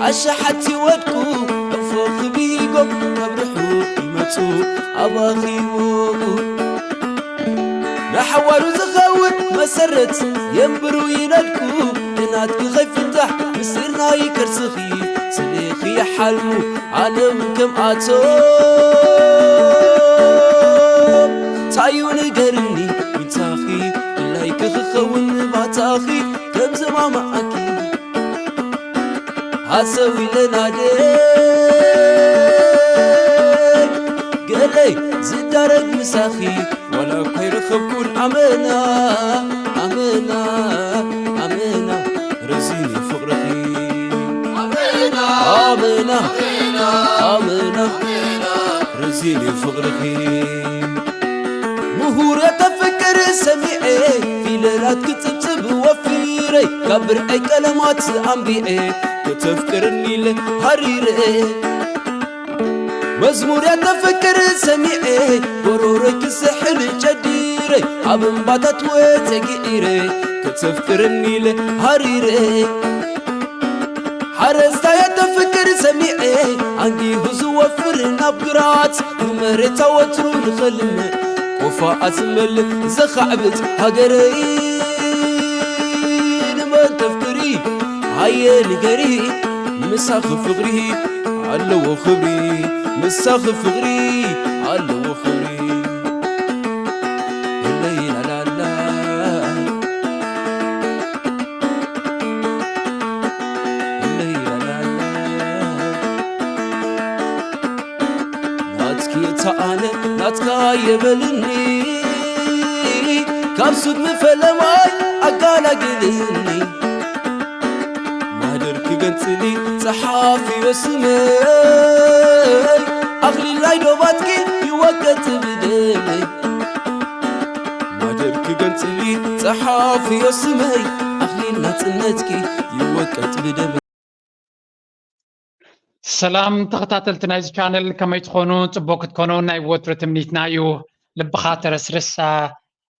ኣሽሓት ይወድቁ፣ እፎ ክቢጎም፣ ከብርሑ ይመጹ ኣባኺቦኡ። ንሓዋሩ ዝኸውን መሰረት የንብሩ ይነድቁ፣ ቅናትኪ ከይፍታሕ ምስጢር ናይ ከርስኺ፣ ስሌኺ ይሓልሙ ኣነ እውን ከምኣቶም። ታዩ ንገርኒ ዊንታኺ፣ ድላይኪ ክኸውን ባታኺ ከም ዝማማዓኪ። ሃሰው ኢለና ደይ ገለይ ዝዳረግ ምሳኺ፣ ዋላ እኳ ይረኸብኩን ኣመና፣ ኣመና፣ ኣመና፣ ረዚን እዩ ፍቕርኺ። ኣመና፣ ኣመና፣ ኣመና፣ ረዚን እዩ ፍቕርኺ። ምሁር የተፍቅር ሰሚዐ፣ ፊደላት ክጽብጽብ ወፊረ፣ ካብ ብርዐይ ቀለማት ኣንቢዐ፣ ከተፍቅርኒ ኢለ ሃሪረ። መዝሙር የተፍቅር ሰሚዐ፣ ጎሮሮይ ክስሕል ጨዲረ፣ ኣብ እምባታት ወጸ ግዒረ፣ ከተፍቅርኒ ኢለ ሃሪረ። ሓረስታይ የተፍቅር ሰሚዐ፣ ኣንጊሁ ዝወፍር ናብ ግራት፣ ንመሬታ ወትሩ ንኸልምዕ፣ ቆፋኣ ዝመልእ ዘኻዕብት ሃገረይ። ንመን ተፍቅሪ ሃየ ንገሪ፣ ምሳኺ ፍቕሪ ኣለዎ ክብሪ፣ ምሳኺ ፍቕሪ ኣለዎ ክብሪ። ለይላላላ ናትኪ እታ ኣነ ናትካ የበልኒ፣ ካብ ሱት ምፈለማይ ኣጋላግልኒ። ማህደር ክገንጽሊ ጸሓፊዮ ስመይ፣ ኣኽሊል ናይ ዶባትኪ ይወቀጥ ብደመይ። ማህደር ክገንጽሊ ጸሓፊዮ ስመይ፣ ኣኽሊል ናጽነትኪ ይወቀጥ ብደመይ። ሰላም ተኸታተልቲ ናይዚ ቻነል፣ ከመይ ትኾኑ? ጽቡቕ ክትኮኑ ናይ ወትሩ ትምኒትና እዩ። ልብኻ ተረስርስ። ኣ፣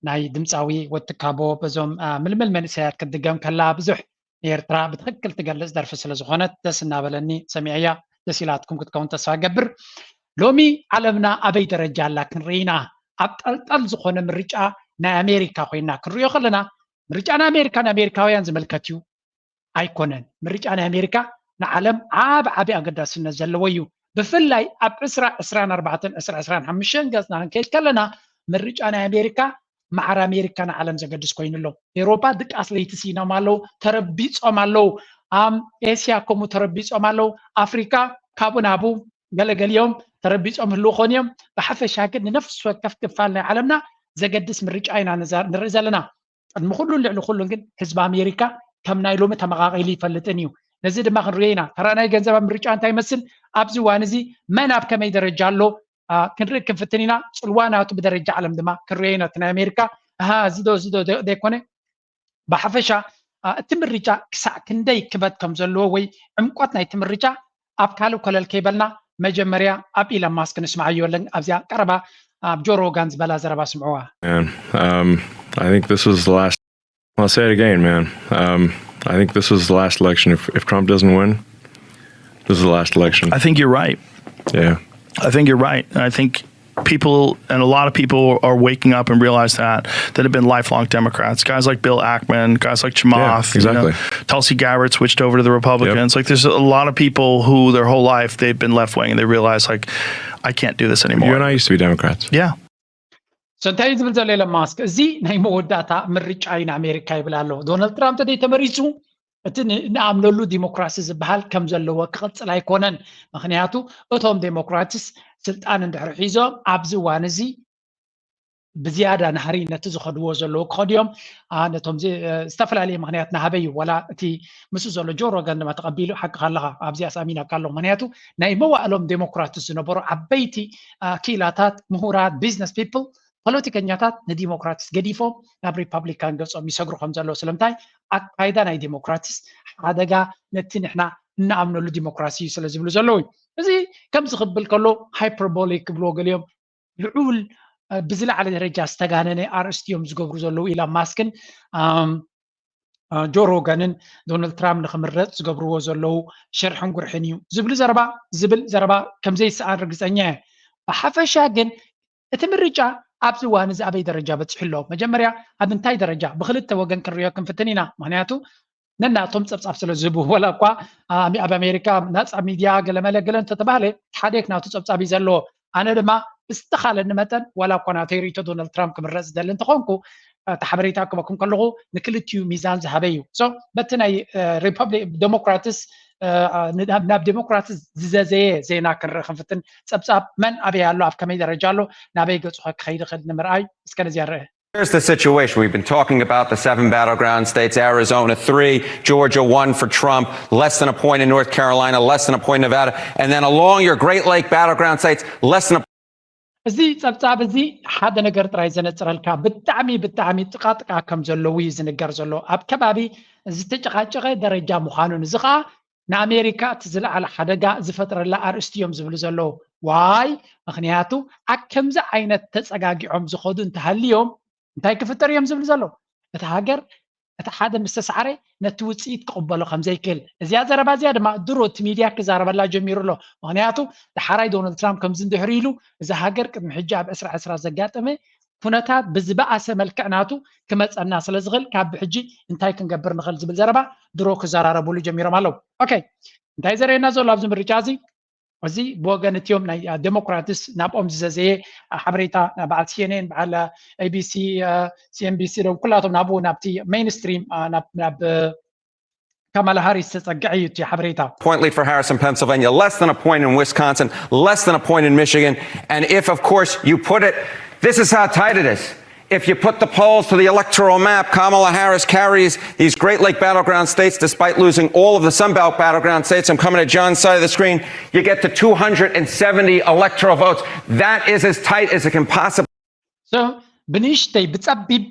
ናይ ድምጻዊ ወትካቦ በዞም፣ ኣ፣ ምልምል መንእሰያት ክትድገም ከላ ብዙሕ ንኤርትራ ብትኽክል ትገልጽ ደርፊ ስለ ዝኾነት ደስ እናበለኒ ሰሚዐያ። ደስ ኢላትኩም ክትከውን ተስፋ እገብር። ሎሚ ዓለምና ኣበይ ደረጃ ኣላ ክንርኢ ኢና። ኣብ ጠልጠል ዝኾነ ምርጫ ናይ ኣሜሪካ ኮይና ክንሪኦ ከለና፣ ምርጫ ናይ ኣሜሪካ ንኣሜሪካውያን ዝምልከት እዩ ኣይኮነን። ምርጫ ናይ ኣሜሪካ ንዓለም ዓቢ ዓቢ ኣገዳስነት ዘለዎ እዩ። ብፍላይ ኣብ ዕስራ ዕስራን ኣርባዕተን፣ ዕስራ ዕስራን ሓሙሽተን ገጽና ክንከይድ ከለና፣ ምርጫ ናይ ኣሜሪካ ማዕረ ኣሜሪካ ንዓለም ዘገድስ ኮይኑ ኣሎ። ኤውሮጳ ድቃስ ለይቲ ስኢኖም ኣለዉ፣ ተረቢጾም ኣለዉ። ኣም ኤስያ ከምኡ ተረቢጾም ኣለዉ። ኣፍሪካ ካብኡ ናብኡ ገለገሊኦም ተረቢጾም ህልዉ ኾን እዮም። ብሓፈሻ ግን ንነፍሲ ወከፍ ክፋል ናይ ዓለምና ዘገድስ ምርጫ ኢና ንዛ- ንርኢ ዘለና። ቅድሚ ኩሉን ልዕሊ ኩሉን ግን ህዝቢ ኣሜሪካ ከም ናይ ሎሚ ተመቓቒሉ ይፈልጥን እዩ። ነዚ ድማ ክንሪኦ ኢና። ተራ ናይ ገንዘብ ኣብ ምርጫ እንታይ ይመስል? ኣብዚ እዋን እዚ መን ኣብ ከመይ ደረጃ ኣሎ? ኣ፣ ክንርኢ ክንፍትን ኢና። ጽልዋ ናቱ ብደረጃ ዓለም ድማ ክንሪኦ ኢና። እቲ ናይ ኣሜሪካ፣ ኣሃ፣ እዚ ዶ፣ እዚ ዶ፣ ዶ፣ ዘይኮነ? ብሓፈሻ፣ ኣ፣ እቲ ምርጫ ክሳዕ ክንደይ ክበት ከም ዘለዎ ወይ ዕምቆት ናይቲ ምርጫ ኣብ ካልእ ኮለል ከይበልና፣ መጀመርያ ኣብ ኢለን ማስክ ንስምዓዮ። ለን-፣ ኣብዚኣ ቀረባ ኣብ ጆ ሮጋን ዝበላ ዘረባ ስምዕዋ። Man, um, I think this was the last. I'll say it again, man. Um, I think this was the last election. If, if Trump doesn't win, this is the last election. I think you're right. Yeah. I think you're right. And I think people and a lot of people are waking up and realize that that have been lifelong Democrats. Guys like Bill Ackman, guys like Chamath, Yeah, exactly. you know, Tulsi Gabbard switched over to the Republicans. Like there's a lot of people who their whole life they've been left wing and they realize like I can't do this anymore. You and I used to be Democrats. Yeah. So እንታይ እዩ ዝብል ዘሎ ኤለን ማስክ? እዚ ናይ መወዳእታ ምርጫ እዩ ንኣሜሪካ ይብል ኣሎ። ዶናልድ ትራምፕ ተደይ ተመሪጹ እቲ ን- ንኣምነሉ ዲሞክራሲ ዝበሃል ከም ዘለዎ ክቕጽል ኣይኮነን። ምክንያቱ እቶም ዴሞክራትስ ስልጣን እንድሕር ሒዞም ኣብዚ እዋን እዚ ብዝያዳ ናህሪ ነቲ ዝኸድዎ ዘለዉ ክኸዱ እዮም። ኣ፣ ነቶም ዚ- እ፣ ዝተፈላለየ ምክንያት ናሃበ እዩ። ዋላ እቲ ምስኡ ዘሎ ጆ ሮገን ድማ ተቐቢሉ ሓቅኻ ኣለኻ። ኣብዚኣስ ኣሚናካ ኣለኹ። ምክንያቱ ናይ መዋእሎም ዴሞክራትስ ዝነበሩ ዓበይቲ፣ ኣ፣ ክኢላታት፣ ምሁራት፣ ቢዝነስ ፒፕል፣ ፖለቲከኛታት ንዲሞክራትስ ገዲፎም ናብ ሪፓብሊካን ገጾም ይሰግሩ ከም ዘለዉ። ስለምንታይ? ኣካይዳ ናይ ዲሞክራትስ ሓደጋ ነቲ ንሕና እንኣምነሉ ዲሞክራሲ እዩ ስለ ዝብሉ ዘለዉ እዩ። እዚ ከምዚ ክብል ከሎ ሃይፐርቦሊክ ክብልዎ ገሊኦም ልዑል፣ እ፣ ብዝለዓለ ደረጃ ዝተጋነነ ኣርእስቲ እዮም ዝገብሩ ዘለዉ። ኢላን ማስክን፣ ኣም፣ ጆ ሮጋንን ዶናልድ ትራምፕ ንክምረፅ ዝገብርዎ ዘለዉ ሽርሕን ጉርሕን እዩ ዝብል ዘረባ ዝብል ዘረባ ከምዘይሰኣን ርግፀኛ እየ። ብሓፈሻ ግን እቲ ምርጫ ኣብዚ እዋን እዚ ኣበይ ደረጃ በፂሑ ኣሎ? መጀመርያ ኣብ እንታይ ደረጃ ብክልተ ወገን ክንሪኦ ክንፍትን ኢና። ምክንያቱ ነናቶም ፀብፃብ ስለ ዝህቡ፣ ወላ እኳ ኣብ ኣሜሪካ ናፃ ሚድያ ገለመለ ገለ እንተተባህለ፣ ሓደ ናቱ ፀብፃብ እዩ ዘለዎ። ኣነ ድማ ብዝተኻለኒ መጠን፣ ዋላ እኳ ናተይ ርእይቶ ዶናልድ ትራምፕ ክምረፅ ዝደሊ እንተኾንኩ፣ እቲ ሓበሬታ ክበኩም ከለኹ ንክልቲኡ ሚዛን ዝሃበ እዩ። በቲ ናይ ሪፐብሊክ ዴሞክራትስ ናብ ዴሞክራትስ ዝዘዘየ ዜና ክንርኢ ክንፍትን። ፀብፃብ መን ኣበይ ኣሎ፣ ኣብ ከመይ ደረጃ ኣሎ፣ ናበይ ገፁ ክኸይድ ይኽእል ንምርኣይ እስከ ነዚኣ ንርአ። Here's the situation. We've been talking about the seven battleground states, Arizona three, Georgia one for Trump, less than a point in North Carolina, less than a point in Nevada, and then along your Great Lake battleground states, less than a እዚ ጸብጻብ እዚ ሓደ ነገር ጥራይ ዘነጽረልካ፣ ብጣዕሚ ብጣዕሚ ጥቓጥቓ ከም ዘለዉ እዩ ዝንገር ዘሎ። ኣብ ከባቢ ዝተጨቓጨቐ ደረጃ ምዃኑን፣ እዚ ኸኣ ንኣሜሪካ እቲ ዝለዓለ ሓደጋ ዝፈጥረላ ኣርእስቲ እዮም ዝብሉ ዘለዉ። ዋይ? ምኽንያቱ ኣብ ከምዚ ዓይነት ተጸጋጊዖም ዝኸዱ እንተሃልዮም እንታይ ክፍጠር እዮም ዝብሉ ዘለዉ? እቲ ሃገር እቲ ሓደ ምስ ተሳዕረ ነቲ ውፅኢት ክቕበሎ ከም ዘይክእል። እዚኣ ዘረባ እዚኣ ድማ ድሮ እቲ ሚድያ ክዛረበላ ጀሚሩ ኣሎ። ምክንያቱ ደሓራይ ዶናልድ ትራምፕ ከምዚ እንድሕር ኢሉ እዛ ሃገር ቅድሚ ሕጂ ኣብ ዕስራ ዕስራ ዘጋጠመ ኩነታት ብዝበኣሰ መልክዕ ናቱ ክመፀና ስለ ዝኽእል ካብ ብሕጂ እንታይ ክንገብር ንኽእል ዝብል ዘረባ ድሮ ክዘራረብሉ ጀሚሮም ኣለዉ። ኦኬ፣ እንታይ ዘርእየና ዘሎ ኣብዚ ምርጫ እዚ? እዚ ብወገን እቲኦም ናይ ዴሞክራትስ ናብኦም ዝዘዘየ ሓበሬታ በዓል ሲኤንኤን በዓል ኤቢሲ ሲኤንቢሲ ዶ ኩላቶም ናብኡ ናብቲ ሜይንስትሪም ናብ ካማላ ሃሪስ ተፀግዐ እዩ እቲ ሓበሬታ። Point lead for Harris in Pennsylvania, less than a point in Wisconsin, less than a point in Michigan. And if, of course, you put it, this is how tight it is. If you put the polls to the electoral map, Kamala Harris carries these Great Lake battleground states despite losing all of the Sun Belt battleground states. I'm coming to John's side of the screen. You get to two hundred seventy electoral votes. That is as tight as it can possibly. So ብንእሽተይ ብፀቢብ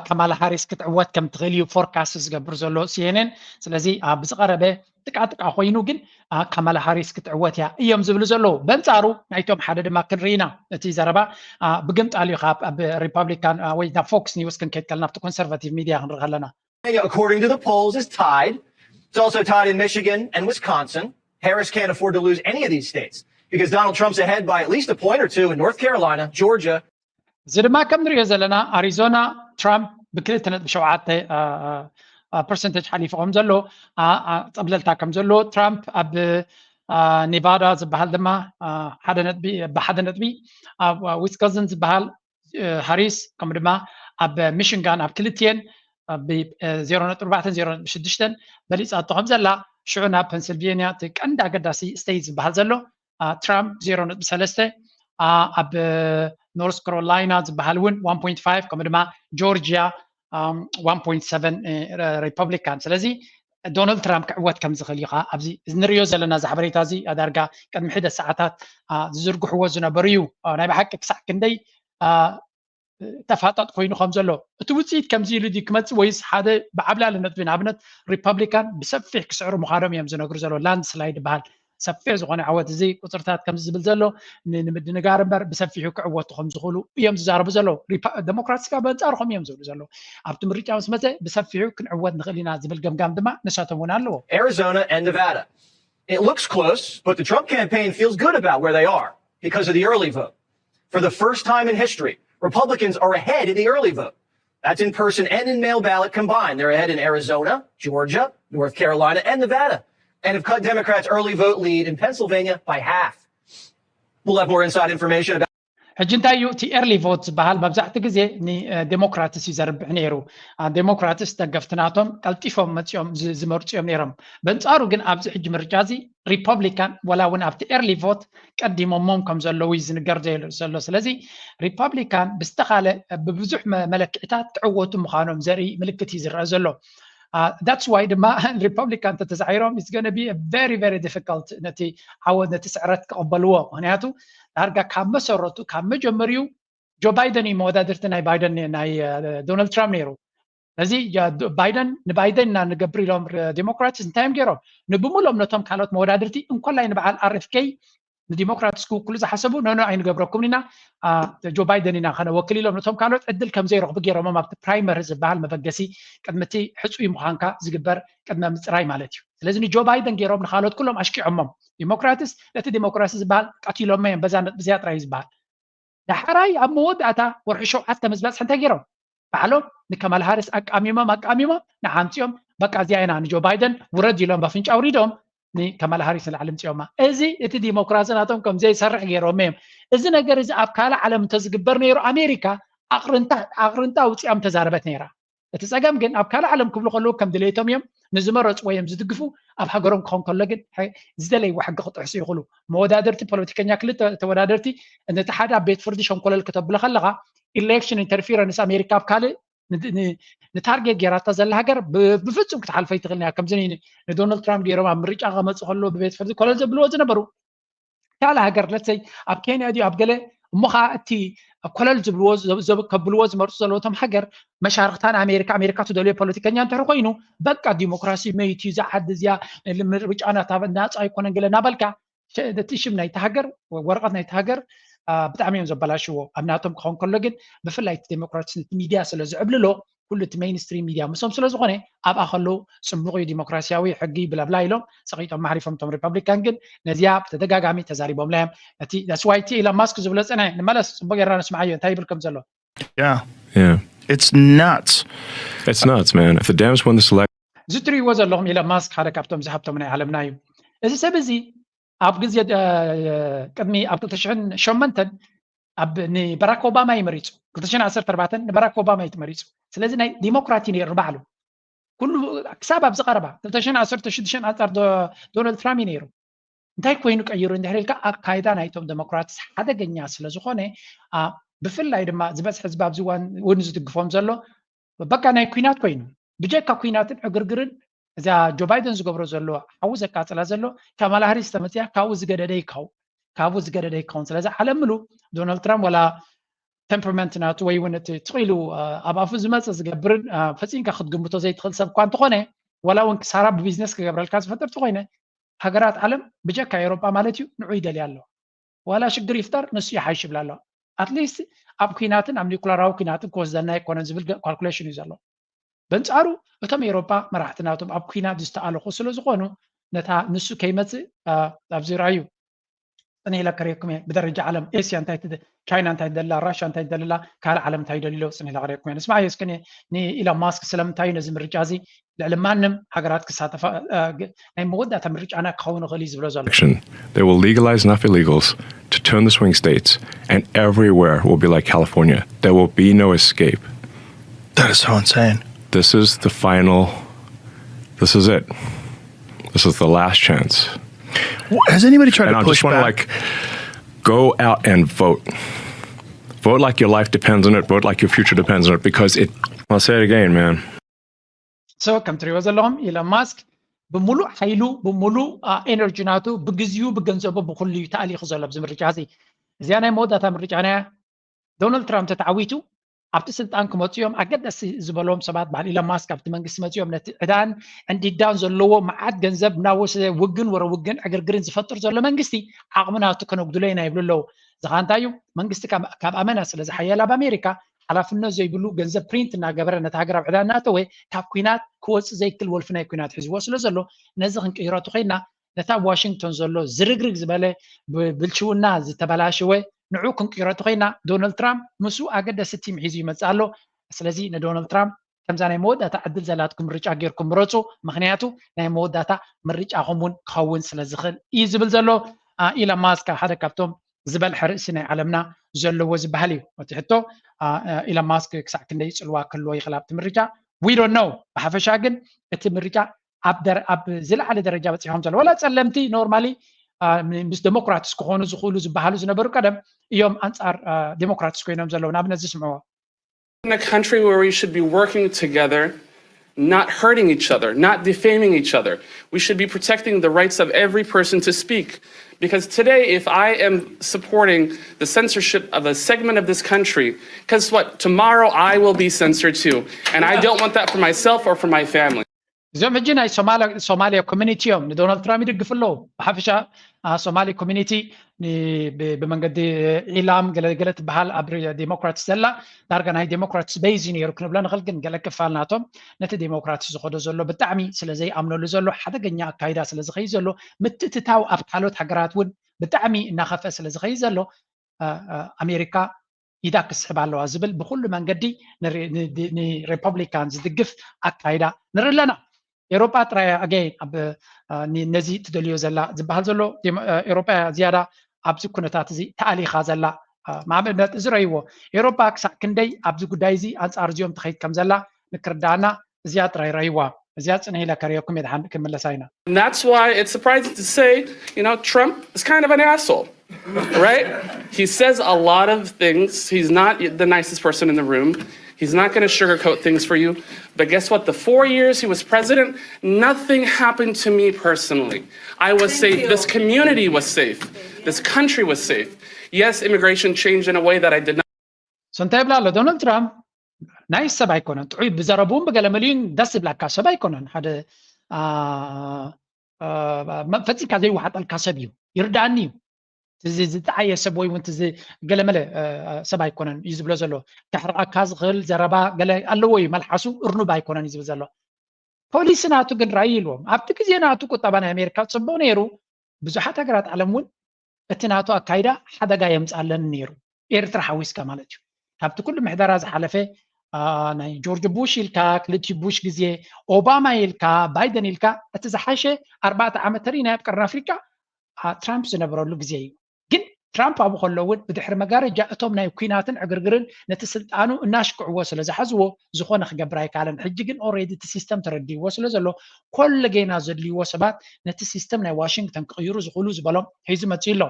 ካማላ ሃሪስ ክትዕወት ከም ትኽእል እዩ ፎርካስት ዝገብር ዘሎ ሲኤንኤን። ስለዚ ብዝቐረበ ጥቃጥቃ ኮይኑ ግን ካማላ ሃሪስ ክትዕወት እያ እዮም ዝብሉ ዘለዉ። በንፃሩ ናይቶም ሓደ ድማ ክንርኢ ኢና። እቲ ዘረባ ብግምጣል እዩ ካብ ሪፐብሊካን ወይ ናብ ፎክስ ኒውስ ክንከይድ ከለና ኣብቲ ኮንሰርቫቲቭ ሚድያ ክንርኢ ከለና። According to the polls, is tied. It's also tied in Michigan and Wisconsin. Harris can't afford to lose any of these states because Donald Trump's ahead by at least a point or two in North Carolina, Georgia. እዚ ድማ ከም ንሪኦ ዘለና ኣሪዞና ትራምፕ ብክልተ ነጥቢ ሸውዓተ ፐርሰንተጅ ሓሊፉ ከም ዘሎ፣ ፀብለልታ ከም ዘሎ፣ ትራምፕ ኣብ ኔቫዳ ዝበሃል ድማ ሓደ ነጥቢ ብሓደ ነጥቢ፣ ኣብ ዊስኮንስን ዝበሃል ሃሪስ ከምኡ ድማ ኣብ ሚሽንጋን ኣብ ክልቲኤን ብ ዜሮ ነጥቢ ኣርባዕተን ዜሮ ነጥቢ ሽዱሽተን በሊፃቶ ከም ዘላ፣ ሽዑ ናብ ፐንስልቬንያ እቲ ቀንዲ ኣገዳሲ ስቴት ዝበሃል ዘሎ ትራምፕ ዜሮ ነጥቢ ሰለስተ፣ ኣብ ኖርስ ካሮላይና ዝበሃል እውን ዋን ፖይንት ፋይቭ፣ ከምኡ ድማ ጆርጂያ ዋን ፖይንት ሰቨን ሪፐብሊካን። ስለዚ ዶናልድ ትራምፕ ክዕወት ከም ዝኽእል እዩ ከዓ ኣብዚ ንሪኦ ዘለና እዚ ሓበሬታ እዚ ዳርጋ ቅድሚ ሕደ ሰዓታት ዝዝርግሕዎ ዝነበሩ እዩ። ናይ ብሓቂ ክሳዕ ክንደይ ተፋጣጥ ኮይኑ ከም ዘሎ፣ እቲ ውፅኢት ከምዚ ኢሉ ድዩ ክመፅእ ወይስ ሓደ ብዓብላሊ ነጥቢ፣ ንኣብነት ሪፐብሊካን ብሰፊሕ ክስዕሩ ምዃኖም እዮም ዝነግሩ ዘለዉ። ላንድ ስላይድ ይበሃል። ሰፊሕ ዝኾነ ዓወት፣ እዚ ቁፅርታት ከምዚ ዝብል ዘሎ ንምድንጋር እምበር ብሰፊሑ ክዕወቱ ከም ዝኽእሉ እዮም ዝዛረቡ ዘለዉ። ዴሞክራትስ ከዓ በንፃሩ ከም እዮም ዝብሉ ዘለዉ። ኣብቲ ምርጫ ምስ መፀ ብሰፊሑ ክንዕወት ንኽእል ኢና ዝብል ገምጋም ድማ ንሳቶም እውን ኣለዎ። Arizona and Nevada. It looks close, but the Trump campaign feels good about where they are because of the early vote. For the first time in history, Republicans are ahead in the early vote. That's in person and in mail ballot combined. They're ahead in Arizona, Georgia, North Carolina, and Nevada, and have cut Democrats' early vote lead in Pennsylvania by half. We'll have more inside information about. ሕጂ እንታይ እዩ እቲ ኤርሊ ቮት ዝበሃል? መብዛሕትኡ ግዜ ንዴሞክራትስ እዩ ዘርብሕ ነይሩ። ዴሞክራትስ ደገፍቲ ናቶም ቀልጢፎም መፂኦም ዝመርፁ እዮም ነይሮም። በንፃሩ ግን ኣብዚ ሕጂ ምርጫ እዚ ሪፐብሊካን ዋላ እውን ኣብቲ ኤርሊ ቮት ቀዲሞሞም ከም ዘለዉ እዩ ዝንገር ዘሎ። ስለዚ ሪፐብሊካን ብዝተኻለ ብብዙሕ መለክዕታት ክዕወቱ ምዃኖም ዘርኢ ምልክት እዩ ዝረአ ዘሎ። That's why ድማ ሪፐብሊካን እንተተሳዒሮም it's gonna be very very difficult ነቲ ዓወት ነቲ ስዕረት ክቕበልዎ። ምክንያቱ ዳርጋ ካብ መሰረቱ ካብ መጀመሪኡ ጆ ባይደን እዩ መወዳድርቲ ናይ ባይደን ናይ ዶናልድ ትራምፕ ነይሩ። ስለዚ ባይደን ንባይደን ኢና ንገብር ኢሎም ዴሞክራትስ እንታይ እዮም ገይሮም? ንብሙሎም ነቶም ካልኦት መወዳድርቲ እንኮላይ ንበዓል ኣር ኤፍ ኬ ንዲሞክራትስ ክውክሉ ዝሓሰቡ ኖኖ ኣይንገብረኩም ኢና፣ ጆ ባይደን ኢና ከነወክል ኢሎም ነቶም ካልኦት ዕድል ከም ዘይረኽቡ ገይሮሞም ኣብቲ ፕራይመሪ ዝበሃል መበገሲ ቅድሚ እቲ ሕፁይ ምዃንካ ዝግበር ቅድመ ምፅራይ ማለት እዩ። ስለዚ ንጆ ባይደን ገይሮም ንካልኦት ኩሎም ኣሽኪዖሞም። ዲሞክራትስ ነቲ ዲሞክራሲ ዝበሃል ቀቲሎሞ እዮም። በዛ ነጥቢ እዚኣ ጥራይ እዩ ዝበሃል። ዳሕራይ ኣብ መወዳእታ ወርሒ ሸውዓተ ምስ በፅሐ እንታይ ገይሮም? ባዕሎም ንከማላ ሃሪስ ኣቃሚሞም ኣቃሚሞም ንዓምፂኦም በቃ እዚኣ ኢና ንጆ ባይደን ውረድ ኢሎም በፍንጫ ውሪዶም ንከማላ ሃሪስ ንላዕሊ ምፅኦማ። እዚ እቲ ዲሞክራሲ ናቶም ከም ዘይሰርሕ ገይሮም እዮም። እዚ ነገር እዚ ኣብ ካልእ ዓለም እንተዝግበር ነይሩ ኣሜሪካ ኣቕርንታ ኣቕርንታ ኣውፂኣ ምተዛረበት ነይራ። እቲ ፀገም ግን ኣብ ካልእ ዓለም ክብሉ ከለዉ ከም ድሌቶም እዮም ንዝመረፅዎ እዮም ዝድግፉ። ኣብ ሃገሮም ክኾን ከሎ ግን ዝደለይዎ ሕጊ ክጥሕሱ ይኽእሉ። መወዳደርቲ ፖለቲከኛ ክልተ ተወዳደርቲ ነቲ ሓደ ኣብ ቤት ፍርዲ ሸንኮለል ክተብሎ ከለኻ ኢሌክሽን ኢንተርፊረንስ ኣሜሪካ ኣብ ካልእ ንታርጌት ጌራታ ዘላ ሃገር ብፍፁም ክትሓልፈ ይትኽእል እያ። ከምዚ ንዶናልድ ትራምፕ ገይሮም ኣብ ምርጫ ከመፁ ከለዉ ብቤት ፍርዲ ኮለል ዘብልዎ ዝነበሩ ካልእ ሃገር ለሰይ ኣብ ኬንያ ድዩ ኣብ ገለ እሞ ከዓ እቲ ኮለል ዝብልዎ ከብልዎ ዝመርፁ ዘለዎቶም ሃገር መሻርክታ ንኣሜሪካ ኣሜሪካ ትደልዮ ፖለቲከኛ እንተር ኮይኑ በቃ ዲሞክራሲ መይቲ ዝዓዲ እዚያ ምርጫ ናፃ ኣይኮነን ገለ እናበልካ እቲ ሽም ናይቲ ሃገር ወረቐት ናይቲ ሃገር ብጣዕሚ እዮም ዘበላሽዎ። ኣብ ናቶም ክኸውን ከሎ ግን ብፍላይ እቲ ዴሞክራትስ ነቲ ሚድያ ስለ ዝዕብልሎ ኩሉ እቲ ሜይንስትሪም ሚድያ ምስኦም ስለ ዝኾነ ኣብኣ ከለዉ ፅቡቕ እዩ ዲሞክራሲያዊ ሕጊ ብለብላ ኢሎም ፀቒጦም ማሕሪፎም። እቶም ሪፐብሊካን ግን ነዚኣ ብተደጋጋሚ ተዛሪቦምላ እዮም። እቲ ስዋይቲ ኢሎን ማስክ ዝብሎ ፅንሐ ንመለስ ፅቡቅ ጌርና ንስምዓዮ እንታይ ይብል ከም ዘሎ። Yeah. Yeah. It's nuts. It's nuts, man. If the Dems win this election, እዚ ትሪእዎ ዘለኹም ኢሎን ማስክ ሓደ ካብቶም ዝሃብቶም ናይ ዓለምና እዩ። እዚ ሰብ እዚ ኣብ ግዜ ቅድሚ ኣብ ክልተ ሽሕን ሸሞንተን ኣብ ንባራክ ኦባማ እዩ መሪፁ። ክልተ ሽሕን ዓሰርተ ኣርባዕተን ንባራክ ኦባማ እዩ መሪፁ። ስለዚ ናይ ዲሞክራት እዩ ነይሩ ባዕሉ ኩሉ ክሳብ ኣብዚ ቀረባ ክልተ ሽሕን ዓሰርተ ሽዱሽተን ኣንፃር ዶናልድ ትራምፕ እዩ ነይሩ። እንታይ ኮይኑ ቀይሩ እንድሕር ኢልካ ኣካይዳ ናይቶም ዴሞክራትስ ሓደገኛ ስለ ዝኾነ ብፍላይ ድማ ዝበዝሐ ህዝቢ ኣብዚ እዋን እውን ዝድግፎም ዘሎ በቃ ናይ ኩናት ኮይኑ ብጀካ ኩናትን ዕግርግርን እዛ ጆ ባይደን ዝገብሮ ዘሎ ሓዊ ዘቃፅላ ዘሎ ካማላ ሃሪስ ተመፅያ ካብኡ ዝገደደ ይካው ካብኡ ዝገደደ ይካውን። ስለዚ ዓለም ምሉ ዶናልድ ትራምፕ ወላ ቴምፐርመንት ናቱ ወይ እውን እቲ ትኽኢሉ ኣብ ኣፉ ዝመፅእ ዝገብርን ፈፂምካ ክትግምቶ ዘይትኽእል ሰብ እኳ እንተኾነ ወላ እውን ክሳራ ብቢዝነስ ክገብረልካ ዝፈጥር ተኾይነ ሃገራት ዓለም ብጀካ ኤውሮጳ ማለት እዩ ንዑ ይደልያ ኣለዋ። ዋላ ሽግር ይፍጠር ንሱ ይሓይሽ ይብላ ኣለዋ። ኣትሊስት ኣብ ኩናትን ኣብ ኒኩላራዊ ኩናትን ክወስደና ኣይኮነን ዝብል ካልኩሌሽን እዩ ዘሎ። በንፃሩ እቶም ኤውሮጳ መራሕቲ ናቶም ኣብ ኩናት ዝተኣለኹ ስለ ዝኾኑ ነታ ንሱ ከይመፅእ ኣብዚ ራእዩ ፅን ኢለ ከርእየኩም እየ። ብደረጃ ዓለም ኤስያ እንታይ ቻይና እንታይ ደላ ራሽያ እንታይ ደላ ካልእ ዓለም እንታይ ደልሎ ፅን ኢለ ከርእየኩም እየ። ንስማዕ እስከ ንኢሎን ማስክ ስለምንታይ ነዚ ምርጫ እዚ ልዕሊ ማንም ሃገራት ክሳተፋ ናይ መወዳእታ ምርጫና ክኸውን ይኽእል እዩ ዝብሎ ዘሎ። They will legalize enough illegals to turn the swing states, and everywhere will be like California. There will be no escape. That is so insane. This is the final. This is it. This is the last chance. Has anybody tried And to I push just want to back? Like go out and vote. Vote like your life depends on it. Vote like your future depends on it. Because it. I'll say it again, man. So ከም ትሪእዎ ዘለኹም ኢሎን ማስክ ብምሉእ ሓይሉ ብምሉእ ኤነርጂ ናቱ ብግዚኡ ብገንዘቡ ብኩሉ እዩ ተኣሊኹ ዘሎ ኣብዚ ምርጫ እዚ። እዚኣ ናይ መወዳእታ ምርጫ ናያ። ዶናልድ ትራምፕ ተተዓዊቱ ኣብቲ ስልጣን ክመፁ እዮም ኣገደሲ ዝበሎም ሰባት በዓል ኢሎን ማስክ ኣብቲ መንግስቲ መፂኦም ነቲ ዕዳን ዕንዲዳን ዘለዎ መዓት ገንዘብ እናወሰደ ውግን ወረ ውግን ዕግርግርን ዝፈጥር ዘሎ መንግስቲ ዓቕሚ ናቱ ከነጉድሎ ኢና ይብሉ ኣለዉ። ዝኻ እንታይ እዩ መንግስቲ ካብ ኣመና ስለ ዝሓየል ኣብ ኣሜሪካ ሓላፍነት ዘይብሉ ገንዘብ ፕሪንት እናገበረ ነቲ ሃገር ኣብ ዕዳ እናተወ ካብ ኩናት ክወፅእ ዘይክል ወልፊ ናይ ኩናት ሒዝዎ ስለ ዘሎ ነዚ ክንቅይሮ ተኮይና ነታ ኣብ ዋሽንግቶን ዘሎ ዝርግርግ ዝበለ ብብልሽውና ዝተበላሸወ ንዑ ክንቅይሮ ተኮይና ዶናልድ ትራምፕ ምስኡ ኣገደሲ ቲም ሒዙ ይመፅእ ኣሎ። ስለዚ ንዶናልድ ትራምፕ ከምዛ ናይ መወዳእታ ዕድል ዘላትኩም ምርጫ ጌርኩም ምረፁ። ምክንያቱ ናይ መወዳእታ ምርጫኹም እውን ክኸውን ስለ ዝኽእል እዩ ዝብል ዘሎ ኢሎን ማስክ ሓደ ካብቶም ዝበልሐ ርእሲ ናይ ዓለምና ዘለዎ ዝበሃል እዩ። እቲ ሕቶ ኢሎን ማስክ ክሳዕ ክንደይ ፅልዋ ክህልዎ ይኽእል ኣብቲ ምርጫ we don't know። ብሓፈሻ ግን እቲ ምርጫ ኣብ ዝለዓለ ደረጃ በፂሖም ዘሎ ወላ ፀለምቲ ኖርማሊ ምስ ዴሞክራትስ ክኾኑ ዝኽእሉ ዝበሃሉ ዝነበሩ ቀደም እዮም ኣንፃር ዴሞክራትስ ኮይኖም ዘለዉ። ንኣብነት ዝስምዕዎ In a country where we should be working together, not hurting each other, not defaming each other. We should be protecting the rights of every person to speak. Because today, if I am supporting the censorship of a segment of this country, guess what? Tomorrow I will be censored too. And I don't want that for myself or for my family. እዚኦም ሕጂ ናይ ሶማልያ ኮሚኒቲ እዮም፣ ንዶናልድ ትራምፕ ይድግፉ ኣለዉ። ብሓፈሻ ሶማሊ ኮሚኒቲ ብመንገዲ ኢላም ገለገለ ትበሃል ኣብ ዴሞክራትስ ዘላ፣ ዳርጋ ናይ ዴሞክራትስ በይዝ እዩ ነይሩ ክንብሎ ንኽእል። ግን ገለ ክፋል ናቶም ነቲ ዴሞክራትስ ዝኸዶ ዘሎ ብጣዕሚ ስለ ዘይኣምነሉ ዘሎ ሓደገኛ ኣካይዳ ስለ ዝኸይ ዘሎ ምትእትታው ኣብ ካልኦት ሃገራት እውን ብጣዕሚ እናኸፍአ ስለ ዝኸይ ዘሎ ኣሜሪካ ኢዳ ክስሕብ ኣለዋ ዝብል ብኩሉ መንገዲ ንሪፐብሊካን ዝድግፍ ኣካይዳ ንርኢ ኣለና። ኤሮጳ ጥራይ ኣገይን ኣብ ነዚ ትደልዮ ዘላ ዝበሃል ዘሎ ኤሮጳ ዝያዳ ኣብዚ ኩነታት እዚ ተኣሊኻ ዘላ። ማእመነት እዚ ረይዎ ኤሮጳ ክሳዕ ክንደይ ኣብዚ ጉዳይ እዚ ኣንጻር እዚኦም ትኸይድ ከም ዘላ ንክርዳኣና እዚኣ ጥራይ ረይዋ። እዚኣ ጽንሕ ኢለ ከርእየኩም እየ፣ ድሓን ክምለሳ ኢና። And that's why it's surprising to say, you know, Trump is kind of an asshole, right? He says a lot of things. He's not the nicest person in the room. He's not going to sugarcoat things for you. But guess what? The four years he was president, nothing happened to me personally. I was safe. This community was safe. This country was safe. Yes, immigration changed in a way that I did not. So እንታይ ይብላ ኣሎ ዶናልድ ትራምፕ? ናይ ሰብ ኣይኮነን ጥዑይ ብዘረብኡን ብገለ መሊኡን ደስ ዝብላካ ሰብ ኣይኮነን። ሓደ ፈጺምካ ዘይወሓጠልካ ሰብ እዩ። ይርዳእኒ እዩ። ዝጠዓየ ሰብ ወይ እውን ገለመለ ሰብ ኣይኮነን እዩ ዝብሎ ዘሎ። ከሕርቐካ ዝኽእል ዘረባ ገለ ኣለዎ እዩ፣ መልሓሱ እርኑብ ኣይኮነን እዩ ዝብል ዘሎ። ፖሊሲ ናቱ ግን ራይ ኢልዎም። ኣብቲ ግዜ ናቱ ቁጠባ ናይ ኣሜሪካ ጽቡቕ ነይሩ። ብዙሓት ሃገራት ዓለም እውን እቲ ናቱ ኣካይዳ ሓደጋ የምጻለን ነይሩ፣ ኤርትራ ሓዊስካ ማለት እዩ። ካብቲ ኩሉ ምሕደራ ዝሓለፈ ናይ ጆርጅ ቡሽ ኢልካ፣ ክልቲኡ ቡሽ ግዜ፣ ኦባማ ኢልካ፣ ባይደን ኢልካ፣ እቲ ዝሓሸ ኣርባዕተ ዓመት ተሪእና ኣብ ቀርኒ ኣፍሪቃ ትራምፕ ዝነበረሉ ግዜ እዩ። ግን ትራምፕ ኣብኡ ከሎ እውን ብድሕሪ መጋረጃ እቶም ናይ ኲናትን ዕግርግርን ነቲ ስልጣኑ እናሽክዕዎ ስለ ዝሓዝዎ ዝኾነ ክገብር ኣይከኣለን። ሕጂ ግን ኦሬዲ እቲ ሲስተም ተረዲእዎ ስለ ዘሎ ኮለጌና ዘድልይዎ ሰባት ነቲ ሲስተም ናይ ዋሽንግተን ክቕይሩ ዝኽእሉ ዝበሎም ሒዙ መፂኡ ኣሎ።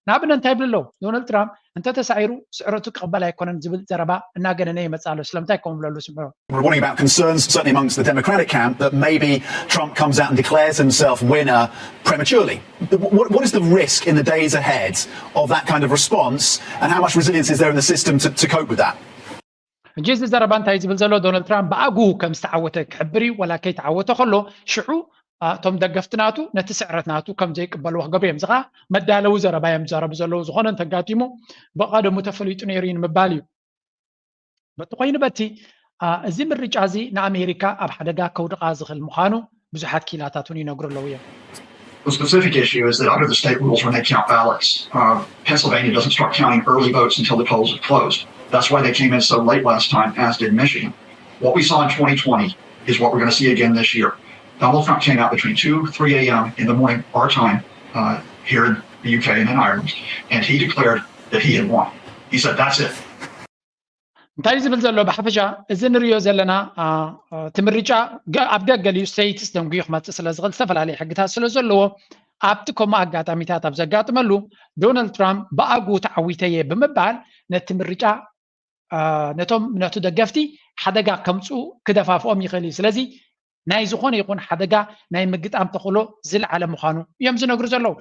ንኣብነት እንታይ ይብል ኣለዉ? ዶናልድ ትራምፕ እንተተሳዒሩ ስዕረቱ ክቕበል ኣይኮነን ዝብል ዘረባ እናገነነ ይመፅእ ኣሎ። ስለምንታይ ከምኡ ብለሉ ስምዑ። We're warning about concerns, certainly amongst the Democratic camp, that maybe Trump comes out and declares himself winner prematurely. What, what is the risk in the days ahead of that kind of response, and how much resilience is there in the system to, to cope with that? ሕጂ እዚ ዘረባ እንታይ ዝብል ዘሎ ዶናልድ ትራምፕ ብኣግኡ ከም ዝተዓወተ ክሕብር እዩ፣ ዋላ ከይተዓወተ ከሎ ሽዑ እቶም ደገፍቲ ናቱ ነቲ ስዕረት ናቱ ከም ዘይቅበልዎ ክገብሩ እዮም። እዚ ከዓ መዳለዊ ዘረባ እዮም ዝዛረቡ ዘለዉ። ዝኾነ እንተጋጢሙ ብቐደሙ ተፈሊጡ ነይሩ እዩ ንምባል እዩ። በቲ ኮይኑ በቲ እዚ ምርጫ እዚ ንኣሜሪካ ኣብ ሓደጋ ከውድቓ ዝኽእል ምዃኑ ብዙሓት ኪላታት እውን ይነግሩ ኣለዉ እዮም። The specific issue is that under the state rules, when they count ballots, uh, Pennsylvania doesn't start counting early votes until the polls have closed. That's why they came in so late last time, as did Michigan. What we saw in twenty twenty is what we're going to see again this year. Donald Trump came out between two, three a.m. in the morning, our time, uh, here in the U K and in Ireland, and he declared that he had won. He said, "That's it." እንታይ ዝብል ዘሎ ብሓፈሻ እዚ ንሪኦ ዘለና እቲ ምርጫ ኣብ ገገሊኡ ስቴትስ ደንጉዩ ክመፅእ ስለ ዝኽእል ዝተፈላለዩ ሕግታት ስለ ዘለዎ ኣብቲ ከምኡ ኣጋጣሚታት ኣብ ዘጋጥመሉ ዶናልድ ትራምፕ ብኣግኡ ተዓዊተየ ብምባል ነቲ ምርጫ ነቶም ነቱ ደገፍቲ ሓደጋ ከምፅኡ ክደፋፍኦም ይኽእል እዩ። ስለዚ ናይ ዝኾነ ይኹን ሓደጋ ናይ ምግጣም ተኽእሎ ዝለዓለ ምዃኑ እዮም ዝነግሩ ዘለዉ።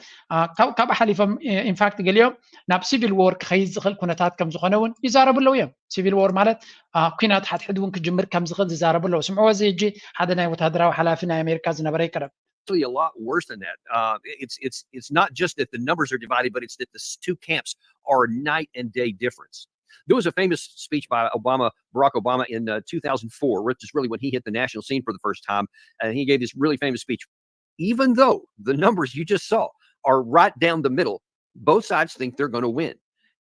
ካብኡ ሓሊፎም ኢንፋክት ገሊኦም ናብ ሲቪል ዎር ክኸይድ ዝኽእል ኩነታት ከም ዝኾነ እውን ይዛረቡ ኣለዉ እዮም። ሲቪል ዎር ማለት ኲናት ሓድሕድ እውን ክጅምር ከም ዝኽእል ዝዛረቡ ኣለዉ። ስምዕዎ እዚ ሕጂ ሓደ ናይ ወታደራዊ ሓላፊ ናይ ኣሜሪካ ዝነበረ ይቀረብ actually a lot worse than that. Uh, it's it's it's not just that the numbers are divided, but it's that the two camps are night and day difference. There was a famous speech by Obama, Barack Obama, in uh, two thousand four, which is really when he hit the national scene for the first time, and he gave this really famous speech. Even though the numbers you just saw are right down the middle, both sides think they're going to win,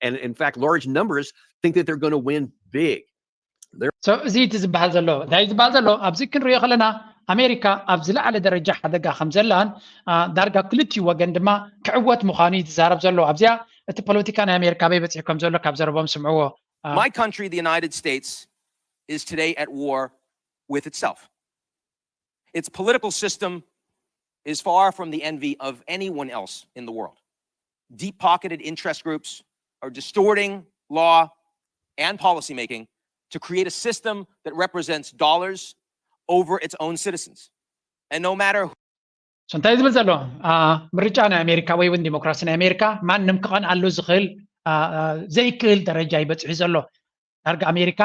and in fact, large numbers think that they're going to win big. እዚ እቲ ዝበሃል ዘሎ እንታይ ዝበሃል ዘሎ ኣብዚ ክንሪኦ ከለና ኣሜሪካ ኣብ ዝለዓለ ደረጃ ሓደጋ ከም ዘላን ዳርጋ ክልቲኡ ወገን ድማ ክዕወት ምዃኑ እዩ ዝዛረብ ዘሎ። ኣብዚኣ እቲ ፖለቲካ ናይ ኣሜሪካ ኣበይ በፂሑ ከም ዘሎ ካብ ዘረቦም ስምዕዎ። My country, the United States, is today at war with itself. Its political system is far from the envy of anyone else in the world. Deep pocketed interest groups are distorting law and policymaking to create a system that represents dollars over its own citizens. And no matter who እንታይ ዝብል ዘሎ ምርጫ ናይ ኣሜሪካ ወይ እውን ዲሞክራሲ ናይ ኣሜሪካ ማንም ክቐንኣሉ ዝኽእል ዘይክእል ደረጃ ይበፅሑ ዘሎ። ዳርጋ ኣሜሪካ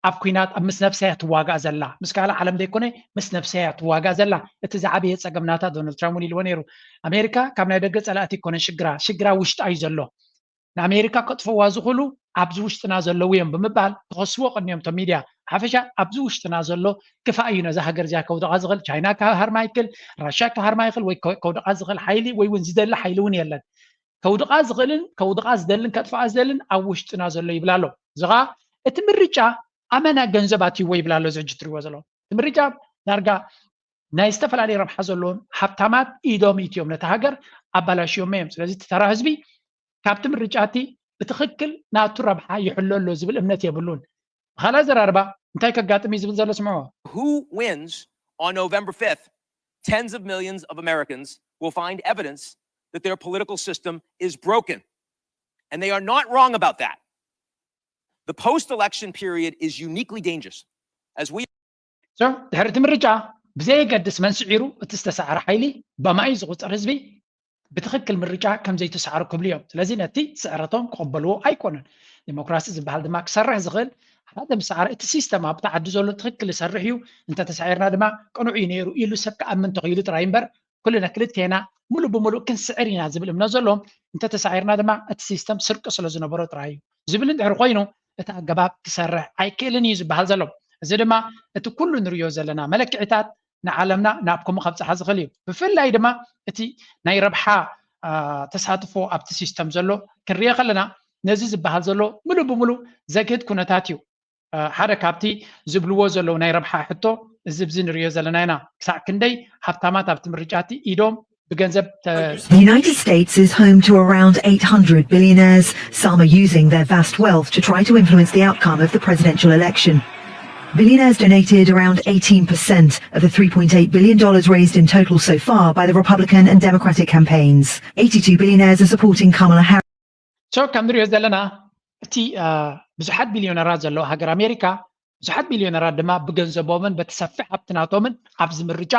ኣብ ኩናት ኣብ ምስ ነፍሰያ ትዋጋእ ዘላ፣ ምስ ካልእ ዓለም ዘይኮነ ምስ ነፍሰያ ትዋጋእ ዘላ። እቲ ዝዓበየ ጸገም ናታ ዶናልድ ትራምፕ እውን ኢልዎ ነይሩ። ኣሜሪካ ካብ ናይ ደገ ጸላእቲ ኣይኮነን ሽግራ፣ ሽግራ ውሽጣ እዩ ዘሎ። ንኣሜሪካ ከጥፍዋ ዝኽእሉ ኣብዚ ውሽጥና ዘለዉ እዮም ብምባል ክኸስዎ ቀንዮም እቶም ሚድያ። ሓፈሻ ኣብዚ ውሽጥና ዘሎ ክፋእ እዩ ነዛ ሃገር እዚኣ ከውድቓ ዝኽእል። ቻይና ክሃርማ ይክእል፣ ራሻ ክሃርማ ይክእል፣ ወይ ከውድቓ ዝኽእል ሓይሊ ወይ እውን ዝደሊ ሓይሊ እውን የለን። ከውድቓ ዝኽእልን ከውድቓ ዝደልን ከጥፍኣ ዝደልን ኣብ ውሽጥና ዘሎ ይብል ኣሎ። እዚ ኸዓ እቲ ምርጫ ኣመና ገንዘብ ኣትይዎ ይብል ኣሎ። እዚ ሕጂ ትሪእዎ ዘለኹም እቲ ምርጫ ዳርጋ ናይ ዝተፈላለዩ ረብሓ ዘለዎም ሃብታማት ኢዶም ኢትዮም ነቲ ሃገር ኣባላሽዮሞ እዮም። ስለዚ እቲ ተራ ህዝቢ ካብቲ ምርጫ እቲ ብትኽክል ናቱ ረብሓ ይሕሎ ኣሎ ዝብል እምነት የብሉን። ብኻልእ ኣዘራርባ እንታይ ከጋጥም እዩ ዝብል ዘሎ ስምዕዎ። Who wins on November fifth? Tens of millions of Americans will find evidence that their political system is broken. And they are not wrong about that. The post election period is uniquely dangerous. As we ድሕሪ እቲ ምርጫ ብዘየገድስ መን ስዒሩ እቲ ዝተሰዓረ ሓይሊ በማይ ዝቑፀር ህዝቢ ብትኽክል ምርጫ ከም ዘይተሰዓረ ክብሉ እዮም። ስለዚ ነቲ ስዕረቶም ክቕበልዎ ኣይኮኑን። ዲሞክራሲ ዝበሃል ድማ ክሰርሕ ዝኽእል ሓደ ምስ ሰዓረ እቲ ሲስተም ኣብቲ ዓዲ ዘሎ ትኽክል ይሰርሕ እዩ፣ እንተተሳዒርና ድማ ቅኑዕ እዩ ነይሩ ኢሉ ሰብ ክኣምን ተኽኢሉ ጥራይ እምበር ኩልና ክልቴና ሙሉእ ብሙሉእ ክንስዕር ኢና ዝብል እምነት ዘለዎም እንተተሳዒርና ድማ እቲ ሲስተም ስርቂ ስለ ዝነበሮ ጥራይ እዩ ዝብል እንድሕር ኮይኑ እቲ ኣገባብ ክሰርሕ ኣይክእልን እዩ ዝበሃል ዘሎ። እዚ ድማ እቲ ኩሉ ንሪኦ ዘለና መለክዒታት ንዓለምና ናብ ከምኡ ከብፅሓ ዝኽእል እዩ። ብፍላይ ድማ እቲ ናይ ረብሓ ተሳትፎ ኣብቲ ሲስተም ዘሎ ክንሪኦ ከለና ነዚ ዝበሃል ዘሎ ሙሉእ ብሙሉእ ዘግህድ ኩነታት እዩ። ሓደ ካብቲ ዝብልዎ ዘለዉ ናይ ረብሓ ሕቶ እዚ ብዚ ንሪኦ ዘለና ኢና። ክሳዕ ክንደይ ሃብታማት ኣብቲ ምርጫ እቲ ኢዶም ብገንዘብ The United States is home to around eight hundred billionaires. Some are using their vast wealth to try to influence the outcome of the presidential election. Billionaires donated around eighteen percent of the three point eight billion dollars raised in total so far by the Republican and Democratic campaigns. Eighty-two billionaires are supporting Kamala Harris. So ከም ንሪኦ ዘለና እቲ ብዙሓት ቢልዮነራት ዘለዋ ሃገር ኣሜሪካ ብዙሓት ቢልዮነራት ድማ ብገንዘቦምን በቲ ሰፊሕ ሃብቲ ናቶምን ኣብዚ ምርጫ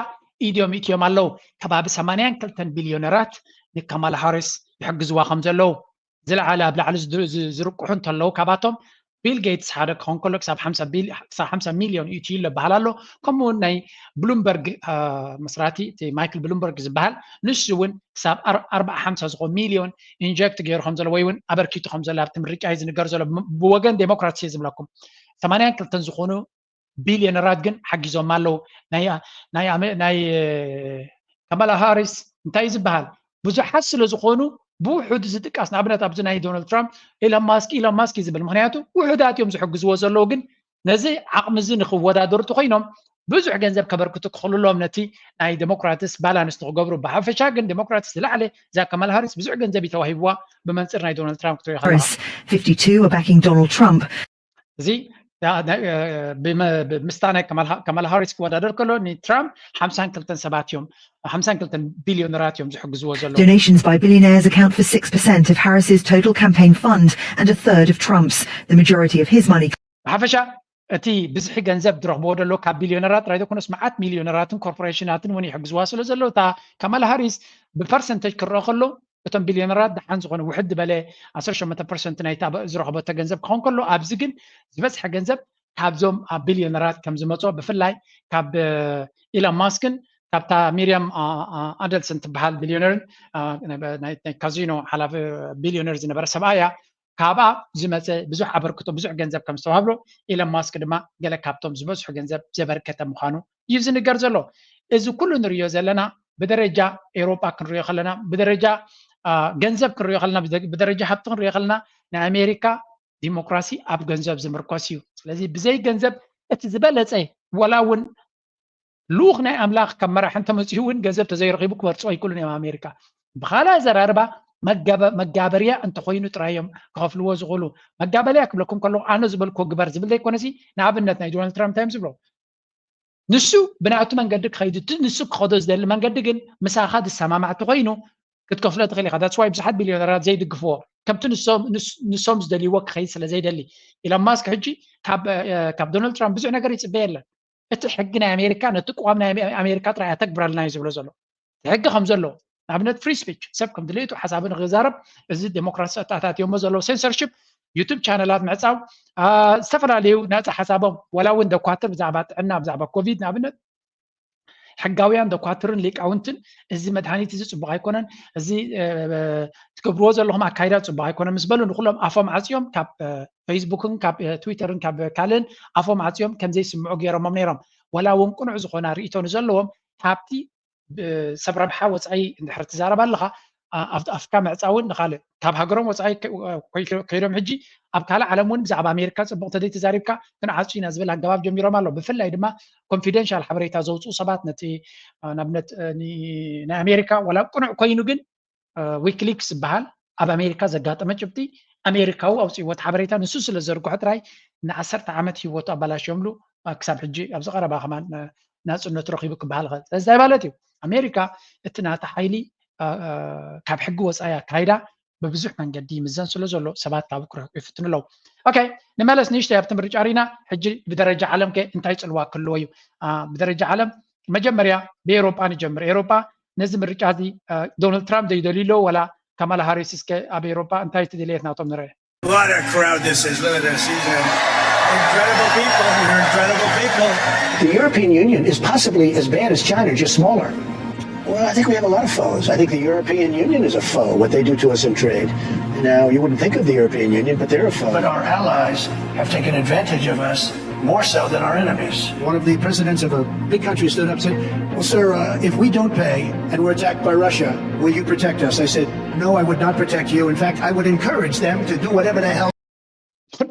ኢድዮም ኢትዮም ኣለዉ። ከባቢ ሰማንያን ክልተን ቢልዮነራት ንካማላ ሃሪስ ይሕግዝዋ ከም ዘለዉ ዝለዓለ ኣብ ላዕሊ ዝርቅሑ እንተለዉ ካብኣቶም ቢል ጌትስ ሓደ ክኸውን ከሎ ክሳብ ሓምሳ ሚልዮን እዩ ትይሎ ይበሃል ኣሎ። ከምኡ እውን ናይ ብሉምበርግ መስራቲ እቲ ማይክል ብሉምበርግ ዝበሃል ንሱ እውን ክሳብ ኣርባዓ ሓምሳ ዝኾን ሚልዮን ኢንጀክት ገይሩ ከም ዘሎ ወይ እውን ኣበርኪቱ ከም ዘሎ ኣብቲ ምርጫ እዩ ዝንገር ዘሎ። ብወገን ዴሞክራትስ እየ ዝብለኩም ሰማንያን ክልተን ዝኾኑ ቢልዮነራት ግን ሓጊዞም ኣለዉ። ናይ ካማላ ሃሪስ እንታይ ዝበሃል ብዙሓት ስለ ዝኾኑ ብውሑድ ዝጥቀስ ንኣብነት ኣብዚ ናይ ዶናልድ ትራምፕ ኢሎን ማስክ ኢሎን ማስክ እዩ ዝብል ምክንያቱ ውሑዳት እዮም ዝሕግዝዎ ዘለዉ ግን ነዚ ዓቕሚ እዚ ንክወዳደሩ ተኮይኖም ብዙሕ ገንዘብ ከበርክቱ ክኽእሉ ኣለዎም ነቲ ናይ ዴሞክራትስ ባላንስ ንክገብሩ። ብሓፈሻ ግን ዴሞክራትስ ዝለዓለ እዛ ካማላ ሃሪስ ብዙሕ ገንዘብ እዩ ተዋሂብዋ ብመንፅር ናይ ዶናልድ ትራምፕ ክትሪኦ ከለኻ Harris, fifty-two are backing Donald Trump. እዚ ምስታ ናይ ካማላ ሃሪስ ክወዳደር ከሎ ንትራምፕ ሓምሳን ክልተን ሰባት እዮም ሓምሳን ክልተን ቢልዮነራት እዮም ዝሕግዝዎ ዘለዉ። Donations by billionaires account for six percent of Harris's total campaign fund and a third of Trump's. The majority of his money ብሓፈሻ እቲ ብዝሒ ገንዘብ ዝረኽብዎ ዘሎ ካብ ቢልዮነራት ጥራይ ዘይኮነስ መዓት ሚልዮነራትን ኮርፖሬሽናትን እውን ይሕግዝዋ ስለ ዘሎ እታ ካማላ ሃሪስ ብፐርሰንተጅ ክረአ ከሎ እቶም ቢልዮነራት ደሓን ዝኾነ ውሕድ ዝበለ ዓሰርተ ሸሞንተ ፐርሰንት ናይታ ዝረኽበቶ ገንዘብ ክኸውን ከሎ ኣብዚ ግን ዝበዝሐ ገንዘብ ካብዞም ኣብ ቢልዮነራት ከም ዝመፅኦ ብፍላይ ካብ ኢሎን ማስክን ካብታ ሚርያም ኣደልሰን ትበሃል ቢልዮነርን ናይ ካዚኖ ሓላፊ ቢልዮነር ዝነበረ ሰብኣያ ካብኣ ዝመፀ ብዙሕ ኣበርክቶ ብዙሕ ገንዘብ ከም ዝተዋህብሎ ኢሎን ማስክ ድማ ገለ ካብቶም ዝበዝሑ ገንዘብ ዘበርከተ ምዃኑ እዩ ዝንገር ዘሎ። እዚ ኩሉ ንሪኦ ዘለና ብደረጃ ኤውሮጳ ክንሪኦ ከለና ብደረጃ ገንዘብ ክንሪኦ ከለና ብደረጃ ሃብቲ ክንሪኦ ከለና ናይ ኣሜሪካ ዲሞክራሲ ኣብ ገንዘብ ዝምርኮስ እዩ። ስለዚ ብዘይ ገንዘብ እቲ ዝበለፀ ወላ እውን ልኡኽ ናይ ኣምላኽ ከም መራሒ እንተመፂኡ እውን ገንዘብ ተዘይረኺቡ ክመርፅዎ ኣይክእሉን እዮም ኣሜሪካ። ብኻልእ ኣዘራርባ መጋበርያ እንተኮይኑ ጥራይ እዮም ክኸፍልዎ ዝኽእሉ። መጋበርያ ክብለኩም ከለኹ ኣነ ዝበልክዎ ግበር ዝብል ዘይኮነሲ ንኣብነት ናይ ዶናልድ ትራምፕ እንታይ እዮም ዝብሎ ንሱ ብናቱ መንገዲ ክኸይድ እቲ ንሱ ክኸዶ ዝደሊ መንገዲ ግን ምሳኻ ዝሰማማዕ ተኮይኑ ክትከፍሎ ትኽእል ኢኻ። That's why ብዙሓት ቢልዮነራት ዘይድግፍዎ ከምቲ ንሶም ዝደልይዎ ክኸይድ ስለ ዘይደሊ። ኢሎን ማስክ ሕጂ ካብ ዶናልድ ትራምፕ ብዙሕ ነገር ይፅበ የለን። እቲ ሕጊ ናይ ኣሜሪካ ነቲ ቅዋም ናይ ኣሜሪካ ጥራይ ኣተግብረልና እዩ ዝብሎ ዘሎ። እቲ ሕጊ ከም ዘሎ ንኣብነት ፍሪ ስፒች ሰብ ከም ድሌቱ ሓሳቡ ንክዛረብ እዚ ዴሞክራሲ ኣተኣታትዮሞ ዘለዉ ሴንሰርሽፕ ዩቱብ ቻነላት ምዕፃው፣ ዝተፈላለዩ ናፃ ሓሳቦም፣ ዋላ እውን ደኳትር ብዛዕባ ጥዕና፣ ብዛዕባ ኮቪድ ንኣብነት፣ ሕጋውያን ደኳትርን ሊቃውንትን፣ እዚ መድሃኒት እዚ ፅቡቅ ኣይኮነን፣ እዚ ትገብርዎ ዘለኹም ኣካይዳ ፅቡቅ ኣይኮነን ምስ በሉ፣ ንኩሎም ኣፎም ዓፅዮም፣ ካብ ፌስቡክን ካብ ትዊተርን ካብ ካልእን ኣፎም ዓፅዮም ከምዘይስምዑ ገይሮሞም ነይሮም። ዋላ እውን ቅኑዕ ዝኾነ ርእይቶ ንዘለዎም፣ ካብቲ ሰብ ረብሓ ወፃኢ እንድሕር ትዛረብ ኣለኻ፣ ኣፍካ ምዕፃውን ንካልእ ካብ ሃገሮም ወፃኢ ከይዶም ሕጂ ኣብ ካልእ ዓለም እውን ብዛዕባ ኣሜሪካ ፅቡቅ ተዘይ ተዛሪብካ ክንዓፁ ኢና ዝብል ኣገባብ ጀሚሮም ኣሎ። ብፍላይ ድማ ኮንፊደንሻል ሓበሬታ ዘውፅኡ ሰባት ነቲ ንኣብነት ናይ ኣሜሪካ ዋላ ቅኑዕ ኮይኑ ግን ዊክሊክስ ዝበሃል ኣብ ኣሜሪካ ዘጋጠመ ጭብጢ ኣሜሪካዊ ኣውፅእዎ እቲ ሓበሬታ ንሱ ስለ ዘርግሖ ጥራይ ንዓሰርተ ዓመት ህይወቱ ኣባላሽዮምሉ ክሳብ ሕጂ ኣብዚ ቀረባ ከማን ናፅነቱ ረኪቡ ክበሃል ይኽእል። ስለዚ እንታይ ማለት እዩ? ኣሜሪካ እቲ ናታ ሓይሊ ካብ ሕጊ ወፃኢ ኣካይዳ ብብዙሕ መንገዲ ይምዘን ስለ ዘሎ ሰባት ካብ ክርሕቁ ይፍትኑ ኣለዉ። ኦኬ፣ ንመለስ ንእሽተይ ኣብቲ ምርጫ ሪና። ሕጂ ብደረጃ ዓለም ከ እንታይ ፅልዋ ክህልዎ እዩ? ብደረጃ ዓለም መጀመርያ ብኤሮጳ ንጀምር። ኤሮጳ ነዚ ምርጫ እዚ ዶናልድ ትራምፕ ዘይደልዩ ኣለዉ ወላ ካማላ ሃሪስ? እስከ ኣብ ኤሮጳ እንታይ ትደልየት ናቶም ንርአ። What a crowd this is. Look at this. These are incredible people. They're incredible people. The European Union is possibly as bad as China, just smaller. Well, I think we have a lot of foes. I think the European Union is a foe, what they do to us in trade. Now, you wouldn't think of the European Union, but they're a foe. But our allies have taken advantage of us more so than our enemies. One of the presidents of a big country stood up and said, Well, sir, uh, if we don't pay and we're attacked by Russia, will you protect us? I said, No, I would not protect you. In fact, I would encourage them to do whatever the hell.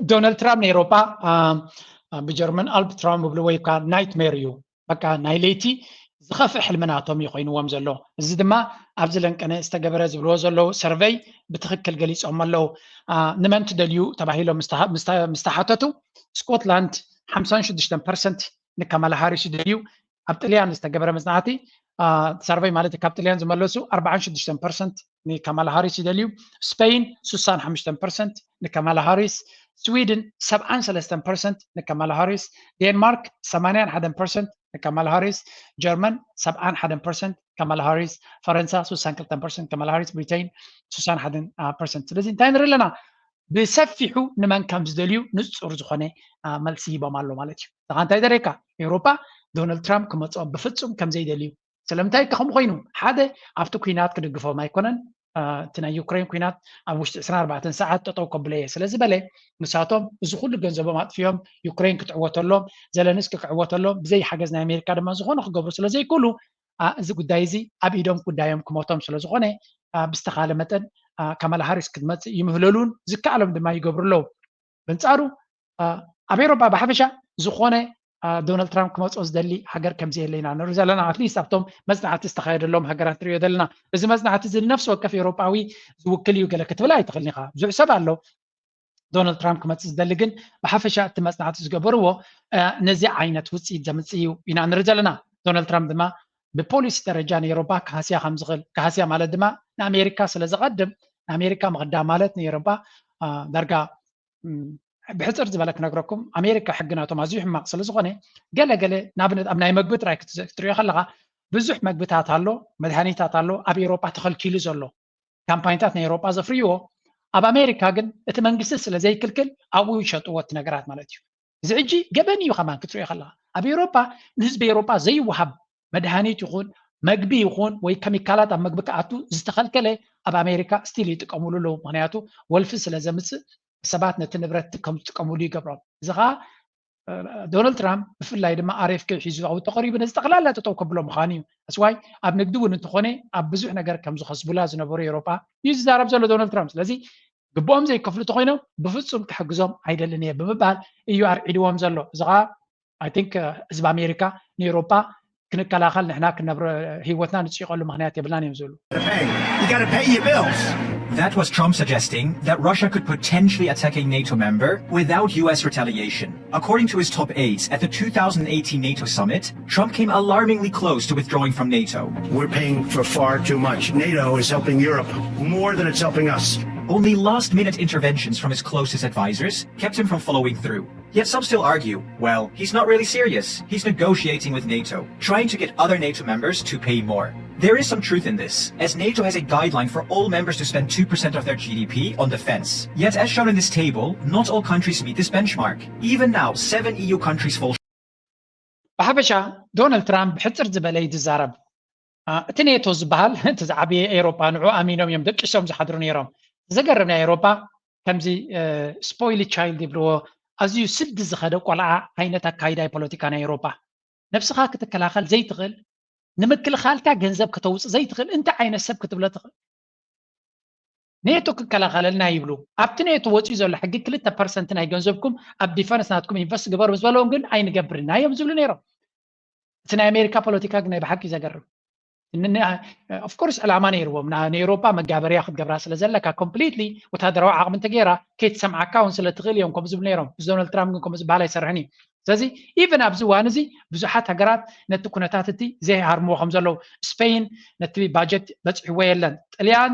ዶናልድ ትራምፕ ንኤሮጳ ብጀርመን ኣልፕ ትራውም ብብልዎ ወይ ከዓ ናይትሜር እዩ። በቃ ናይ ለይቲ ዝኸፍእ ሕልሚ ናቶም እዩ ኮይንዎም ዘሎ። እዚ ድማ ኣብዚ ለንቀነ ዝተገበረ ዝብልዎ ዘለዉ ሰርቨይ ብትኽክል ገሊፆም ኣለዉ። ንመን ትደልዩ ተባሂሎም ምስ ተሓተቱ ስኮትላንድ ሓምሳን ሽዱሽተን ፐርሰንት ንካማላ ሃሪስ ይደልዩ። ኣብ ጥልያን ዝተገበረ መፅናዕቲ ሰርቨይ ማለት ካብ ጥልያን ዝመለሱ ኣርባዓን ሽዱሽተን ፐርሰንት ንካማላ ሃሪስ ይደልዩ። ስፔይን ስሳን ሓሙሽተን ፐርሰንት ንካማላ ሃሪስ፣ ስዊድን ሰብዓን ሰለስተን ፐርሰንት ንካማላ ሃሪስ፣ ዴንማርክ ሰማንያን ሓደን ፐርሰንት ንካማላ ሃሪስ፣ ጀርመን ሰብዓን ሓደን ፐርሰንት ካማላ ሃሪስ፣ ፈረንሳ ስሳን ክልተን ፐርሰንት ካማላ ሃሪስ፣ ብሪተይን ስሳን ሓደን ፐርሰንት። ስለዚ እንታይ ንርኢ ኣለና? ብሰፊሑ ንመን ከም ዝደልዩ ንፁር ዝኾነ መልሲ ሂቦም ኣሎ ማለት እዩ። ንኻ እንታይ ዘርእየካ? ኤውሮጳ ዶናልድ ትራምፕ ክመፅኦም ብፍፁም ከም ዘይደልዩ። ስለምንታይ ከምኡ ኮይኑ? ሓደ ኣብቲ ኩናት ክድግፎም ኣይኮነን። እቲ ናይ ዩክሬን ኩናት ኣብ ውሽጢ ዕስራን ኣርባዕተን ሰዓት ጠጠው ከብሎ እየ ስለ ዝበለ ንሳቶም እዚ ኩሉ ገንዘቦም ኣጥፊኦም ዩክሬን ክትዕወተሎም ዘለንስኪ ክዕወተሎም ብዘይ ሓገዝ ናይ ኣሜሪካ ድማ ዝኾነ ክገብሩ ስለ ዘይክእሉ እዚ ጉዳይ እዚ ኣብ ኢዶም ጉዳዮም ክሞቶም ስለ ዝኾነ ብዝተኻለ መጠን ካማላ ሃሪስ ክትመፅእ ይምህለሉን ዝከኣሎም ድማ ይገብሩ ኣለዉ። በንፃሩ ኣብ ኤሮፓ ብሓፈሻ ዝኾነ ዶናልድ ትራምፕ ክመፅኦ ዝደሊ ሃገር ከምዘየለ ኢና ንርኢ ዘለና። ኣትሊስት ኣብቶም መፅናዕቲ ዝተኻየደሎም ሃገራት ንሪኦ ዘለና። እዚ መፅናዕቲ እዚ ንነፍሲ ወከፍ ኤሮፓዊ ዝውክል እዩ ገለ ክትብል ኣይትኽእልን ኢኻ። ብዙሕ ሰብ ኣሎ ዶናልድ ትራምፕ ክመፅእ ዝደሊ፣ ግን ብሓፈሻ እቲ መፅናዕቲ ዝገበርዎ ነዚ ዓይነት ውፅኢት ዘምፅእ እዩ ኢና ንርኢ ዘለና። ዶናልድ ትራምፕ ድማ ብፖሊሲ ደረጃ ንኤሮፓ ክሃስያ ከም ዝኽእል፣ ክሃስያ ማለት ድማ ንኣሜሪካ ስለ ዘቐድም ንኣሜሪካ ምቕዳም ማለት ንኤሮፓ ዳርጋ ብሕፅር ዝበለ ክነግረኩም ኣሜሪካ ሕጊ ናቶም ኣዝዩ ሕማቕ ስለ ዝኾነ ገለ ገለ ንኣብነት ኣብ ናይ መግቢ ጥራይ ክትሪኦ ከለኻ ብዙሕ መግብታት ኣሎ፣ መድሃኒታት ኣሎ ኣብ ኤሮጳ ተኸልኪሉ ዘሎ ካምፓኒታት ናይ ኤሮጳ ዘፍርይዎ ኣብ ኣሜሪካ ግን እቲ መንግስቲ ስለ ዘይክልክል ኣብኡ ይሸጥዎ እቲ ነገራት ማለት እዩ። እዚ ሕጂ ገበን እዩ ከማን ክትሪኦ ከለኻ ኣብ ኤሮጳ ንህዝቢ ኤሮጳ ዘይወሃብ መድሃኒት ይኹን መግቢ ይኹን ወይ ከሚካላት ኣብ መግቢ ክኣቱ ዝተኸልከለ ኣብ ኣሜሪካ ስቲል ይጥቀምሉ ኣለዉ። ምክንያቱ ወልፊ ስለ ዘምፅእ ሰባት ነቲ ንብረት ከም ዝጥቀምሉ ይገብሮም። እዚ ከዓ ዶናልድ ትራምፕ ብፍላይ ድማ ኣር ኤፍ ኬ ሒዙ ኣብኡ ተቐሪቡ ነዚ ጠቕላላ ጠጠው ከብሎ ምዃኑ እዩ። ስዋይ ኣብ ንግዲ እውን እንተኾነ ኣብ ብዙሕ ነገር ከም ዝኸስቡላ ዝነበሩ ኤሮጳ እዩ ዝዛረብ ዘሎ ዶናልድ ትራምፕ። ስለዚ ግብኦም ዘይከፍሉ ተኮይኖም ብፍፁም ክሕግዞም ኣይደልን እየ ብምባል እዩ ኣርዒድዎም ዘሎ። እዚ ከዓ ኣይ ቲንክ ህዝቢ ኣሜሪካ ንኤሮጳ ክንከላኸል ንሕና ክንነብረ ህይወትና ንፅይቀሉ ምክንያት የብልናን እዮም ዝብሉ። You gotta pay your bills. That was Trump suggesting that Russia could potentially attack a NATO member without U S retaliation. According to his top aides at the two thousand eighteen NATO summit, Trump came alarmingly close to withdrawing from NATO. We're paying for far too much. NATO is helping Europe more than it's helping us. Only last minute interventions from his closest advisors kept him from following through. Yet some still argue, well, he's not really serious. He's negotiating with NATO, trying to get other NATO members to pay more. There is some truth in this, as NATO has a guideline for all members to spend two percent of their G D P on defense. Yet, as shown in this table, not all countries meet this benchmark. Even now, seven E U countries fall. ብሓፈሻ ዶናልድ ትራምፕ ብሕፅር ዝበለ እዩ ዝዛረብ። እቲ ኔቶ ዝበሃል እቲ ዝዓበየ ኤውሮጳ ንዑ ኣሚኖም እዮም ደቂሶም ዝሓድሩ ነይሮም። ዘገርም ናይ ኤውሮጳ ከምዚ ስፖይል ቻይልድ ይብልዎ፣ ኣዝዩ ስዲ ዝኸደ ቆልዓ ዓይነት ኣካይዳ ፖለቲካ ናይ ኤውሮጳ። ነብስኻ ክትከላኸል ዘይትኽእል፣ ንምክልኻልካ ገንዘብ ከተውፅእ ዘይትኽእል እንታይ ዓይነት ሰብ ክትብሎ ትኽእል? ኔቶ ክከላኸለልና ይብሉ። ኣብቲ ኔቶ ወፂኡ ዘሎ ሕጊ ክልተ ፐርሰንት ናይ ገንዘብኩም ኣብ ዲፈንስ ናትኩም ኢንቨስት ግበሩ ምስ በለዎም ግን ኣይንገብርን ኢና እዮም ዝብሉ ነይሮም። እቲ ናይ ኣሜሪካ ፖለቲካ ግን ናይ ብሓቂ ዘገርም። ኦፍኮርስ ዕላማ ነይርዎም ንኤውሮፓ መጋበርያ ክትገብራ ስለ ዘለካ ኮምፕሊትሊ ወታደራዊ ዓቕሚ እንተገይራ ከይትሰምዓካ እውን ስለ ትኽእል እዮም ከምኡ ዝብሉ ነይሮም። ምስ ዶናልድ ትራምፕ ግን ከምኡ ዝበሃል ኣይሰርሕን እዩ። ስለዚ ኢቨን ኣብዚ እዋን እዚ ብዙሓት ሃገራት ነቲ ኩነታት እቲ ዘይሃርምዎ ከም ዘለዉ ስፔይን ነቲ ባጀት በፂሕዎ የለን። ጥልያን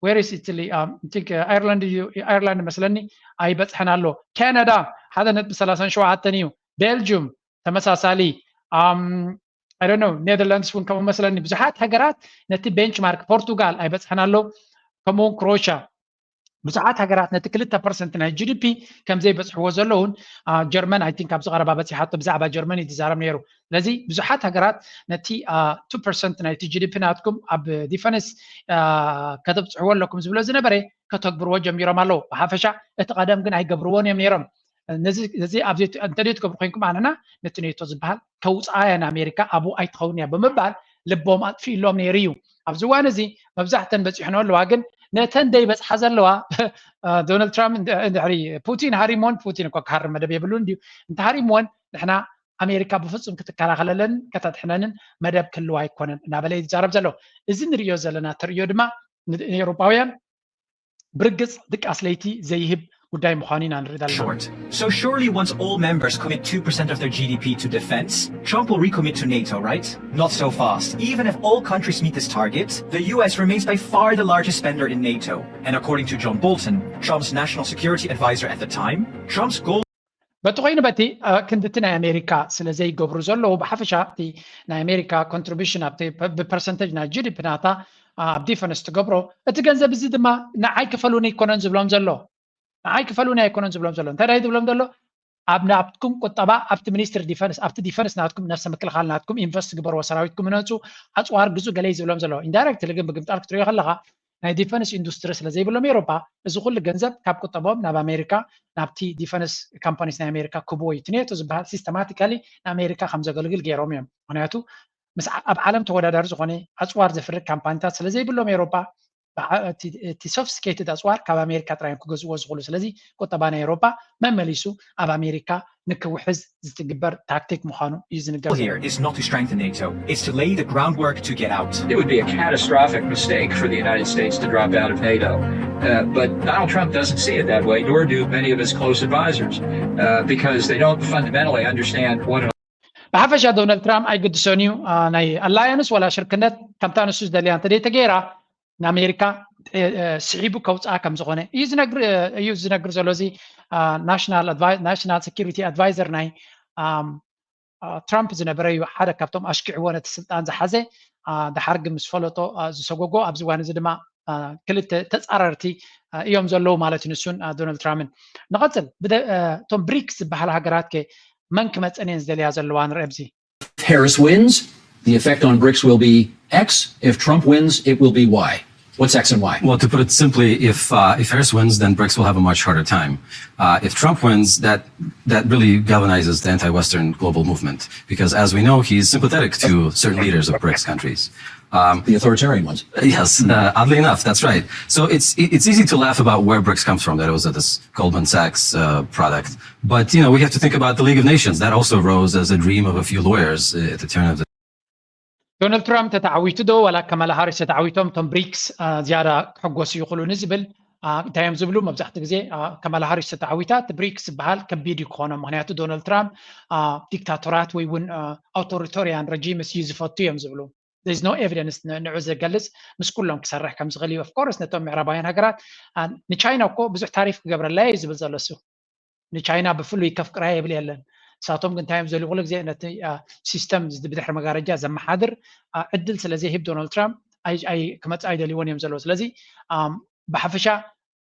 where is Italy? Um, I think uh, Ireland እዩ Ireland መስለኒ ኣይበፅሐን ኣሎ። ካናዳ ሓደ ነጥቢ ሰላሳን ሸውዓተን እዩ። ቤልጅዩም ተመሳሳሊ። Um, I don't know Netherlands እውን ከምኡ መስለኒ። ብዙሓት ሃገራት ነቲ ቤንችማርክ ፖርቱጋል ኣይበፅሐን ኣሎ። ከምኡ ክሮኤሽያ ብዙሓት ሃገራት ነቲ ክልተ ፐርሰንት ናይ ጂ ዲ ፒ ከም ዘይበፅሕዎ ዘለውን ጀርመን I think ኣብዚ ቀረባ በፂሓቶ ብዛዕባ ጀርመን እዩ ዝዛረብ ነይሩ። ስለዚ ብዙሓት ሃገራት ነቲ ቱ ፐርሰንት ናይቲ ጂ ዲ ፒ ናትኩም ኣብ ዲፈንስ ከተብፅሕዎ ኣለኩም ዝብሎ ዝነበረ ከተግብርዎ ጀሚሮም ኣለዉ። ብሓፈሻ እቲ ቀደም ግን ኣይገብርዎን እዮም ነይሮም። ነዚ ኣብዚ እንተደዩ ትገብሩ ኮይንኩም ኣንሕና ነቲ ኔቶ ዝበሃል ከውፅኣ እያ ንኣሜሪካ ኣብኡ ኣይትኸውን እያ ብምባል ልቦም ኣጥፊእሎም ነይሩ እዩ። ኣብዚ እዋን እዚ መብዛሕተን በፂሕኖ ኣለዋ፣ ግን ነተን ደይበፅሓ ዘለዋ ዶናልድ ትራምፕ እንድሕሪ ፑቲን ሃሪሞን፣ ፑቲን እኮ ክሃርም መደብ የብሉን እንድዩ፣ እንተሃሪምወን ንሕና ኣሜሪካ ብፍፁም ክትከላኸለለንን ከተድሕነንን መደብ ክህልዋ ኣይኮነን እናበለ እዩ ዝዛረብ ዘሎ። እዚ ንሪኦ ዘለና ተርእዮ ድማ ንኤውሮጳውያን ብርግፅ ድቃስ ለይቲ ዘይህብ ጉዳይ ምዃኑ ኢና ንርኢ ዘለና። Short. So surely once all members commit two percent of their G D P to defense, Trump will recommit to NATO, right? Not so fast. Even if all countries meet this target, the U S remains by far the largest spender in NATO. And according to John Bolton, Trump's national security advisor at the time, Trump's goal በቲ ኮይኑ በቲ ክንድቲ ናይ ኣሜሪካ ስለ ዘይገብሩ ዘለዉ ብሓፈሻ እቲ ናይ ኣሜሪካ ኮንትሪቢሽን ኣብቲ ብፐርሰንተጅ ናይ ጂ ዲ ፒ ናታ ኣብ ዲፈንስ ትገብሮ እቲ ገንዘብ እዚ ድማ ንዓይ ክፈሉኒ ኣይኮነን ዝብሎም ዘሎ። ንዓይ ክፈሉኒ ኣይኮነን ዝብሎም ዘሎ። እንታይ ዳይ ዝብሎም ዘሎ? ኣብ ናብትኩም ቁጠባ ኣብቲ ሚኒስትሪ ዲፈንስ ኣብቲ ዲፈንስ ናትኩም ነፍሰ ምክልኻል ናትኩም ኢንቨስት ግበርዎ፣ ሰራዊትኩም ህነፁ፣ ኣፅዋር ግዙ ገለ እዩ ዝብሎም ዘሎ። ኢንዳይረክትሊ ግን ብግምጣል ክትሪኦ ከለኻ ናይ ዲፈንስ ኢንዱስትሪ ስለ ዘይብሎም ኤውሮፓ እዚ ኩሉ ገንዘብ ካብ ቁጠቦም ናብ ኣሜሪካ ናብቲ ዲፈንስ ካምፓኒስ ናይ ኣሜሪካ ክብዎ እዩ። እቲ ኔቶ ዝበሃል ሲስተማቲካሊ ንኣሜሪካ ከም ዘገልግል ገይሮም እዮም። ምክንያቱ ምስ ኣብ ዓለም ተወዳዳሪ ዝኾነ ኣፅዋር ዘፍሪ ካምፓኒታት ስለ ዘይብሎም ኤውሮፓ እቲ ሶፊስቲኬትድ ኣፅዋር ካብ ኣሜሪካ ጥራይ እዮም ክገዝእዎ ዝኽእሉ። ስለዚ ቁጠባ ናይ ኤውሮፓ መመሊሱ ኣብ ኣሜሪካ ንክውሕዝ ዝትግበር ታክቲክ ምዃኑ እዩ ዝንገር ዘሎ። Here is not to strengthen NATO, it's to lay the groundwork to get out. It would be a catastrophic mistake for the United States to drop out of NATO. Uh, but Donald Trump doesn't see it that way, nor do many of his close advisors, uh, because they don't fundamentally understand what an ብሓፈሻ ዶናልድ ትራምፕ ኣይግድሶን እዩ ናይ ኣላያንስ ዋላ ሽርክነት ከምታ ንሱ ዝደልያ እንተደይ ተገይራ ንኣሜሪካ ስሒቡ ከውፅኣ ከም ዝኾነ እዩ ዝነግር እዩ ዝነግር ዘሎ። እዚ ናሽናል ሴኪሪቲ ኣድቫይዘር ናይ ትራምፕ ዝነበረ እዩ። ሓደ ካብቶም ኣሽኪዕዎ ነቲ ስልጣን ዝሓዘ ድሓር ግን ምስ ፈለጦ ዝሰጎጎ ኣብዚ እዋን እዚ ድማ ክልተ ተፃረርቲ እዮም ዘለዉ ማለት እዩ ንሱን ዶናልድ ትራምፕን። ንቐፅል እቶም ብሪክስ ዝበሃላ ሃገራት ከ መን ክመፀን እየን ዝደልያ ዘለዋ ንርኢ ኣብዚ። If Harris wins, the effect on BRICS will be X. If Trump wins, it will be Y. What's X and Y? Well, to put it simply, if uh, if Harris wins, then BRICS will have a much harder time. Uh, if Trump wins, that that really galvanizes the anti-Western global movement because, as we know, he's sympathetic to certain leaders of BRICS countries. Um, the authoritarian ones. Yes, uh, oddly enough, that's right. So it's it's easy to laugh about where BRICS comes from. That it was this Goldman Sachs uh, product, but you know we have to think about the League of Nations. That also rose as a dream of a few lawyers uh, at the turn of the ዶናልድ ትራምፕ ተተዓዊቱ ዶ ዋላ ከማላ ሃሪስ ተተዓዊቶም እቶም ብሪክስ ዝያዳ ክሕጎሱ ይኽእሉ ንዝብል እንታይ እዮም ዝብሉ? መብዛሕትኡ ግዜ ከማላ ሃሪስ ተተዓዊታ እቲ ብሪክስ ዝበሃል ከቢድ እዩ ክኾኖም። ምክንያቱ ዶናልድ ትራምፕ ዲክታቶራት ወይ እውን ኣውቶሪቶሪያን ረጂምስ እዩ ዝፈቱ እዮም ዝብሉ። There's no evidence ንዑ ዘገልጽ ምስ ኩሎም ክሰርሕ ከም ዝኽእል እዩ። Of course ነቶም ምዕራባውያን ሃገራት ንቻይና እኮ ብዙሕ ታሪፍ ክገብረላ እዩ ዝብል ዘሎ እሱ። ንቻይና ብፍሉይ ከፍቅራ የብል የለን። ንሳቶም ግን እንታይ እዮም ዝደልዩ? ኩሉ ግዜ ነቲ ሲስተም ብድሕሪ መጋረጃ ዘመሓድር ዕድል ስለ ዘይህብ ዶናልድ ትራምፕ ክመፅእ ኣይደልይዎን እዮም ዘለዉ። ስለዚ ብሓፈሻ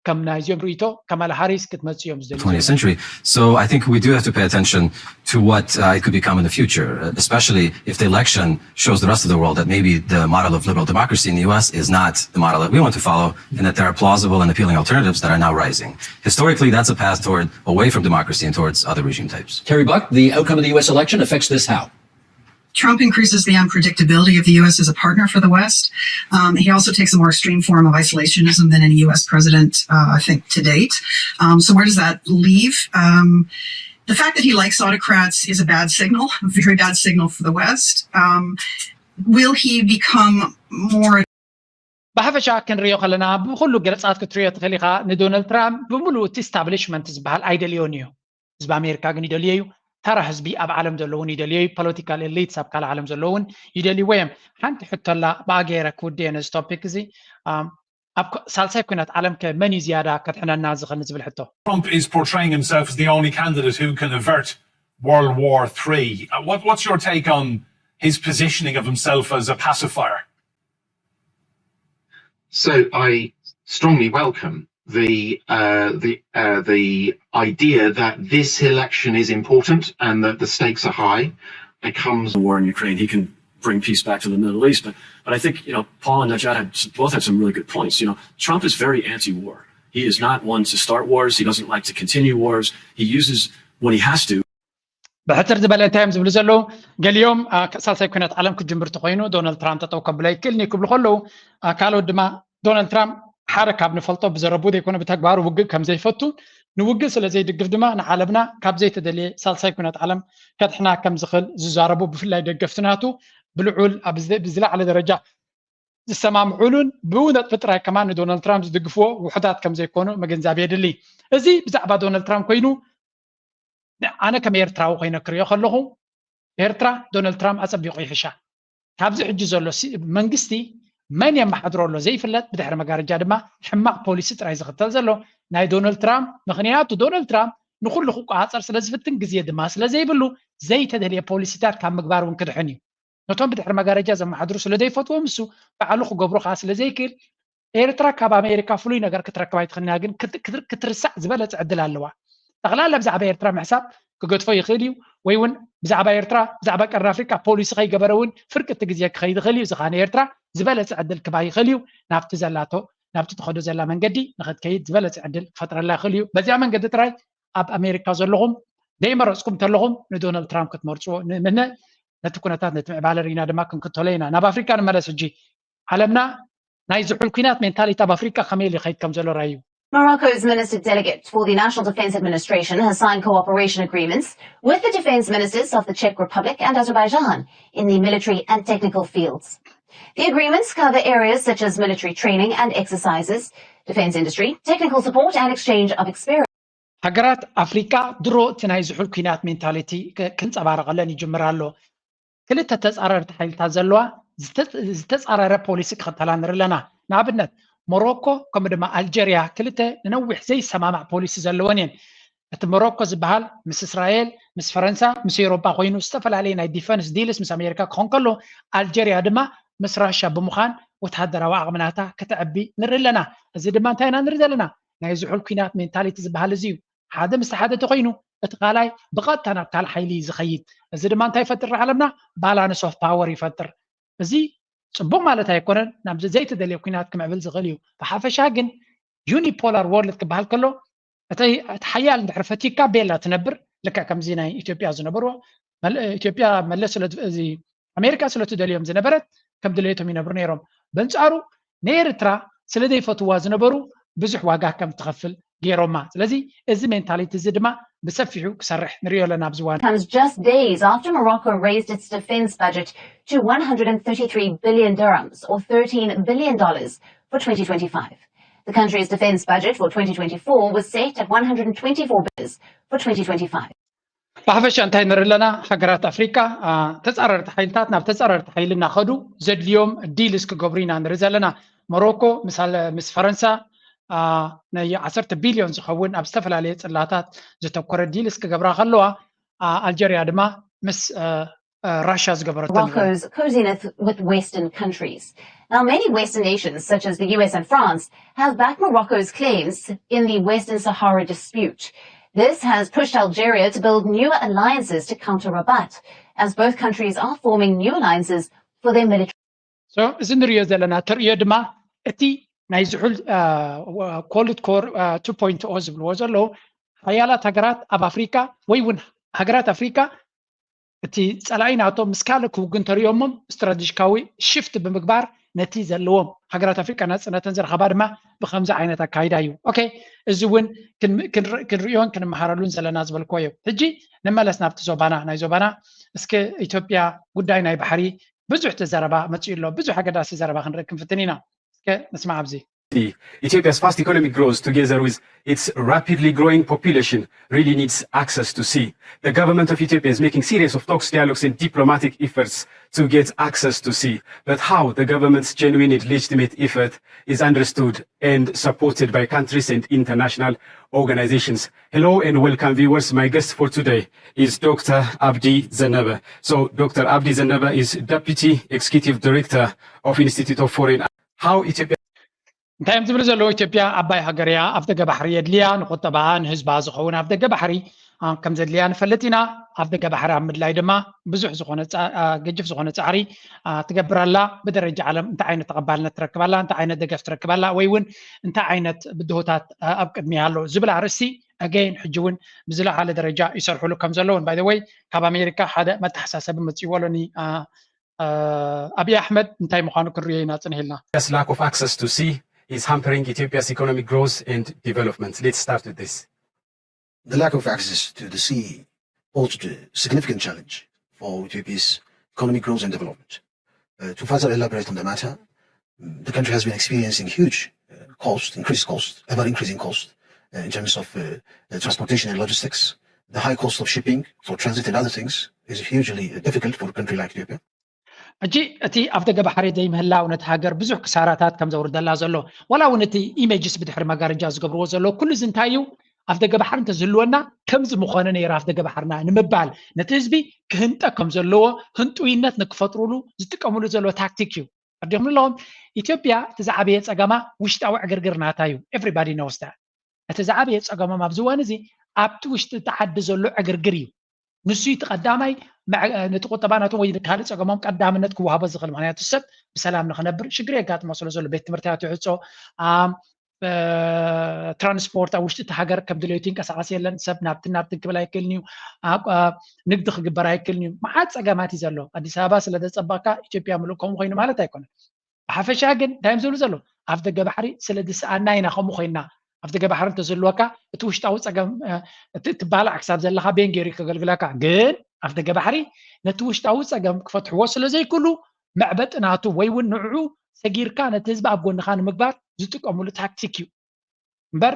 ከም ናይዚኦም ርእይቶ ካማላ ሃሪስ ክትመፅእ እዮም ዝደልዩ twentieth century. So I think we do have to pay attention to what uh, it could become in the future, uh, especially if the election shows the rest of the world that maybe the model of liberal democracy in the U S is not the model that we want to follow, and that there are plausible and appealing alternatives that are now rising. Historically, that's a path toward away from democracy and towards other regime types. Terry Buck, the outcome of the U S election affects this how? Trump increases the unpredictability of the U S as a partner for the West. Um, he also takes a more extreme form of isolationism than any U S president, uh, I think, to date. Um, so, where does that leave? Um, the fact that he likes autocrats is a bad signal, a very bad signal for the West. Um, will he become more ብሓፈሻ ክንሪኦ ከለና ብኩሉ ገለፃት ክትሪኦ ትኽእል ኢኻ። ንዶናልድ ትራምፕ ብምሉእ እቲ ስታብሊሽመንት ዝበሃል ኣይደልዮን እዩ። ህዝቢ ኣሜሪካ ግን ይደልዮ እዩ። ተራ ህዝቢ ኣብ ዓለም ዘሎ እውን ይደልዮ እዩ። ፖለቲካል ኤሊትስ ኣብ ካልእ ዓለም ዘሎ እውን ይደልይዎ እዮም። ሓንቲ ሕቶ ኣላ ብኣገይረ ክውድየ ነዚ ቶፒክ እዚ ኣብ ሳልሳይ ኩናት ዓለም ከ መን እዩ ዝያዳ ከድሕነና ዝኽእል ንዝብል ሕቶ? Trump is portraying himself as the only candidate who can avert World War Three. Uh, what, what's your take on his positioning of himself as a pacifier? So I strongly welcome the uh, the uh, the idea that this election is important and that the stakes are high. It comes the war in Ukraine. He can bring peace back to the Middle East, but but I think you know Paul and Najat had both had some really good points. You know, Trump is very anti-war. He is not one to start wars. He doesn't like to continue wars. He uses when he has to. ብሕፅር ዝበለ እንታይ እዮም ዝብሉ ዘለዉ? ገሊኦም ሳልሳይ ኩናት ዓለም ክጅምር ተኮይኑ ዶናልድ ትራምፕ ጠጠው ከብሎ ኣይክእልን እዩ ክብሉ ከለዉ፣ ካልኦት ድማ ዶናልድ ትራምፕ ሓደ ካብ ንፈልጦ ብዘረቡ ዘይኮነ ብተግባሩ ውግእ ከም ዘይፈቱ፣ ንውግእ ስለ ዘይድግፍ ድማ ንዓለምና ካብ ዘይተደልየ ሳልሳይ ኩናት ዓለም ከድሕና ከም ዝኽእል ዝዛረቡ ብፍላይ ደገፍቲ ናቱ ብልዑል ብዝለዓለ ደረጃ ዝሰማምዑሉን ብኡ ነጥቢ ጥራይ ከማን ንዶናልድ ትራምፕ ዝድግፍዎ ውሑዳት ከም ዘይኮኑ ምግንዛብ የድሊ። እዚ ብዛዕባ ዶናልድ ትራምፕ ኮይኑ ኣነ ከም ኤርትራዊ ኮይነ ክሪኦ ከለኹ ኤርትራ ዶናልድ ትራምፕ ኣጸቢቑ ይሕሻ። ካብዚ ሕጂ ዘሎ መንግስቲ መን የመሓድሮ ኣሎ ዘይፍለጥ ብድሕሪ መጋረጃ ድማ ሕማቕ ፖሊሲ ጥራይ ዝኽተል ዘሎ ናይ ዶናልድ ትራምፕ። ምኽንያቱ ዶናልድ ትራምፕ ንኹሉ ክቆፃፀር ስለ ዝፍትን ግዜ ድማ ስለ ዘይብሉ ዘይተደልየ ፖሊሲታት ካብ ምግባር እውን ክድሕን እዩ። ነቶም ብድሕሪ መጋረጃ ዘመሓድሩ ስለ ዘይፈትዎም እሱ ባዕሉ ክገብሮ ከዓ ስለ ዘይክእል ኤርትራ ካብ ኣሜሪካ ፍሉይ ነገር ክትረክብ ኣይትኽእልን እያ፣ ግን ክትርሳዕ ዝበለፀ ዕድል ኣለዋ። ጠቕላላ ብዛዕባ ኤርትራ ምሕሳብ ክገድፎ ይኽእል እዩ፣ ወይ እውን ብዛዕባ ኤርትራ ብዛዕባ ቀርኒ ኣፍሪቃ ፖሊሲ ከይገበረ እውን ፍርቂ እቲ ግዜ ክኸይድ ይኽእል እዩ። እዚ ከዓ ንኤርትራ ዝበለፀ ዕድል ክባ ይኽእል እዩ፣ ናብቲ ዘላቶ ናብቲ ትኸዶ ዘላ መንገዲ ንኽትከይድ ዝበለፀ ዕድል ክፈጥረላ ይኽእል እዩ። በዚኣ መንገዲ ጥራይ ኣብ ኣሜሪካ ዘለኹም ዘይመረፅኩም እንተለኹም ንዶናልድ ትራምፕ ክትመርፅዎ ንምህነ ነቲ ኩነታት ነቲ ምዕባለ ርኢና ድማ ክንክተሎ ኢና። ናብ ኣፍሪቃ ንመለስ ሕጂ። ዓለምና ናይ ዝሑል ኲናት ሜንታሊቲ ኣብ ኣፍሪቃ ከመይ ኢሉ ይኸይድ ከም ዘሎ ርኣዩ። Morocco's Minister Delegate for the National Defense Administration has signed cooperation agreements with the defense ministers of the Czech Republic and Azerbaijan in the military and technical fields. The agreements cover areas such as military training and exercises, defense industry, technical support, and exchange of experience. ሃገራት ኣፍሪቃ ድሮ እቲ ናይ ዝሑል ኲናት ሜንታሊቲ ክንፀባረቐለን ይጅምር ኣሎ። ክልተ ተፃረርቲ ሓይልታት ዘለዋ ዝተፃረረ ፖሊሲ ክኽተላ ንርኢ ኣለና። ንኣብነት ሞሮኮ ከምኡ ድማ ኣልጀርያ ክልተ ንነዊሕ ዘይሰማማዕ ፖሊሲ ዘለወን እየን። እቲ ሞሮኮ ዝበሃል ምስ እስራኤል፣ ምስ ፈረንሳ፣ ምስ ኤውሮጳ ኮይኑ ዝተፈላለየ ናይ ዲፈንስ ዲልስ ምስ ኣሜሪካ ክኾን ከሎ ኣልጀርያ ድማ ምስ ራሻ ብምዃን ወተሃደራዊ ዓቕሚ ናታ ከተዕቢ ንርኢ ኣለና። እዚ ድማ እንታይ ኢና ንርኢ ዘለና? ናይ ዝሑል ኲናት ሜንታሊቲ ዝበሃል እዚ እዩ። ሓደ ምስቲ ሓደ ተኮይኑ እቲ ካልኣይ ብቐጥታ ናብ ካልእ ሓይሊ እዩ ዝኸይድ። እዚ ድማ እንታይ ይፈጥር ንዓለምና? ባላንስ ኦፍ ፓወር ይፈጥር። እዚ ፅቡቕ ማለት ኣይኮነን፣ ናብ ዘይተደልየ ኲናት ክምዕብል ዝኽእል እዩ። ብሓፈሻ ግን ዩኒፖላር ወርልድ ክበሃል ከሎ እቲ ሓያል እንድሕር ፈቲካ ቤላ ትነብር ልክዕ ከምዚ ናይ ኢትዮጵያ ዝነበርዎ ኢትዮጵያ መለስ ኣሜሪካ ስለትደልዮም ዝነበረት ከም ድሌቶም ይነብሩ ነይሮም። በንፃሩ ንኤርትራ ስለ ዘይፈትዋ ዝነበሩ ብዙሕ ዋጋ ከም ትኸፍል ገይሮማ። ስለዚ እዚ ሜንታሊቲ እዚ ድማ ብሰፊሑ ክሰርሕ ንሪኦ ኣለና ኣብዚ ዋን። Comes just days after Morocco raised its defense budget to one hundred and thirty-three billion dirhams or thirteen billion dollars for twenty twenty-five. The country's defense budget for twenty twenty-four was set at one hundred and twenty-four billion for twenty twenty-five. ብሓፈሻ እንታይ ንርኢ ኣለና? ሃገራት ኣፍሪቃ ተፃረርቲ ሓይልታት ናብ ተፃረርቲ ሓይሊ እናኸዱ ዘድልዮም ዲልስ ክገብሩ ኢና ንርኢ ዘለና። ሞሮኮ ምስ ፈረንሳ ናይ ዓሰርተ ቢልዮን ዝኸውን ኣብ ዝተፈላለየ ፅላታት ዘተኮረ ዲልስ ክገብራ ከለዋ ኣልጀርያ ድማ ምስ ራሽያ ዝገበረቶ Morocco's coziness with Western countries. Now, many Western nations, such as the U S and France, have backed Morocco's claims in the Western Sahara dispute. This has pushed Algeria to build newer alliances to counter Rabat, as both countries are forming new alliances for their military. So እዚ ንሪኦ ዘለና ተርእዮ ድማ እቲ ናይ ዝሑል ኮልድ ኮር ቱ ፖይንት ኦ ዝብልዎ ዘለዉ ሓያላት ሃገራት ኣብ ኣፍሪካ ወይ እውን ሃገራት ኣፍሪካ እቲ ፀላኢ ናቶም ምስ ካልእ ክውግን ተሪኦሞም ስትራቴጂካዊ ሽፍት ብምግባር ነቲ ዘለዎም ሃገራት ኣፍሪቃ ናፅነተን ዝረኸባ ድማ ብከምዚ ዓይነት ኣካይዳ እዩ። ኦኬ፣ እዚ እውን ክንሪኦን ክንመሃረሉን ዘለና ዝበልክዎ እዩ። ሕጂ ንመለስ ናብቲ ዞባና ናይ ዞባና እስከ ኢትዮጵያ ጉዳይ ናይ ባሕሪ ብዙሕ ዘረባ መፅኡ ኣሎ። ብዙሕ ኣገዳሲ ዘረባ ክንርኢ ክንፍትን ኢና። እስከ ንስማዕ ኣብዚ። Ethiopia's fast economic growth, together with its rapidly growing population, really needs access to sea. The government of Ethiopia is making series of talks, dialogues, and diplomatic efforts to get access to sea. But how the government's genuine and legitimate effort is understood and supported by countries and international organizations. Hello and welcome, viewers. My guest for today is Doctor Abdi Zenebe. So, Doctor Abdi Zenebe is Deputy Executive Director of Institute of Foreign. How Ethiopia እንታይ እዮም ዝብሉ ዘለዉ? ኢትዮጵያ ዓባይ ሃገር እያ። ኣፍ ደገ ባሕሪ የድልያ፣ ንቁጠባ ንህዝባ ዝኸውን ኣፍ ደገ ባሕሪ ከም ዘድልያ ንፈልጥ ኢና። ኣፍ ደገ ባሕሪ ኣብ ምድላይ ድማ ብዙሕ ዝኾነ ገጅፍ ዝኾነ ፃዕሪ ትገብር ኣላ። ብደረጃ ዓለም እንታይ ዓይነት ተቐባልነት ትረክብ ኣላ፣ እንታይ ዓይነት ደገፍ ትረክብ ኣላ፣ ወይ እውን እንታይ ዓይነት ብድሆታት ኣብ ቅድሚያ ኣሎ ዝብል ኣርእስቲ ኣገይን ሕጂ እውን ብዝለዓለ ደረጃ ይሰርሕሉ ከም ዘለውን ባይ ወይ ካብ ኣሜሪካ ሓደ መተሓሳሰቢ መፅእዎ ኣሎኒ። ኣብይ ኣሕመድ እንታይ ምዃኑ ክንሪኦ ኢና ፅንሕ ኢልና። This lack of access to sea is hampering Ethiopia's economic growth and development. Let's start with this. The lack of access to the sea posed a significant challenge for Ethiopia's economic growth and development. Uh, to further elaborate on the matter, the country has been experiencing huge uh, cost, increased cost, ever increasing cost uh, in terms of uh, transportation and logistics. The high cost of shipping for transit and other things is hugely difficult for a country like Ethiopia. ሕጂ እቲ ኣፍ ደገ ባሕሪ ዘይምህላው ነቲ ሃገር ብዙሕ ክሳራታት ከም ዘውርደላ ዘሎ ዋላ እውን እቲ ኢሜጅስ ብድሕሪ መጋረጃ ዝገብርዎ ዘሎ ኩሉ እዚ እንታይ እዩ? ኣፍ ደገ ባሕሪ እንተዝህልወና ከምዚ ምኾነ ነይሩ ኣፍ ደገ ባሕርና ንምባል ነቲ ህዝቢ ክህንጠ ከም ዘለዎ ህንጡይነት ንክፈጥሩሉ ዝጥቀምሉ ዘሎ ታክቲክ እዩ። ኣዲኹም ኣለኹም ኢትዮጵያ እቲ ዝዓበየ ፀገማ ውሽጣዊ ዕግርግር ናታ እዩ። Everybody knows that። እቲ ዝዓበየ ፀገሞም ኣብዚ እዋን እዚ ኣብቲ ውሽጢ እቲ ዓዲ ዘሎ ዕግርግር እዩ። ንሱ እቲ ቀዳማይ ነቲ ቁጠባ ናቶም ወይ ካልእ ፀገሞም ቀዳምነት ክወሃቦ ዝኽእል። ምክንያቱ ሰብ ብሰላም ንክነብር ሽግር የጋጥሞ ስለ ዘሎ ቤት ትምህርትያት ይሕፆ፣ ትራንስፖርት ኣብ ውሽጢ እቲ ሃገር ከም ድሌቱ ይንቀሳቐስ የለን። ሰብ ናብትን ናብትን ክብል ኣይክእልን እዩ። ንግዲ ክግበር ኣይክእልን እዩ። መዓት ፀገማት እዩ ዘሎ። ኣዲስ ኣበባ ስለ ዘፀበቕካ ኢትዮጵያ ምሉእ ከምኡ ኮይኑ ማለት ኣይኮነን። ብሓፈሻ ግን እንታይ እዮም ዝብሉ ዘለዉ? ኣፍ ደገ ባሕሪ ስለ ዝሰኣና ኢና ከምኡ ኮይንና። ኣፍ ደገ ባሕሪ እንተዝህልወካ እቲ ውሽጣዊ ፀገም ትባላዕ ክሳብ ዘለካ ቤን ገይሩ ከገልግለካ። ግን ኣፍ ደገ ባሕሪ ነቲ ውሽጣዊ ፀገም ክፈትሕዎ ስለ ዘይክእሉ መዕበጢ ናቱ ወይ እውን ንዕኡ ሰጊርካ ነቲ ህዝቢ ኣብ ጎንኻ ንምግባር ዝጥቀምሉ ታክቲክ እዩ እምበር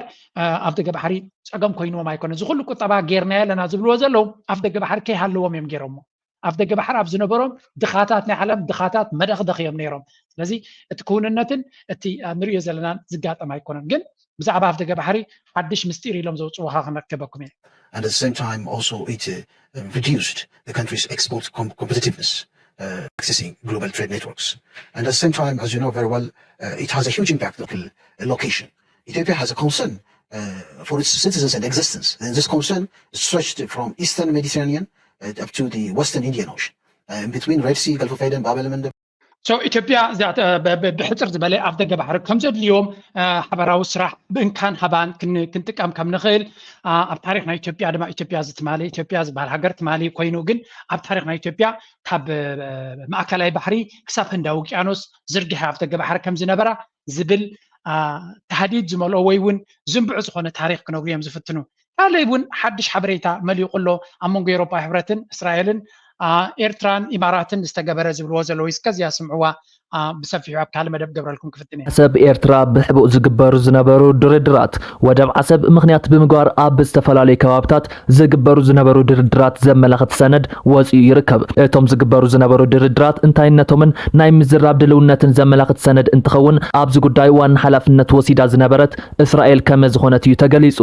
ኣፍ ደገ ባሕሪ ፀገም ኮይንዎም ኣይኮነ። እዚ ኩሉ ቁጠባ ጌርናዮ ኣለና ዝብልዎ ዘለዉ ኣፍ ደገ ባሕሪ ከይሃለዎም እዮም ገይሮሞ። ኣፍ ደገ ባሕሪ ኣብ ዝነበሮም ድኻታት ናይ ዓለም ድኻታት መደኽደኽ እዮም ነይሮም። ስለዚ እቲ ክውንነትን እቲ ንሪኦ ዘለናን ዝጋጠም ኣይኮነን። ግን ብዛዕባ ኣፍ ደገ ባሕሪ ሓድሽ ምስጢር ኢሎም ዘውፅዎ ካ ክነክበኩም እየ። And at the same time also it uh, reduced the country's export com- competitiveness uh, accessing global trade networks. And at the same time, as you know very well, uh, it has a huge impact on location. Ethiopia has a concern uh, for its citizens and existence. And this concern stretched from eastern Mediterranean uh, up to the western Indian Ocean, uh, in between Red Sea, Gulf of Aden, Bab el-Mandeb. So ኢትዮጵያ ብሕፅር ዝበለ ኣፍ ደገ ባሕሪ ከም ዘድልዮም ሓበራዊ ስራሕ ብእንካን ሃባን ክንጥቀም ከም ንኽእል ኣብ ታሪክ ናይ ኢትዮጵያ ድማ ኢትዮጵያ ዝትማሊ ኢትዮጵያ ዝበሃል ሃገር ትማሊ ኮይኑ ግን ኣብ ታሪክ ናይ ኢትዮጵያ ካብ ማእከላይ ባሕሪ ክሳብ ህንዳዊ ውቅያኖስ ዝርግሐ ኣፍ ደገ ባሕሪ ከም ዝነበራ ዝብል ታህዲድ ዝመልኦ ወይ እውን ዝንብዑ ዝኾነ ታሪክ ክነግሩ እዮም ዝፍትኑ። ካልእ እውን ሓድሽ ሓበሬታ መሊቑ ኣሎ ኣብ መንጎ ኤሮፓ ሕብረትን እስራኤልን ኤርትራን ኢማራትን ዝተገበረ ዝብልዎ ዘለዉ እስከዚያ ስምዕዋ አ፣ ብሰፊሑ ኣብ ካልእ መደብ ገብረልኩም ክፍትን እየ። ዓሰብ ኤርትራ ብሕቡእ ዝግበሩ ዝነበሩ ድርድራት ወደብ ዓሰብ ምኽንያት ብምግባር ኣብ ዝተፈላለዩ ከባብታት ዝግበሩ ዝነበሩ ድርድራት ዘመላኽት ሰነድ ወፂኡ ይርከብ። እቶም ዝግበሩ ዝነበሩ ድርድራት እንታይነቶምን ናይ ምዝራብ ድልውነትን ዘመላኽት ሰነድ እንትኸውን ኣብዚ ጉዳይ ዋና ሓላፍነት ወሲዳ ዝነበረት እስራኤል ከመ ዝኾነት እዩ ተገሊጹ።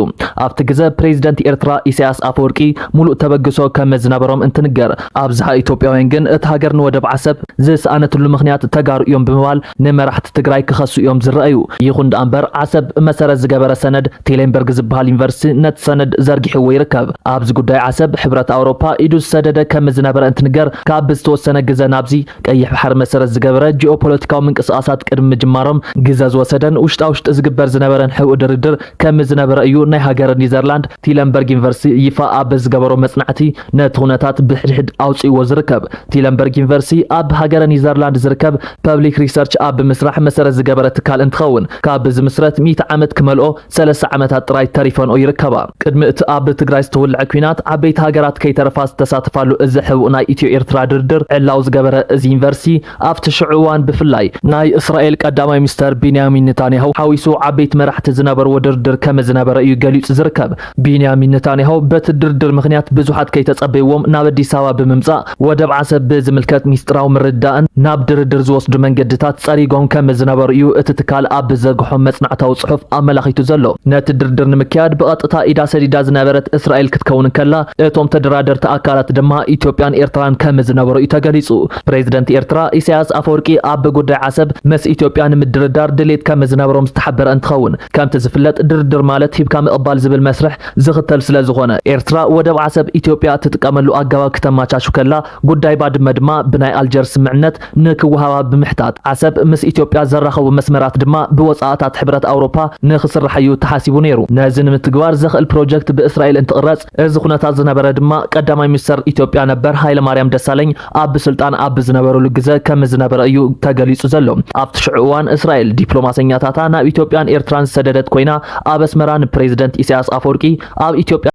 ኣብቲ ግዘ ፕሬዚደንት ኤርትራ ኢሳያስ ኣፈወርቂ ሙሉእ ተበግሶ ከመ ዝነበሮም እንትንገር ኣብዝሓ ኢትዮጵያውያን ግን እቲ ሃገር ንወደብ ዓሰብ ዝሰኣነትሉ ምኽንያት ተጋሩ እዮም ብምባል ንመራሕቲ ትግራይ ክኸሱ እዮም ዝረኣዩ። ይኹን ደኣ እምበር ዓሰብ መሰረት ዝገበረ ሰነድ ቴሌንበርግ ዝበሃል ዩኒቨርሲቲ ነቲ ሰነድ ዘርጊሕዎ ይርከብ። ኣብዚ ጉዳይ ዓሰብ ሕብረት ኣውሮፓ ኢዱ ዝሰደደ ከም ዝነበረ እንትንገር ካብ ዝተወሰነ ግዘ ናብዚ ቀይሕ ባሕሪ መሰረት ዝገበረ ጂኦፖለቲካዊ ምንቅስቃሳት ቅድሚ ምጅማሮም ግዘ ዝወሰደን ውሽጣ ውሽጢ ዝግበር ዝነበረን ሕቡእ ድርድር ከም ዝነበረ እዩ ናይ ሃገረ ኒዘርላንድ ቲለንበርግ ዩኒቨርሲቲ ይፋ ኣብ ዝገበሮ መጽናዕቲ ነቲ ኩነታት ብሕድሕድ ኣውፅእዎ ዝርከብ። ቲለንበርግ ዩኒቨርሲቲ ኣብ ሃገረ ኒዘርላንድ ዝርከብ ፐብሊክ ሪሰርች ኣብ ብምስራሕ መሰረት ዝገበረ ትካል እንትኸውን ካብ ዝምስረት ሚእቲ ዓመት ክመልኦ ሰለስተ ዓመታት ጥራይ ተሪፈንኦ ይርከባ። ቅድሚ እቲ ኣብ ትግራይ ዝተወልዐ ኲናት ዓበይቲ ሃገራት ከይተረፋ ዝተሳተፋሉ እዚ ሕቡእ ናይ ኢትዮ ኤርትራ ድርድር ዕላው ዝገበረ እዚ ዩኒቨርሲቲ ኣብቲ ሽዑ እዋን ብፍላይ ናይ እስራኤል ቀዳማይ ሚኒስተር ቢንያሚን ኔታንያሁ ሓዊሱ ዓበይቲ መራሕቲ ዝነበርዎ ድርድር ከም ዝነበረ እዩ ገሊጹ ዝርከብ። ቢንያሚን ኔታንያሁ በቲ ድርድር ምኽንያት ብዙሓት ከይተጸበይዎም ናብ ኣዲስ ኣበባ ብምምጻእ ወደብ ዓሰብ ብዝምልከት ሚስጥራዊ ምርዳእን ናብ ድርድር ዝወስዱ መንገድታት ጸሪጎም ከም ዝነበሩ እዩ እቲ ትካል ኣብ ዝዘርግሖ መጽናዕታዊ ጽሑፍ ኣመላኺቱ ዘሎ። ነቲ ድርድር ንምክያድ ብቐጥታ ኢዳ ሰዲዳ ዝነበረት እስራኤል ክትከውን እንከላ እቶም ተደራደርቲ ኣካላት ድማ ኢትዮጵያን ኤርትራን ከም ዝነበሩ እዩ ተገሊጹ። ፕሬዚደንት ኤርትራ ኢሳያስ ኣፈወርቂ ኣብ ጉዳይ ዓሰብ ምስ ኢትዮጵያ ንምድርዳር ድሌት ከም ዝነበሮም ዝተሓበረ እንትኸውን ከምቲ ዝፍለጥ ድርድር ማለት ሂብካ ምቕባል ዝብል መስርሕ ዝኽተል ስለ ዝኾነ ኤርትራ ወደብ ዓሰብ ኢትዮጵያ እትጥቀመሉ ኣገባብ ክተመቻቹ ከላ ጉዳይ ባድመ ድማ ብናይ ኣልጀርስ ስምምዕነት ንክወሃባ ብምሕታት ዓሰብ ምስ ኢትዮጵያ ዘራኸቡ መስመራት ድማ ብወፃእታት ሕብረት ኣውሮፓ ንክስራሕ እዩ ተሓሲቡ ነይሩ። ነዚ ንምትግባር ዘኽእል ፕሮጀክት ብእስራኤል እንትቕረፅ እዚ ኩነታት ዝነበረ ድማ ቀዳማይ ሚኒስተር ኢትዮጵያ ነበር ሃይለማርያም ደሳለኝ ኣብ ስልጣን ኣብ ዝነበረሉ ግዘ ከም ዝነበረ እዩ ተገሊፁ ዘሎ። ኣብቲ ሽዑ እዋን እስራኤል ዲፕሎማሰኛታታ ናብ ኢትዮጵያን ኤርትራን ዝሰደደት ኮይና ኣብ ኣስመራ ንፕሬዚደንት ኢሳያስ ኣፈወርቂ ኣብ ኢትዮጵያ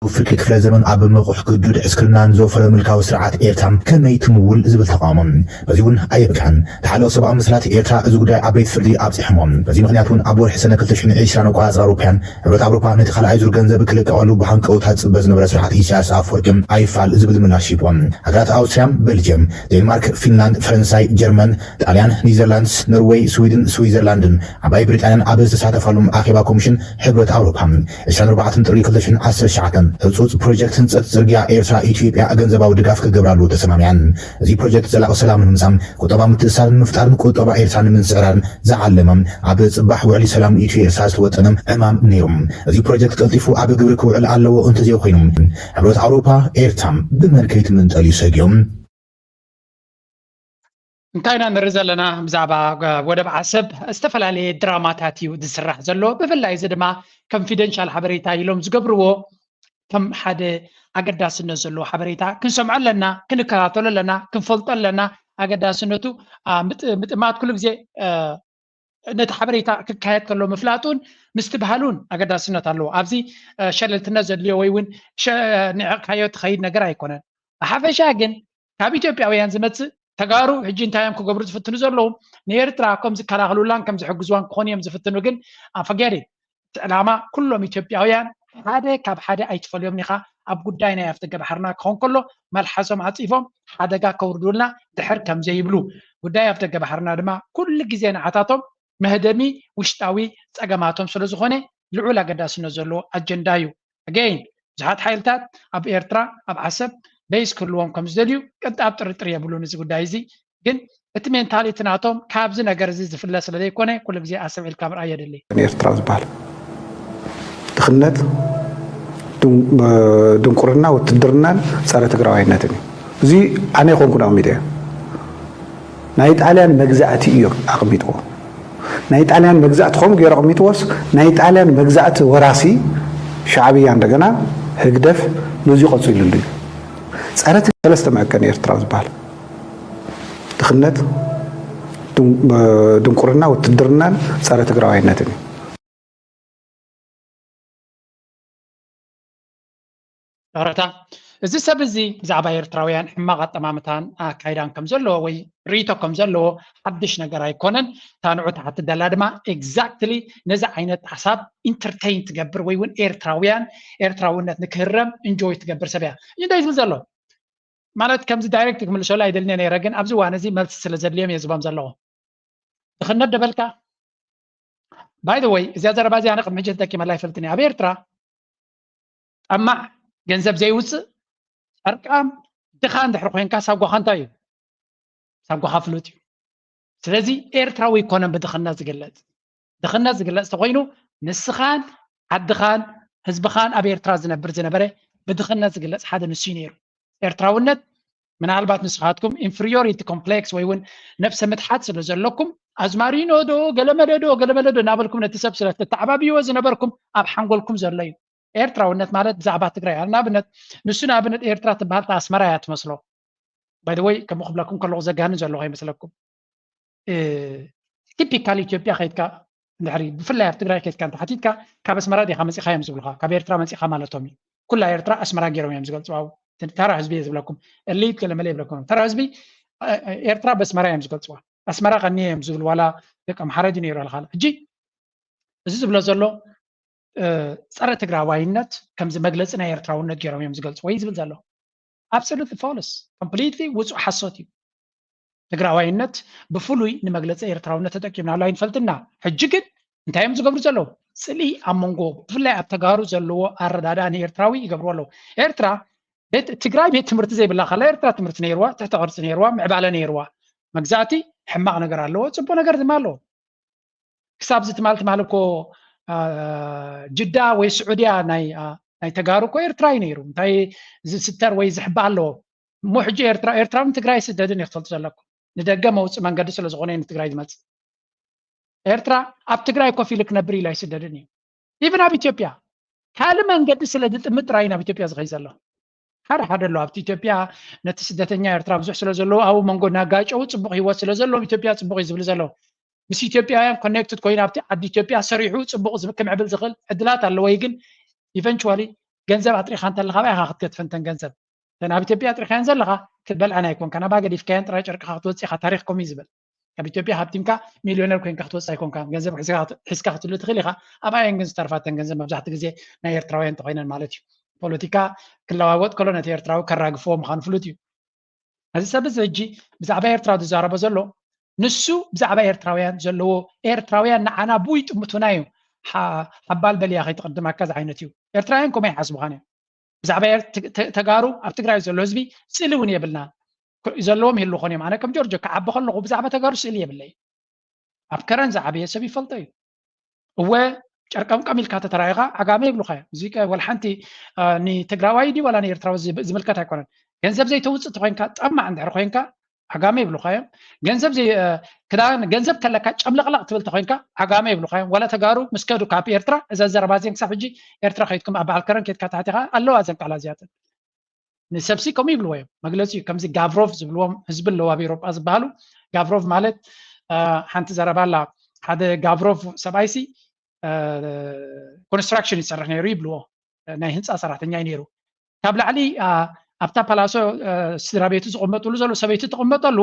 ፍርቂ ክፍለ ዘመን ኣብ ምቑሕ ግዱድ ዕስክርና ንዘወፈረ ምልካዊ ስርዓት ኤርትራ ከመይ ትምውል ዝብል ተቓውሞ። በዚ እውን ኣየብቅዐን። ተሓለቑ ሰብኣዊ መሰላት ኤርትራ እዚ ጉዳይ ዓበይቲ ፍርዲ ኣብፂሖሞ። በዚ ምኽንያት እውን ኣብ ወርሒ ሰነ ክልተ ሽሕን ዕስራን ኣቆፃፅራ ኣውሮፓውያን ሕብረት ኣውሮፓ ነቲ ካልኣይ ዙር ገንዘብ ክልቀቐሉ ብሃንቀውታ ዝፅበ ዝነበረ ስርዓት ኢሳያስ ኣፈወርቂ ኣይፋል ዝብል ምላሽ ሂቦም። ሃገራት ኣውስትርያ፣ ቤልጅየም፣ ዴንማርክ፣ ፊንላንድ፣ ፈረንሳይ፣ ጀርመን፣ ጣልያን፣ ኒዘርላንድስ፣ ኖርዌይ፣ ስዊድን፣ ስዊዘርላንድን ዓባይ ብሪጣንያን ኣብ ዝተሳተፋሉ ኣኼባ ኮሚሽን ሕብረት ኣውሮፓ ዕስራን ኣርባዕተን ጥሪ ክልተ ሽሕን ዓሰርተ ትሽዓተን ህጹጽ ፕሮጀክት ህንጸት ጽርግያ ኤርትራ ኢትዮጵያ ገንዘባዊ ድጋፍ ክገብራሉ ተሰማሚዐን። እዚ ፕሮጀክት ዘላቒ ሰላም ንምምጻእ፣ ቁጠባ ምትእስሳር ንምፍጣርን ቁጠባ ኤርትራ ንምስዕራርን ዝዓለመ ኣብ ጽባሕ ውዕሊ ሰላም ኢትዮ ኤርትራ ዝተወጠነ ዕማም ነይሩ። እዚ ፕሮጀክት ቀልጢፉ ኣብ ግብሪ ክውዕል ኣለዎ እንተዘይኮይኑ፣ ሕብረት ኣውሮፓ ኤርትራ ብመን ከይትምንጠል እዩ ሰጊኦም። እንታይ ኢና ንርኢ ዘለና? ብዛዕባ ወደብ ዓሰብ ዝተፈላለየ ድራማታት እዩ ዝስራሕ ዘሎ። ብፍላይ እዚ ድማ ኮንፊደንሻል ሓበሬታ ኢሎም ዝገብርዎ ከም ሓደ ኣገዳስነት ዘለዎ ሓበሬታ ክንሰምዖ ኣለና፣ ክንከታተሎ ኣለና፣ ክንፈልጦ ኣለና። ኣገዳስነቱ ምጥማት ኩሉ ግዜ ነቲ ሓበሬታ ክካየድ ከሎ ምፍላጡን ምስትብሃሉን ኣገዳስነት ኣለዎ። ኣብዚ ሸለልትነት ዘድልዮ ወይ እውን ንዕቕካዮ ትኸይድ ነገር ኣይኮነን። ብሓፈሻ ግን ካብ ኢትዮጵያውያን ዝመፅእ ተጋሩ ሕጂ እንታይ እዮም ክገብሩ ዝፍትኑ ዘለዉ? ንኤርትራ ከም ዝከላኸሉላን ከም ዝሕግዝዋን ክኾኑ እዮም ዝፍትኑ። ግን ኣፈገሪ እቲ ዕላማ ኩሎም ኢትዮጵያውያን ሓደ ካብ ሓደ ኣይትፈልዮም ኢኻ። ኣብ ጉዳይ ናይ ኣፍደገ ባሕርና ክኾን ከሎ መልሓሶም ዓፂፎም ሓደጋ ከውርዱልና ድሕር ከም ዘይብሉ ጉዳይ ኣፍደገ ባሕርና ድማ ኩሉ ግዜ ንዓታቶም መህደሚ ውሽጣዊ ፀገማቶም ስለ ዝኾነ ልዑል ኣገዳስነት ዘለዎ ኣጀንዳ እዩ። ኣገይን ብዙሓት ሓይልታት ኣብ ኤርትራ ኣብ ዓሰብ በይስ ክህልዎም ከም ዝደልዩ ቅንጣብ ጥርጥር የብሉን። እዚ ጉዳይ እዚ ግን እቲ ሜንታሊቲ ናቶም ካብዚ ነገር እዚ ዝፍለ ስለ ዘይኮነ ኩሉ ግዜ ኣሰብ ኢልካ ምርኣይ የድሊ። ኤርትራ ዝበሃል ድኽነት፣ ድንቁርና፣ ውትድርናን ጸረ ትግራዋይነትን እዩ። እዚ ኣነ ይኮንኩን ኣቕሚጠዮ። ናይ ጣልያን መግዛእቲ እዮም ኣቕሚጥዎ። ናይ ጣልያን መግዛእቲ ከምኡ ገይሩ ኣቕሚጥዎስ ናይ ጣልያን መግዛእቲ ወራሲ ሻዕብያ እንደገና ህግደፍ ነዚ ቀፂሉሉ እዩ። ጸረ ሰለስተ መዐቀኒ ኤርትራ ዝበሃል ድኽነት፣ ድንቁርና፣ ውትድርናን ጸረ ትግራዋይነትን እዩ። ጨረታ እዚ ሰብ እዚ ብዛዕባ ኤርትራውያን ሕማቕ ኣጠማምታን ኣካይዳን ከም ዘለዎ ወይ ርእይቶ ከም ዘለዎ ሓድሽ ነገር ኣይኮነን። እታ ንዑ ትሓትት ደላ ድማ ኤግዛክትሊ ነዚ ዓይነት ሓሳብ ኢንተርቴይን ትገብር ወይ እውን ኤርትራውያን ኤርትራውነት ንክህረም እንጆይ ትገብር ሰብ እያ። እንታይ ዝብል ዘሎ ማለት ከምዚ ዳይሬክት ክምልሰሉ ኣይደልኒ ነይረ፣ ግን ኣብዚ እዋን እዚ መልሲ ስለ ዘድልዮም እየ ዝቦም ዘለኹ። ድኽነት ደበልካ ባይ ወይ እዚኣ ዘረባ እዚኣ ኣነ ቅድሚ ሕጂ ተጠቂመላ ኣይፈልጥን እየ። ኣብ ኤርትራ ጠማዕ ገንዘብ ዘይውፅእ ጨርቃም ድኻ እንድሕር ኮይንካ ሳጓኻ እንታይ እዩ? ሳጓኻ ፍሉጥ እዩ። ስለዚ ኤርትራዊ ኣይኮነን ብድኽነት ዝግለፅ። ድኽነት ዝግለፅ ተኮይኑ ንስኻን ዓድኻን ህዝብኻን ኣብ ኤርትራ ዝነብር ዝነበረ ብድኽነት ዝግለፅ ሓደ ንሱ እዩ ነይሩ። ኤርትራውነት ምናልባት ንስኻትኩም ኢንፍሪዮሪቲ ኮምፕሌክስ ወይ እውን ነብሰ ምትሓት ስለ ዘለኩም ኣዝማሪኖ ዶ ገለመለ ዶ ገለመለ ዶ እናበልኩም ነቲ ሰብ ስለ ተተዓባብይዎ ዝነበርኩም ኣብ ሓንጎልኩም ዘሎ እዩ። ኤርትራውነት ማለት ብዛዕባ ትግራይ ንኣብነት ንሱ ንኣብነት ኤርትራ ትበሃል ኣስመራ እያ ትመስሎ። ባይ ወይ ከምኡ ክብለኩም ከለኹ ዘጋንን ዘለኹ ኣይመስለኩም። ቲፒካል ኢትዮጵያ ከይድካ እንድሕሪ ብፍላይ ኣብ ትግራይ ከይድካ እንተሓቲትካ ካብ ኣስመራ ዲኻ መፂኻ እዮም ዝብሉኻ፣ ካብ ኤርትራ መፂኻ ማለቶም እዩ። ኩላ ኤርትራ ኣስመራ ገይሮም እዮም ዝገልፅዋ። ተራ ህዝቢ እየ ዝብለኩም፣ እሊት ገለመለ ይብለኩም። ተራ ህዝቢ ኤርትራ በስመራ እዮም ዝገልፅዋ። ኣስመራ ቀኒ እዮም ዝብል ዋላ ደቂ ኣምሓራ ድዩ ነይሩ ኣልኻል ሕጂ እዚ ዝብሎ ዘሎ ጸረ ትግራዋይነት ከምዚ መግለፂ ናይ ኤርትራውነት ገይሮም እዮም ዝገልፅዎ እዩ ዝብል ዘሎ። ኣብሶሉትሊ ፎልስ፣ ኮምፕሊትሊ ውፁእ ሓሶት እዩ። ትግራዋይነት ብፍሉይ ንመግለፂ ኤርትራውነት ተጠቂምናሉ ኣይንፈልጥና። ሕጂ ግን እንታይ እዮም ዝገብሩ ዘለዉ? ፅልኢ ኣብ መንጎ ብፍላይ ኣብ ተጋሩ ዘለዎ ኣረዳድኣ ንኤርትራዊ ይገብርዎ ኣለዉ። ኤርትራ ትግራይ ቤት ትምህርቲ ዘይብላ ከላ ኤርትራ ትምህርቲ ነይርዋ፣ ትሕተ ቅርፂ ነይርዋ፣ ምዕባለ ነይርዋ። መግዛእቲ ሕማቕ ነገር ኣለዎ፣ ፅቡቅ ነገር ድማ ኣለዎ። ክሳብ እዚ ትማል ትማል እኮ ጅዳ ወይ ስዑድያ ናይ ተጋሩ እኮ ኤርትራ እዩ ነይሩ። እንታይ ዝስተር ወይ ዝሕባእ ኣለዎ? እሞ ሕጂ ኤርትራ ኤርትራን ትግራይ ስደድን እዩ ክትፈልጡ ዘለኩም። ንደገ መውፅእ መንገዲ ስለ ዝኾነ እዩ ንትግራይ ዝመፅእ። ኤርትራ ኣብ ትግራይ ኮፍ ኢሉ ክነብር ኢሉ ኣይስደድን እዩ። ኢቭን ኣብ ኢትዮጵያ ካልእ መንገዲ ስለ ዝጥምት ጥራይ ናብ ኢትዮጵያ ዝኸይ ዘሎ። ሓደ ሓደ ኣሎ ኣብቲ ኢትዮጵያ ነቲ ስደተኛ ኤርትራ ብዙሕ ስለ ዘለዎ ኣብኡ መንጎ እናጋጨው ፅቡቕ ህይወት ስለ ዘለዎ ኢትዮጵያ ፅቡቕ እዩ ዝብል ዘሎ። ምስ ኢትዮጵያውያን ኮኔክትድ ኮይኑ ኣብቲ ዓዲ ኢትዮጵያ ሰሪሑ ፅቡቕ ክምዕብል ዝኽእል ዕድላት ኣለዎ። ግን ኢቨንቹዋሊ ገንዘብ ኣጥሪኻ እንተለኻ ኣባይ ኢኻ ክትገድፈን ተን ገንዘብ ተን ኣብ ኢትዮጵያ ኣጥሪኻየን ዘለኻ ክትበልዐን ኣይኮንካን። ኣባ ገዲፍካየን ጥራይ ጨርቅኻ ክትወፅእ ኢኻ። ታሪኽ ከምኡ እዩ ዝብል። ካብ ኢትዮጵያ ሃብቲምካ ሚልዮነር ኮይንካ ክትወፅእ ኣይኮንካን። ገንዘብ ሒዝካ ክትህሉ ትኽእል ኢኻ። ኣባየን ግን ዝተርፋ ተን ገንዘብ መብዛሕትኡ ግዜ ናይ ኤርትራውያን እንተኮይነን ማለት እዩ። ፖለቲካ ክለዋወጥ ከሎ ነቲ ኤርትራዊ ከራግፍዎ ምዃኑ ፍሉጥ እዩ። እዚ ሰብ እዚ ሕጂ ብዛዕባ ኤርትራ ዝዛረቦ ዘሎ ንሱ ብዛዕባ ኤርትራውያን ዘለዎ ኤርትራውያን ንዓና ብኡ ይጥምቱና እዩ። ሓባል በልያ ከይትቕድመካ ዝዓይነት እዩ። ኤርትራውያን ከምኡ ይሓስቡኻን እዮም። ብዛዕባ ተጋሩ ኣብ ትግራይ ዘሎ ህዝቢ ስእሊ እውን የብልና። ዘለዎም ይህሉ ኾን እዮም። ኣነ ከም ጆርጆ ክዓቢ ከለኹ ብዛዕባ ተጋሩ ስእሊ የብለይ። ኣብ ከረን ዝዓበየ ሰብ ይፈልጦ እዩ። እወ ጨርቀምቀም ኢልካ ተተራኢኻ ዓጋመ ይብሉኻ እዮም። እዚ ወላ ሓንቲ ንትግራዋይ ድዩ ዋላ ንኤርትራዊ ዝምልከት ኣይኮነን። ገንዘብ ዘይተውፅእ ተኮይንካ ጠማዕ እንድሕር ኮይንካ ዓጋመ ይብሉኻ እዮም። ገንዘብ ክዳን ገንዘብ ከለካ ጨምለቕለቕ ትብል ተኮይንካ ዓጋመ ይብሉኻ እዮም። ዋላ ተጋሩ ምስ ከዱ ካብ ኤርትራ እዛ ዘረባ እዚን ክሳብ ሕጂ ኤርትራ ከይድኩም ኣብ በዓል ከረን ከይድካ ታሕቲኻ ኣለዋ እዘን ቃላት እዚኣተን። ንሰብሲ ከምኡ ይብልዎ እዮም። መግለፂ እዩ። ከምዚ ጋቭሮቭ ዝብልዎም ህዝቢ ኣለዉ ኣብ ኤሮጳ ዝበሃሉ። ጋቭሮቭ ማለት ሓንቲ ዘረባ ኣላ። ሓደ ጋቭሮቭ ሰብኣይሲ ኮንስትራክሽን ይሰርሕ ነይሩ ይብልዎ። ናይ ህንፃ ሰራሕተኛ እዩ ነይሩ። ካብ ላዕሊ ኣብታ ፓላሶ ስድራ ቤቱ ዝቕመጥሉ ዘሎ ሰበይቲ ትቕመጠሉ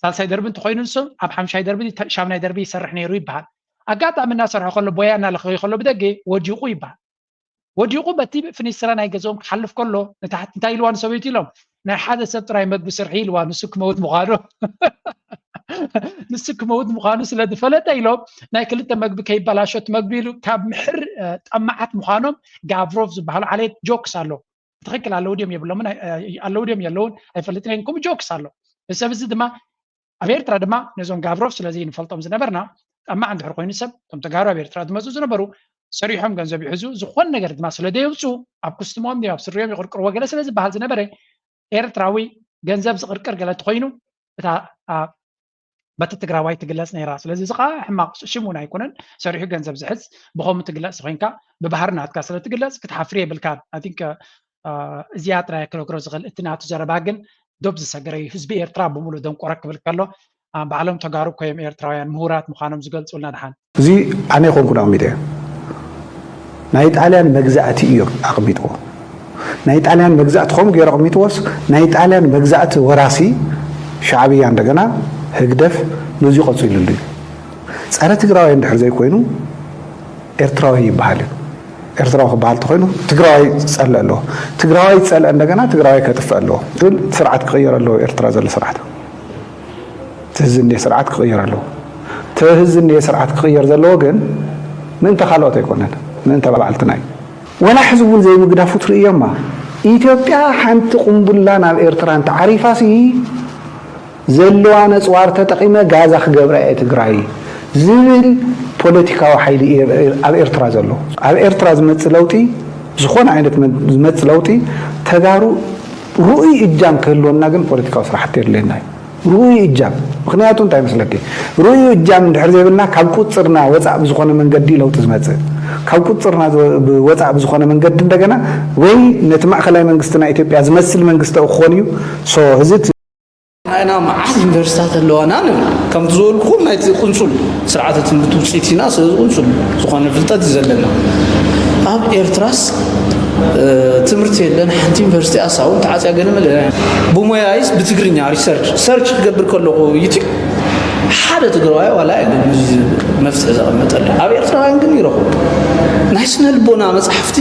ሳልሳይ ደርቢ እንተኮይኑ ንሱ ኣብ ሓምሻይ ደርቢ ሻምናይ ደርቢ ይሰርሕ ነይሩ ይበሃል። ኣጋጣሚ እናሰርሖ ከሎ ቦያ እናለኸዩ ከሎ ብደገ ወዲቑ ይበሃል። ወዲቑ በቲ ፍኒስትራ ናይ ገዝኦም ክሓልፍ ከሎ ንታሕቲ እንታይ ኢልዋ ንሰበይቱ ኢሎም ናይ ሓደ ሰብ ጥራይ መግቢ ስርሒ ኢልዋ ንሱ ክመውት ምዃኑ ንሱ ክመውት ምዃኑ ስለ ዝፈለጠ ኢሎም ናይ ክልተ መግቢ ከይበላሾ እቲ መግቢ ኢሉ ካብ ምሕር ጠማዓት ምዃኖም ጋቭሮቭ ዝበሃሉ ዓሌት ጆክስ ኣሎ። ብትኽክል ኣለዉ ድዮም የብሎምን ኣለዉ ድዮም የለውን ኣይፈልጥን። ከምኡ ጆክስ ኣሎ። እዚ ሰብ እዚ ድማ ኣብ ኤርትራ ድማ ነዞም ጋብሮፍ ስለዚ ንፈልጦም ዝነበርና ጠማዕ እንድሕር ኮይኑ ሰብ እቶም ተጋሩ ኣብ ኤርትራ ዝመፁ ዝነበሩ ሰሪሖም ገንዘብ ይሕዙ ዝኾን ነገር ድማ ስለ ደየውፁ ኣብ ኩስትሞም ኣብ ስሪኦም ይቕርቅርዎ ገለ ስለ ዝበሃል ዝነበረ ኤርትራዊ ገንዘብ ዝቕርቅር ገለ እንተኮይኑ እታ በቲ ትግራዋይ ትግለፅ ነይራ። ስለዚ እዚ ከዓ ሕማቕ ሽም እውን ኣይኮነን። ሰሪሑ ገንዘብ ዝሕዝ ብኸምኡ ትግለፅ ኮይንካ ብባህሪ ናትካ ስለ ትግለፅ ክትሓፍር የብልካን። ኣይ ቲንክ እዚኣ ጥራይ ክነግሮ ዝኽእል። እቲ ናቱ ዘረባ ግን ዶብ ዝሰገረ እዩ። ህዝቢ ኤርትራ ብምሉእ ደንቆረ ክብል ከሎ ባዕሎም ተጋሩ እኮ እዮም ኤርትራውያን ምሁራት ምዃኖም ዝገልፁልና ድሓን። እዚ ኣነ ኣይኮንኩን ኣቕሚጠዮ። ናይ ጣልያን መግዛእቲ እዮም ኣቕሚጥዎ። ናይ ጣልያን መግዛእቲ ከምኡ ገይሩ ኣቕሚጥዎስ፣ ናይ ጣልያን መግዛእቲ ወራሲ ሻዕብያ እንደገና ህግደፍ ነዚ ቀፂሉሉ እዩ። ፀረ ትግራዋይ እንድሕር ዘይኮይኑ ኤርትራዊ ይበሃል እዩ። ኤርትራዊ ክበሃል ተኮይኑ ትግራዋይ ዝፀልእ ኣለዎ። ትግራዋይ ዝፀልአ እንደገና ትግራዋይ ከጥፍእ ኣለዎ። ግን ስርዓት ክቕየር ኣለዎ። ኤርትራ ዘሎ ስርዓት ትህዚ እንደ ስርዓት ክቕየር ኣለዎ። ትህዚ እንደ ስርዓት ክቕየር ዘለዎ ግን ምእንተ ካልኦት ኣይኮነን፣ ምእንተ ባዕልትና እዩ። ወላ ሕዚ እውን ዘይምግዳፉ ትርእዮማ። ኢትዮጵያ ሓንቲ ቁምቡላ ናብ ኤርትራ እንተዓሪፋሲ ዘለዋ ነፅዋር ተጠቒመ ጋዛ ክገብራ እየ ትግራይ ዝብል ፖለቲካዊ ሓይሊ እዩ ኣብ ኤርትራ ዘሎ። ኣብ ኤርትራ ዝመፅእ ለውጢ፣ ዝኾነ ዓይነት መ- ዝመፅእ ለውጢ ተጋሩ ርኡይ እጃም ክህልወና ግን ፖለቲካዊ ስራሕቲ የድልየና እዩ። ርኡይ እጃም። ምክንያቱ እንታይ መስለኪ? ርኡይ እጃም እንድሕር ዘይብልና ካብ ቁፅርና ወፃእ ብዝኾነ መንገዲ ለውጢ ዝመፅእ፣ ካብ ቁፅርና ዝወ- ወፃእ ብዝኾነ መንገዲ እንደገና ወይ ነቲ ማእኸላይ መንግስቲ ናይ ኢትዮጵያ ዝመስል መንግስቲ ክኾን እዩ። ሶ እዚ እቲ ንሕና መዓት ዩኒቨርሲታት ኣለዋና ንብል። ከምቲ ዝበልኩኹም ናይቲ ቁንጹል ስርዓተ ትምህርቲ ውፅኢት ኢና። ስለዚ ቁንጹል ዝኾነ ፍልጠት እዩ ዘለና። ኣብ ኤርትራስ ትምህርቲ የለን። ሓንቲ ዩኒቨርሲቲ ኣሳውን ተዓፅያ ገለ መለ ብሞያይስ ብትግርኛ ሪሰርች ሰርች ክገብር ከለኹ ዩቲብ ሓደ ትግራዋይ ዋላ የለን እዚ መፍትሒ ዘቐመጠሉ። ኣብ ኤርትራውያን ግን ይረኽቡ። ናይ ስነ ልቦና መፅሓፍቲ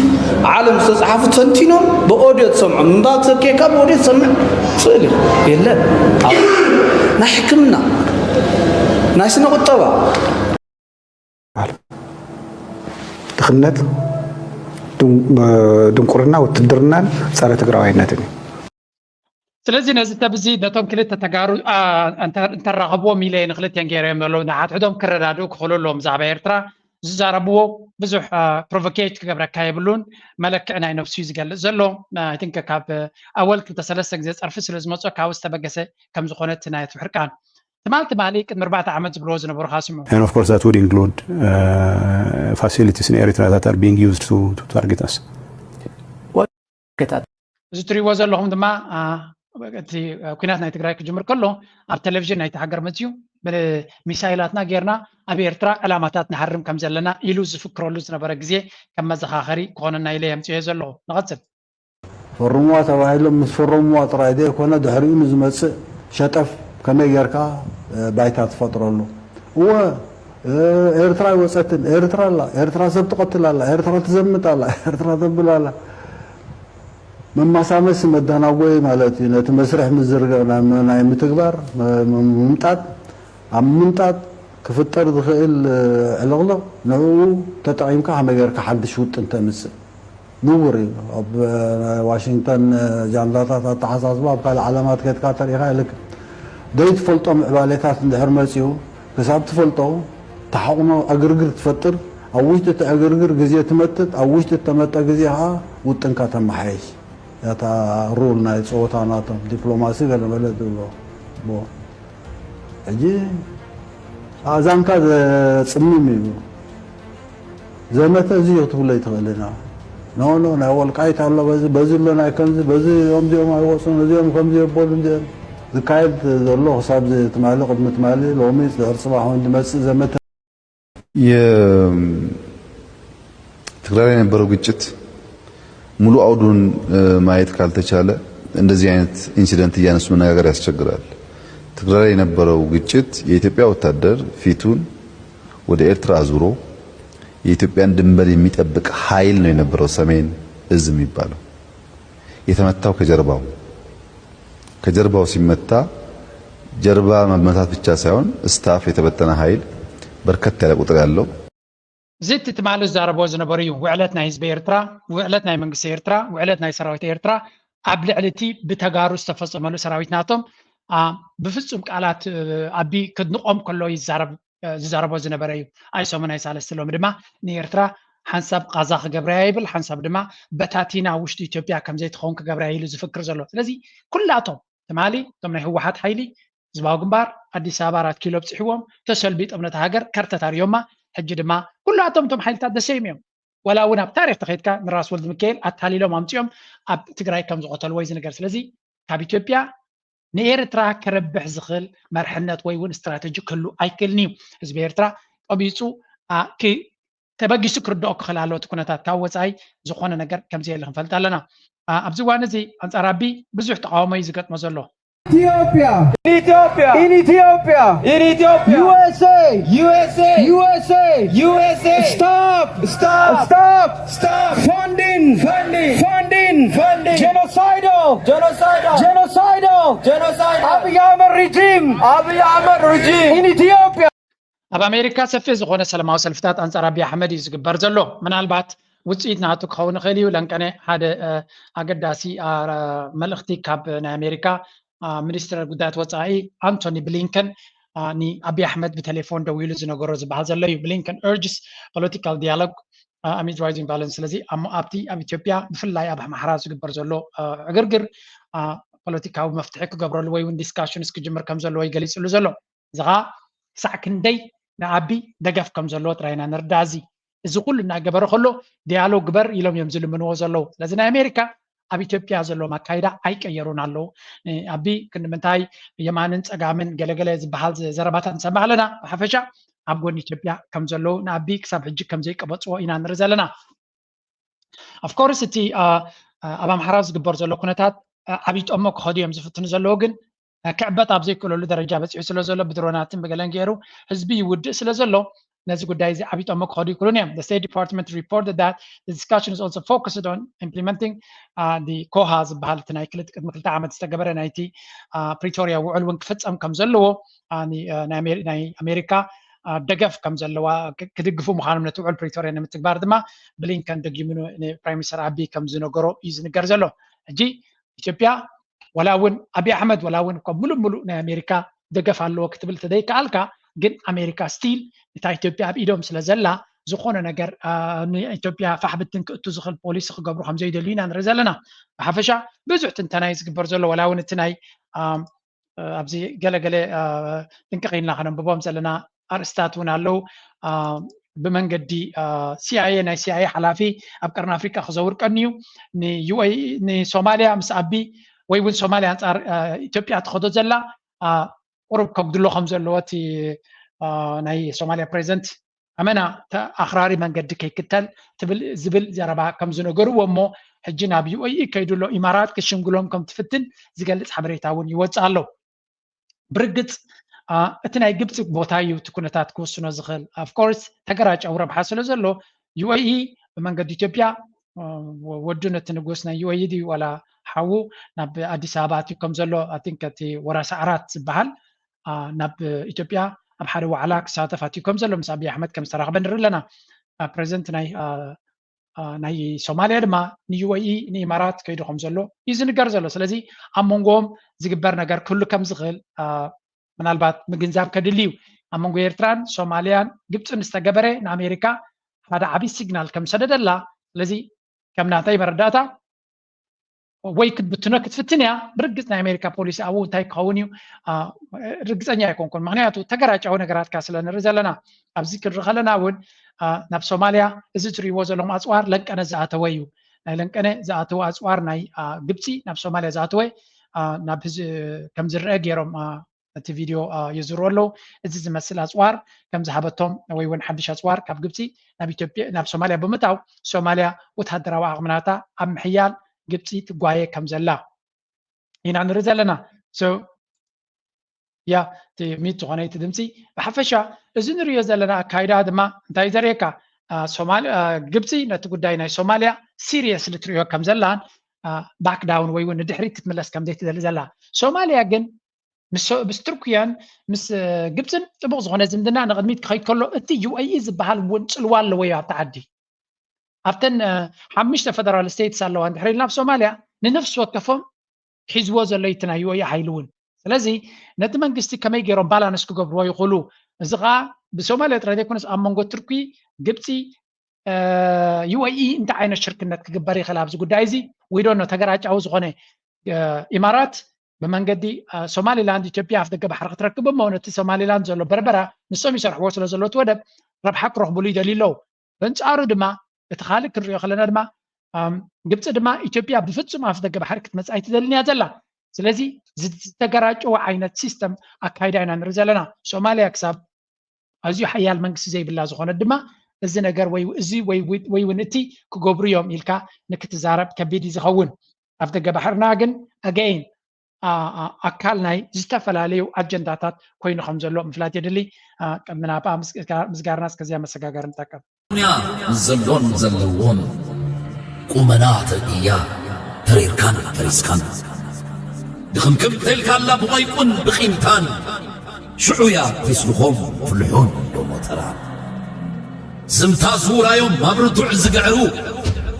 ዓለም ዝተፅሓፉ ተንቲኖም ብኦድዮ ትሰምዖም። እምባ ተኬካ ብኦድዮ ትሰምዕ ስእሊ የለን። ናይ ሕክምና፣ ናይ ስነ ቁጠባ። ድኽነት፣ ድንቁርና፣ ውትድርናን ፀረ ትግራዋይነትን እዩ። ስለዚ ነዚ ሰብ እዚ ነቶም ክልተ ተጋሩ እንተራኸብዎም ኢለ ንክልቲአን ገይረዮም ዘለዉ ንሓድሕዶም ክረዳድኡ ክኽእሉ ኣለዎም። ብዛዕባ ኤርትራ ዝዛረብዎ ብዙሕ ፕሮቮኬት ክገብረካ የብሉን። መለክዒ ናይ ነብሱ እዩ ዝገልፅ ዘሎ። ቲንክ ካብ ኣወል ክልተ ሰለስተ ግዜ ፀርፊ ስለ ዝመፅኦ ካብ ዝተበገሰ ከም ዝኾነ እቲ ናይ ሕርቃን ትማል ትማሊ ቅድሚ ኣርባዕተ ዓመት ዝብልዎ ዝነበሩ ካስምዑ And of course that would include uh, facilities in Eritrea that are being used to, to target us. እዚ ትሪእዎ ዘለኹም ድማ እቲ ኩናት ናይ ትግራይ ክጅምር ከሎ ኣብ ቴሌቪዥን ናይቲ ሃገር መፅዩ ብሚሳይላትና ጌርና ኣብ ኤርትራ ዕላማታት ንሃርም ከም ዘለና ኢሉ ዝፍክረሉ ዝነበረ ግዜ ከም መዘኻኸሪ ክኾነና ኢለ የምፅዮ ዘለኹ። ንቐፅል። ፈርምዋ ተባሂሎም ምስ ፈረምዋ ጥራይ ዘይኮነ ድሕሪኡ ንዝመፅእ ሸጠፍ ከመይ ጌርካ ባይታ ትፈጥረሉ። እወ ኤርትራ ኣይወፀትን፣ ኤርትራ ኣላ፣ ኤርትራ ሰብ ትቐትል ኣላ፣ ኤርትራ ትዘምት ኣላ፣ ኤርትራ ተብል ኣላ። መማሳመሲ መዳናጎይ ማለት እዩ። ነቲ መስርሕ ምዝርጋሕ ናይ ምትግባር ምምጣጥ ኣብ ምምጣጥ ክፍጠር ዝኽእል ዕልቕልቕ ንዕኡ ተጠቒምካ ከመይ ጌርካ ሓድሽ ውጥን ተምጽእ ንቡር እዩ። ኣብ ናይ ዋሽንግተን ጃንዳታት ኣተሓሳስባ ኣብ ካልእ ዓለማት ከድካ ተሪኢኻ ይልክ ዘይትፈልጦ ምዕባሌታት እንድሕር መጺኡ ክሳብ ትፈልጦ ተሓቑኖ ዕግርግር ትፈጥር። ኣብ ውሽጢ እቲ ዕግርግር ግዜ ትመጥጥ፣ ኣብ ውሽጢ እተመጠ ግዜ ከዓ ውጥንካ ተመሓየሽ። እታ ሩል ናይ ፀወታ ናቶም ዲፕሎማሲ ገለ መለ ዝብሎ ሕጂ ኣእዛንካ ዘፅምም እዩ። ዘመተ እዚ እዩ ክትብሎ ይትኽእል ኢና። ኖ ኖ ናይ ወልቃይት ኣሎ በዚ በዚ ኣሎ ናይ ከምዚ በዚ እዚኦም እዚኦም ኣይወፁን እዚኦም ከምዚ የበሉ እዚኦም ዝካየድ ዘሎ ክሳብ ትማሊ ቅድሚ ትማሊ ሎሚ ድሕሪ ፅባሕ እውን ዝመፅእ ዘመተ ትግራይ ላይ የነበረው ግጭት ሙሉ አውዱን ማየት ካልተቻለ እንደዚህ አይነት ኢንሲደንት እያነሱ መነጋገር ያስቸግራል። ትግራይ ላይ የነበረው ግጭት የኢትዮጵያ ወታደር ፊቱን ወደ ኤርትራ አዙሮ የኢትዮጵያን ድንበር የሚጠብቅ ኃይል ነው የነበረው ሰሜን እዝ የሚባለው። የተመታው ከጀርባው ከጀርባው ሲመታ ጀርባ መመታት ብቻ ሳይሆን ስታፍ የተበተነ ኃይል በርከት ያለ ቁጥር ያለው እዚ እቲ ትማሊ ዝዛረብዎ ዝነበሩ እዩ። ውዕለት ናይ ህዝቢ ኤርትራ፣ ውዕለት ናይ መንግስቲ ኤርትራ፣ ውዕለት ናይ ሰራዊት ኤርትራ ኣብ ልዕሊ እቲ ብተጋሩ ዝተፈጸመሉ ሰራዊት ናቶም ብፍጹም ቃላት ኣቢ ክድንቖም ከሎ ይዛረብ ዝዛረቦ ዝነበረ እዩ። ኣይሰሙን ኣይሳለስቲ ሎሚ ድማ ንኤርትራ ሓንሳብ ቃዛ ክገብረያ ይብል፣ ሓንሳብ ድማ በታቲና ውሽጢ ኢትዮጵያ ከም ዘይትኸውን ክገብረያ ኢሉ ዝፍክር ዘሎ። ስለዚ ኩላቶም ትማሊ እቶም ናይ ህወሓት ሓይሊ ህዝባዊ ግንባር ኣዲስ ኣበባ ኣራት ኪሎ ኣብፅሕዎም ተሰልቢጦም ነታ ሃገር ከርተት ኣርዮማ። ሕጂ ድማ ኩላቶም እቶም ሓይልታት ደሰይም እዮም። ወላ እውን ኣብ ታሪክ ተኸይድካ ንራስ ወልድ ሚካኤል ኣታሊሎም ኣምፅኦም ኣብ ትግራይ ከም ዝቐተልዎ እዩ ዝንገር። ስለዚ ካብ ኢትዮጵያ ንኤርትራ ክረብሕ ዝኽእል መርሕነት ወይ እውን ስትራተጂ ክህሉ ኣይክእልን እዩ። ህዝቢ ኤርትራ ቀቢፁ ተበጊሱ ክርድኦ ክኽእል ኣለዎ እቲ ኩነታት። ካብ ወፃኢ ዝኾነ ነገር ከምዘየለ ክንፈልጥ ኣለና። ኣብዚ እዋን እዚ ኣንጻር ኣቢ ብዙሕ ተቃውሞ እዩ ዝገጥሞ ዘሎ። Ethiopia. In Ethiopia. In Ethiopia. In Ethiopia. U S A. U S A. U S A. U S A. Stop. Stop. Stop. Stop. Funding. Funding. Funding. Funding. Genocidal. Genocide. Genocidal. Genocide. Abiy Ahmed regime. Abiy Ahmed regime. In Ethiopia. ኣብ ኣሜሪካ ሰፊሕ ዝኾነ ሰላማዊ ሰልፍታት ኣንጻር ኣቢይ ኣሕመድ እዩ ዝግበር ዘሎ። ምናልባት ውፅኢት ናቱ ክኸውን ይኽእል እዩ። ለንቀነ ሓደ ኣገዳሲ መልእኽቲ ካብ ናይ ኣሜሪካ ሚኒስትር ጉዳያት ወፃኢ ኣንቶኒ ብሊንከን ንኣቢይ ኣሕመድ ብቴሌፎን ደዊሉ ዝነገሮ ዝበሃል ዘሎ እዩ። ብሊንከን urges political dialogue amid rising violence። ስለዚ ኣብቲ ኣብ ኢትዮጵያ ብፍላይ ኣብ ኣምሓራ ዝግበር ዘሎ ዕግርግር ፖለቲካዊ መፍትሒ ክገብረሉ ወይ እውን discussions ክጅምር ከም ዘለዎ እዩ ገሊፅሉ ዘሎ። እዚ ከዓ ክሳዕ ክንደይ ንኣቢ ደገፍ ከም ዘለዎ ጥራይ ኢና ንርዳእ። እዚ እዚ ኩሉ እናገበረ ከሎ ዲያሎግ ግበር ኢሎም እዮም ዝልምንዎ ዘለዉ። ስለዚ ናይ ኣሜሪካ ኣብ ኢትዮጵያ ዘለዎም ኣካይዳ ኣይቀየሩን ኣለዉ። ኣቢ ክንዲ ምንታይ የማንን ፀጋምን ገለገለ ዝበሃል ዘረባታት ንሰምዕ ኣለና። ብሓፈሻ ኣብ ጎኒ ኢትዮጵያ ከም ዘለዉ ንኣቢ ክሳብ ሕጂ ከም ዘይቀበፅዎ ኢና ንርኢ ዘለና። Of course እቲ ኣብ ኣምሓራ ዝግበር ዘሎ ኩነታት ዓብዪ ጠሞ ክኸዱ እዮም ዝፍትኑ ዘለዉ፣ ግን ክዕበጥ ኣብ ዘይክእለሉ ደረጃ በፂሑ ስለ ዘሎ ብድሮናትን ብገለን ገይሩ ህዝቢ ይውድእ ስለ ዘሎ ነዚ ጉዳይ እዚ ዓብዪ ጠሞ ክኸዱ ይክእሉን እዮም። The State Department reported that the discussion is also focused on implementing the ኮሃ ዝበሃል እቲ ናይ ክልተ ቅድሚ ክልተ ዓመት ዝተገበረ ናይቲ ፕሪቶሪያ ውዕል እውን ክፍፀም ከም ዘለዎ ናይ ኣሜሪካ ደገፍ ከም ዘለዋ ክድግፉ ምዃኖም ነቲ ውዕል ፕሪቶሪያ ንምትግባር ድማ ብሊንከን ደጊሙ ንፕራይም ሚኒስተር ኣቢ ከም ዝነገሮ እዩ ዝንገር ዘሎ። ሕጂ ኢትዮጵያ ወላ እውን ኣቢ ኣሕመድ ወላ እውን እኳ ሙሉእ ሙሉእ ናይ ኣሜሪካ ደገፍ ኣለዎ ክትብል ተደይከኣልካ ግን ኣሜሪካ ስቲል እታ ኢትዮጵያ ኣብ ኢዶም ስለ ዘላ ዝኾነ ነገር ንኢትዮጵያ ፋሕብትን ክእቱ ዝኽእል ፖሊሲ ክገብሩ ከም ዘይደልዩ ኢና ንርኢ ዘለና። ብሓፈሻ ብዙሕ ትንተና እዩ ዝግበር ዘሎ ወላ እውን እቲ ናይ ኣብዚ ገለገለ ጥንቅቕ ኢልና ከነንብቦም ዘለና ኣርእስታት እውን ኣለዉ። ብመንገዲ ሲኣይኤ ናይ ሲኣይኤ ሓላፊ ኣብ ቀርኒ ኣፍሪቃ ክዘውር ቀንዩ ንሶማልያ ምስ ኣቢ ወይ እውን ሶማልያ ኣንፃር ኢትዮጵያ ትኸዶ ዘላ ቁሩብ ከጉድሎ ከም ዘለዎ እቲ ናይ ሶማልያ ፕሬዚደንት ኣመና ኣኽራሪ መንገዲ ከይክተል ዝብል ዘረባ ከም ዝነገርዎ እሞ ሕጂ ናብ ዩኤኢ ከይዱ ኣሎ ኢማራት ክሽምግሎም ከም ትፍትን ዝገልፅ ሓበሬታ እውን ይወፅእ ኣሎ። ብርግፅ እቲ ናይ ግብፂ ቦታ እዩ እቲ ኩነታት ክውስኖ ዝኽእል። Of course ተገራጫዊ ረብሓ ስለ ዘሎ ዩኤኢ ብመንገዲ ኢትዮጵያ ወዱ ነቲ ንጉስ ናይ ዩኤኢ ድዩ ዋላ ሓዉ ናብ ኣዲስ ኣበባ ኣትዩ ከም ዘሎ ኣቲንክ እቲ ወራሲ ዓራት ዝበሃል ናብ ኢትዮጵያ ኣብ ሓደ ዋዕላ ክሳተፍ ኣትዩ ከም ዘሎ ምስ ኣቢይ ኣሕመድ ከም ዝተራኽበ ንርኢ ኣለና። ፕሬዚደንት ናይ ናይ ሶማልያ ድማ ንዩኤኢ ንኢማራት ከይዱ ከም ዘሎ እዩ ዝንገር ዘሎ። ስለዚ ኣብ መንጎኦም ዝግበር ነገር ክህሉ ከም ዝኽእል ምናልባት ምግንዛብ ከድሊ እዩ። ኣብ መንጎ ኤርትራን ሶማልያን ግብፅን ዝተገበረ ንኣሜሪካ ሓደ ዓብዪ ሲግናል ከም ሰደደላ። ስለዚ ከም ናተይ መረዳእታ ወይ ክትብትኖ ክትፍትን እያ። ብርግፅ ናይ ኣሜሪካ ፖሊሲ ኣብኡ እንታይ ክኸውን እዩ ርግፀኛ ኣይኮንኩን። ምክንያቱ ተገራጫዊ ነገራትካ ስለ ንርኢ ዘለና ኣብዚ ክንርኢ ከለና እውን ናብ ሶማልያ እዚ ትሪእዎ ዘለኹም ኣፅዋር ለንቀነ ዝኣተወ እዩ። ናይ ለንቀነ ዝኣተወ ኣፅዋር ናይ ግብፂ ናብ ሶማልያ ዝኣተወ ናብ ከም ዝረአ ገይሮም እቲ ቪድዮ የዝሩ ኣለዉ። እዚ ዝመስል ኣፅዋር ከም ዝሃበቶም ወይ እውን ሓድሽ ኣፅዋር ካብ ግብፂ ናብ ኢትዮጵያ ናብ ሶማልያ ብምእታው ሶማልያ ወታደራዊ ዓቕምናታ ኣብ ምሕያል ግብፂ ትጓየ ከም ዘላ ኢና ንርኢ ዘለና። ያ ሚት ዝኾነ እቲ ድምፂ ብሓፈሻ እዚ ንሪኦ ዘለና ኣካይዳ ድማ እንታይ ዘርእየካ ግብፂ ነቲ ጉዳይ ናይ ሶማልያ ሲሪየስሊ ትሪኦ ከም ዘላን ባክዳውን ወይ እውን ንድሕሪት ክትምለስ ከም ዘይትደሊ ዘላ። ሶማልያ ግን ምስ ቱርክያን ምስ ግብፅን ጥቡቕ ዝኾነ ዝምድና ንቕድሚት ክኸይድ ከሎ እቲ ዩኤኢ ዝበሃል እውን ፅልዋ ኣለዎ እዩ ኣብቲ ዓዲ። ኣብተን ሓሙሽተ ፈደራል ስቴትስ ኣለዋ እንድሕር ኢልና ኣብ ሶማልያ ንነፍሲ ወከፎም ሒዝዎ ዘሎ እቲ ናይ ዩኤኢ ሓይሊ እውን። ስለዚ ነቲ መንግስቲ ከመይ ገይሮም ባላንስ ክገብርዎ ይኽእሉ? እዚ ከዓ ብሶማልያ ጥራይ ዘይኮነስ ኣብ መንጎ ቱርኪ፣ ግብፂ፣ ዩኤኢ እንታይ ዓይነት ሽርክነት ክግበር ይኽእል ኣብዚ ጉዳይ እዚ ዊዶኖ ተገራጫዊ ዝኾነ ኢማራት ብመንገዲ ሶማሊላንድ ኢትዮጵያ ኣፍ ደገ ባሕሪ ክትረክብ እሞ ነቲ ሶማሊላንድ ዘሎ በርበራ ንሶም ይሰርሕዎ ስለ ዘሎ እቲ ወደብ ረብሓ ክረኽብሉ ይደልዩ ኣለዉ። በንፃሩ ድማ እቲ ካልእ ክንሪኦ ከለና ድማ ግብፂ ድማ ኢትዮጵያ ብፍፁም ኣፍ ደገ ባሕሪ ክትመፅእ ኣይትደልን እያ ዘላ። ስለዚ ዝተገራጨወ ዓይነት ሲስተም ኣካይዳ ኢና ንርኢ ዘለና። ሶማሊያ ክሳብ ኣዝዩ ሓያል መንግስቲ ዘይብላ ዝኾነት ድማ እዚ ነገር ወይ እዚ ወይ እውን እቲ ክገብሩ እዮም ኢልካ ንክትዛረብ ከቢድ እዩ ዝኸውን። ኣፍደገ ባሕርና ግን ኣገይን ኣካል ናይ ዝተፈላለዩ ኣጀንዳታት ኮይኑ ከም ዘሎ ምፍላጥ የድሊ። ቅድሚ ናብኣ ምስጋርና እስከዚኣ መሰጋገር ንጠቀም። ያ ንዘሎን ዘለዎን ቁመና ተርእያ ተሪርካን ተሪስካን ድኽምክም ተልካላ ብቐይቁን ብቒምታን ሽዑ ያ ፊስልኾም ፍልሑን ዶሞተራ ዝምታ ዝውራዮም ኣብ ርቱዕ ዝግዕሩ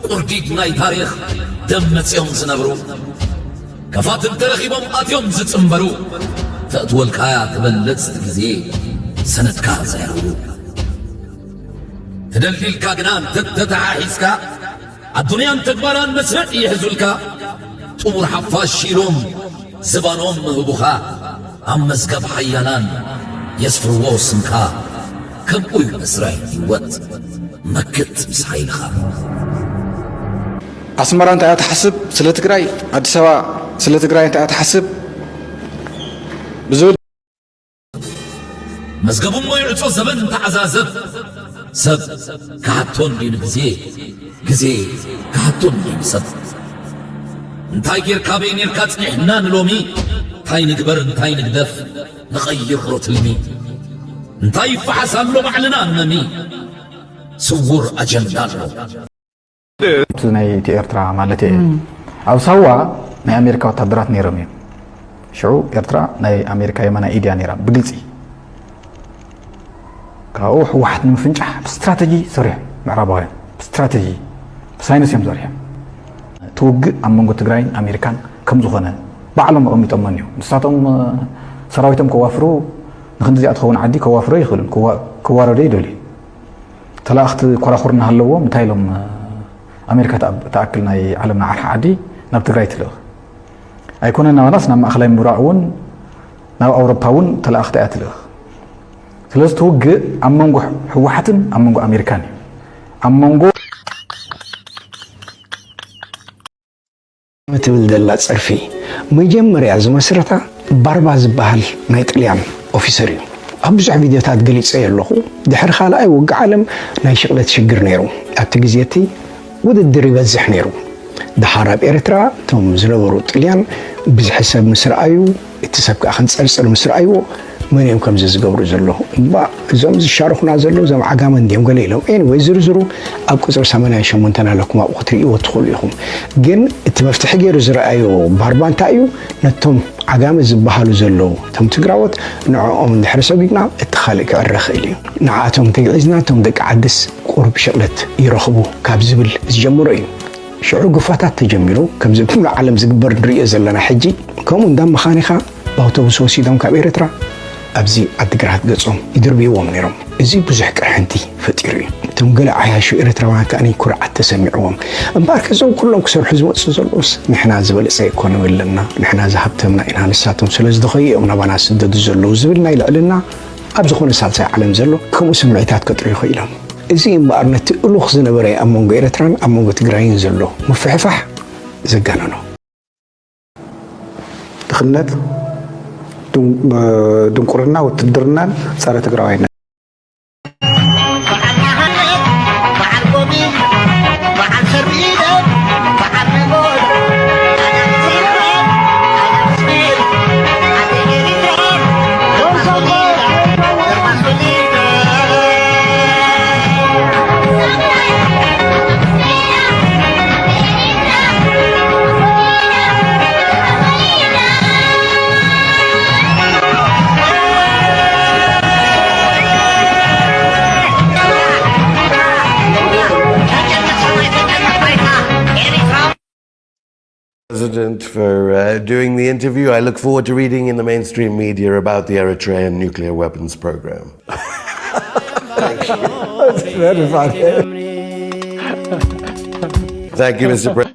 ቁርዲድ ናይ ታሪኽ ደም መጺኦም ዝነብሩ ከፋት እንተረኺቦም ኣትዮም ዝጽንበሩ ተእትወልካያ ትበልጽ ግዜ ሰነድካ ዘዕርቡ ተደልዲልካ ግና እንተተተሓሒዝካ ኣዱንያን ተግባራን መስርዕ ይሕዙልካ ጥሙር ሓፋሽ ኢሎም ዝባኖም ምህቡኻ ኣብ መዝገብ ሓያላን የስፍርዎ ስምካ ከምኡ እዩ መስርሕ ህይወት መክት ምስ ሓይልኻ ኣስመራ እንታይ እያ ትሓስብ ስለ ትግራይ ኣዲስ ኣበባ ስለ ትግራይ እንታይ እያ ትሓስብ ብዝብል መዝገቡ እሞ ይዕጾ ዘበን ተዓዛዘብ ሰብ ክሓቶ እንድዩ ንግዜ ግዜ ክሓቶ እንድዩ ንሰብ እንታይ ጌርካ በይ ኔርካ ጽኒሕና ንሎሚ እንታይ ንግበር እንታይ ንግደፍ ንቐይሮ ትልሚ እንታይ ይፈሓስ ኣሎ ባዕልና ንመሚ ስውር ኣጀንዳ ኣሎ እቲ ናይ እቲ ኤርትራ ማለት እየ ኣብ ሳዋ ናይ ኣሜሪካ ወታደራት ነይሮም እዮም ሽዑ ኤርትራ ናይ ኣሜሪካ የመና ኢድያ ነይራ ብግልፂ ካብኡ ህወሓት ንምፍንጫሕ ብስትራተጂ ሰሪሖም ምዕራባውያን ብስትራተጂ ብሳይንስ እዮም ሰሪሖም እቲ ውግእ ኣብ መንጎ ትግራይን ኣሜሪካን ከም ዝኾነ ባዕሎም ኣቐሚጦሞ እኒው ንሳቶም ሰራዊቶም ከዋፍሩ ንክንድዚኣ ትኸውን ዓዲ ከዋፍሮ ይኽእልን ክዋረዶ ይደልዩ ተላእኽቲ ኮራኹር እናሃለዎም እንታይ ኢሎም ኣሜሪካ ትኣክል ናይ ዓለምና ዓርሒ ዓዲ ናብ ትግራይ ትልእኽ ኣይኮነን ናባናስ ናብ ማእኸላይ ምብራቕ እውን ናብ ኣውሮፓ እውን ተላእኽቲ እያ ትልእኽ ስለዚ እቲ ውግእ ኣብ መንጎ ህወሓትን ኣብ መንጎ ኣሜሪካን እዩ ኣብ መንጎ ትብል ዘላ ጸርፊ መጀመርያ ዝመስረታ ባርባ ዝበሃል ናይ ጥልያን ኦፊሰር እዩ። ኣብ ብዙሕ ቪድዮታት ገሊጸዮ ኣለኹ። ድሕሪ ካልኣይ ውግእ ዓለም ናይ ሽቕለት ሽግር ነይሩ። ኣብቲ ግዜ እቲ ውድድር ይበዝሕ ነይሩ። ደሓር ኣብ ኤርትራ እቶም ዝነበሩ ጥልያን ብዝሒ ሰብ ምስ ረኣዩ እቲ ሰብ ከኣ ክንጸርጽር ምስ ረኣይዎ መን እዮም ከምዚ ዝገብሩ ዘለዉ እባ እዞም ዝሻርኹና ዘለዉ እዞም ዓጋመ እንድዮም ገለ ኢሎም anyway ዝርዝሩ ኣብ ቁጽሪ ሰማንያን ሸሞንተን ኣለኩም ኣብኡ ክትርእይዎ ትኽእሉ ኢኹም ግን እቲ መፍትሒ ገይሩ ዝረኣዮ ባርባ እንታይ እዩ ነቶም ዓጋመ ዝበሃሉ ዘለዉ እቶም ትግራዎት ንዕኦም እንድሕሪ ሰጒግና እቲ ካልእ ክዕረ ይኽእል እዩ ንዓኣቶም እንተግዒዝና እቶም ደቂ ዓድስ ቁሩብ ሽቕለት ይረኽቡ ካብ ዝብል ዝጀምሮ እዩ ሽዑ ግፋታት ተጀሚሩ ከምዚ ብሙሉእ ዓለም ዝግበር ንርእዮ ዘለና ሕጂ ከምኡ እንዳመኻኒኻ ብኣውቶቡስ ወሲዶም ካብ ኤርትራ ኣብዚ ዓዲግራት ገጾም ይድርብይዎም ነይሮም። እዚ ብዙሕ ቅርሕንቲ ፈጢሩ እዩ። እቶም ገለ ዓያሹ ኤርትራውያን ከኣ ኩርዓት ተሰሚዕዎም። እምበኣርከ እዞም ኩሎም ክሰርሑ ዝመጹ ዘለዉስ ንሕና ዝበለጸ ኢኮኖሚ ኣለና፣ ንሕና ዝሃብተምና ኢና፣ ንሳቶም ስለ ዝደኸዩ እዮም ናባና ዝስደዱ ዘለዉ ዝብል ናይ ልዕልና ኣብ ዝኾነ ሳልሳይ ዓለም ዘሎ ከምኡ ስምዒታት ከጥርዩ ክኢሎም። እዚ እምበኣር ነቲ እሉኽ ዝነበረ ኣብ መንጎ ኤርትራን ኣብ መንጎ ትግራይን ዘሎ ምፍሕፋሕ ዘጋነኖ። ድኽነት፣ ድንቁርና፣ ውትድርናን ጸረ ትግራዋይነት። President for uh, doing the interview. I look forward to reading in the mainstream media about the Eritrean nuclear weapons program. That's very funny. Thank you, Mister President.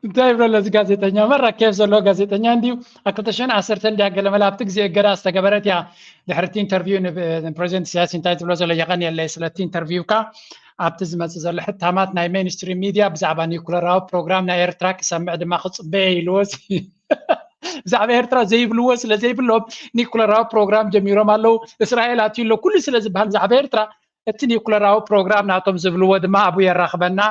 እንታይ ይብሎ ኣለዚ ጋዜጠኛ መራ ኬፍ ዘለዎ ጋዜጠኛ እንድዩ ኣብ ክልተ ሽሕን ዓሰርተን እንድያ ገለመለ ኣብቲ ግዜ እገዳ ዝተገበረት እያ ድሕርቲ ኢንተርቪው ንፕሬዚደንት ኢሳያስ እንታይ ትብሎ ዘሎ የቐንየለይ ስለቲ ኢንተርቪውካ ኣብቲ ዝመፅእ ዘሎ ሕታማት ናይ ሜንስትሪም ሚድያ ብዛዕባ ኒኩለራዊ ፕሮግራም ናይ ኤርትራ ክሰምዕ ድማ ክፅበየ ኢልዎ ብዛዕባ ኤርትራ ዘይብልዎ ስለ ዘይብሎም ኒኩለራዊ ፕሮግራም ጀሚሮም ኣለዉ እስራኤል ኣትዩ ኣሎ ኩሉ ስለ ዝበሃል ብዛዕባ ኤርትራ እቲ ኒኩለራዊ ፕሮግራም ናቶም ዝብልዎ ድማ ኣብኡ የራኽበና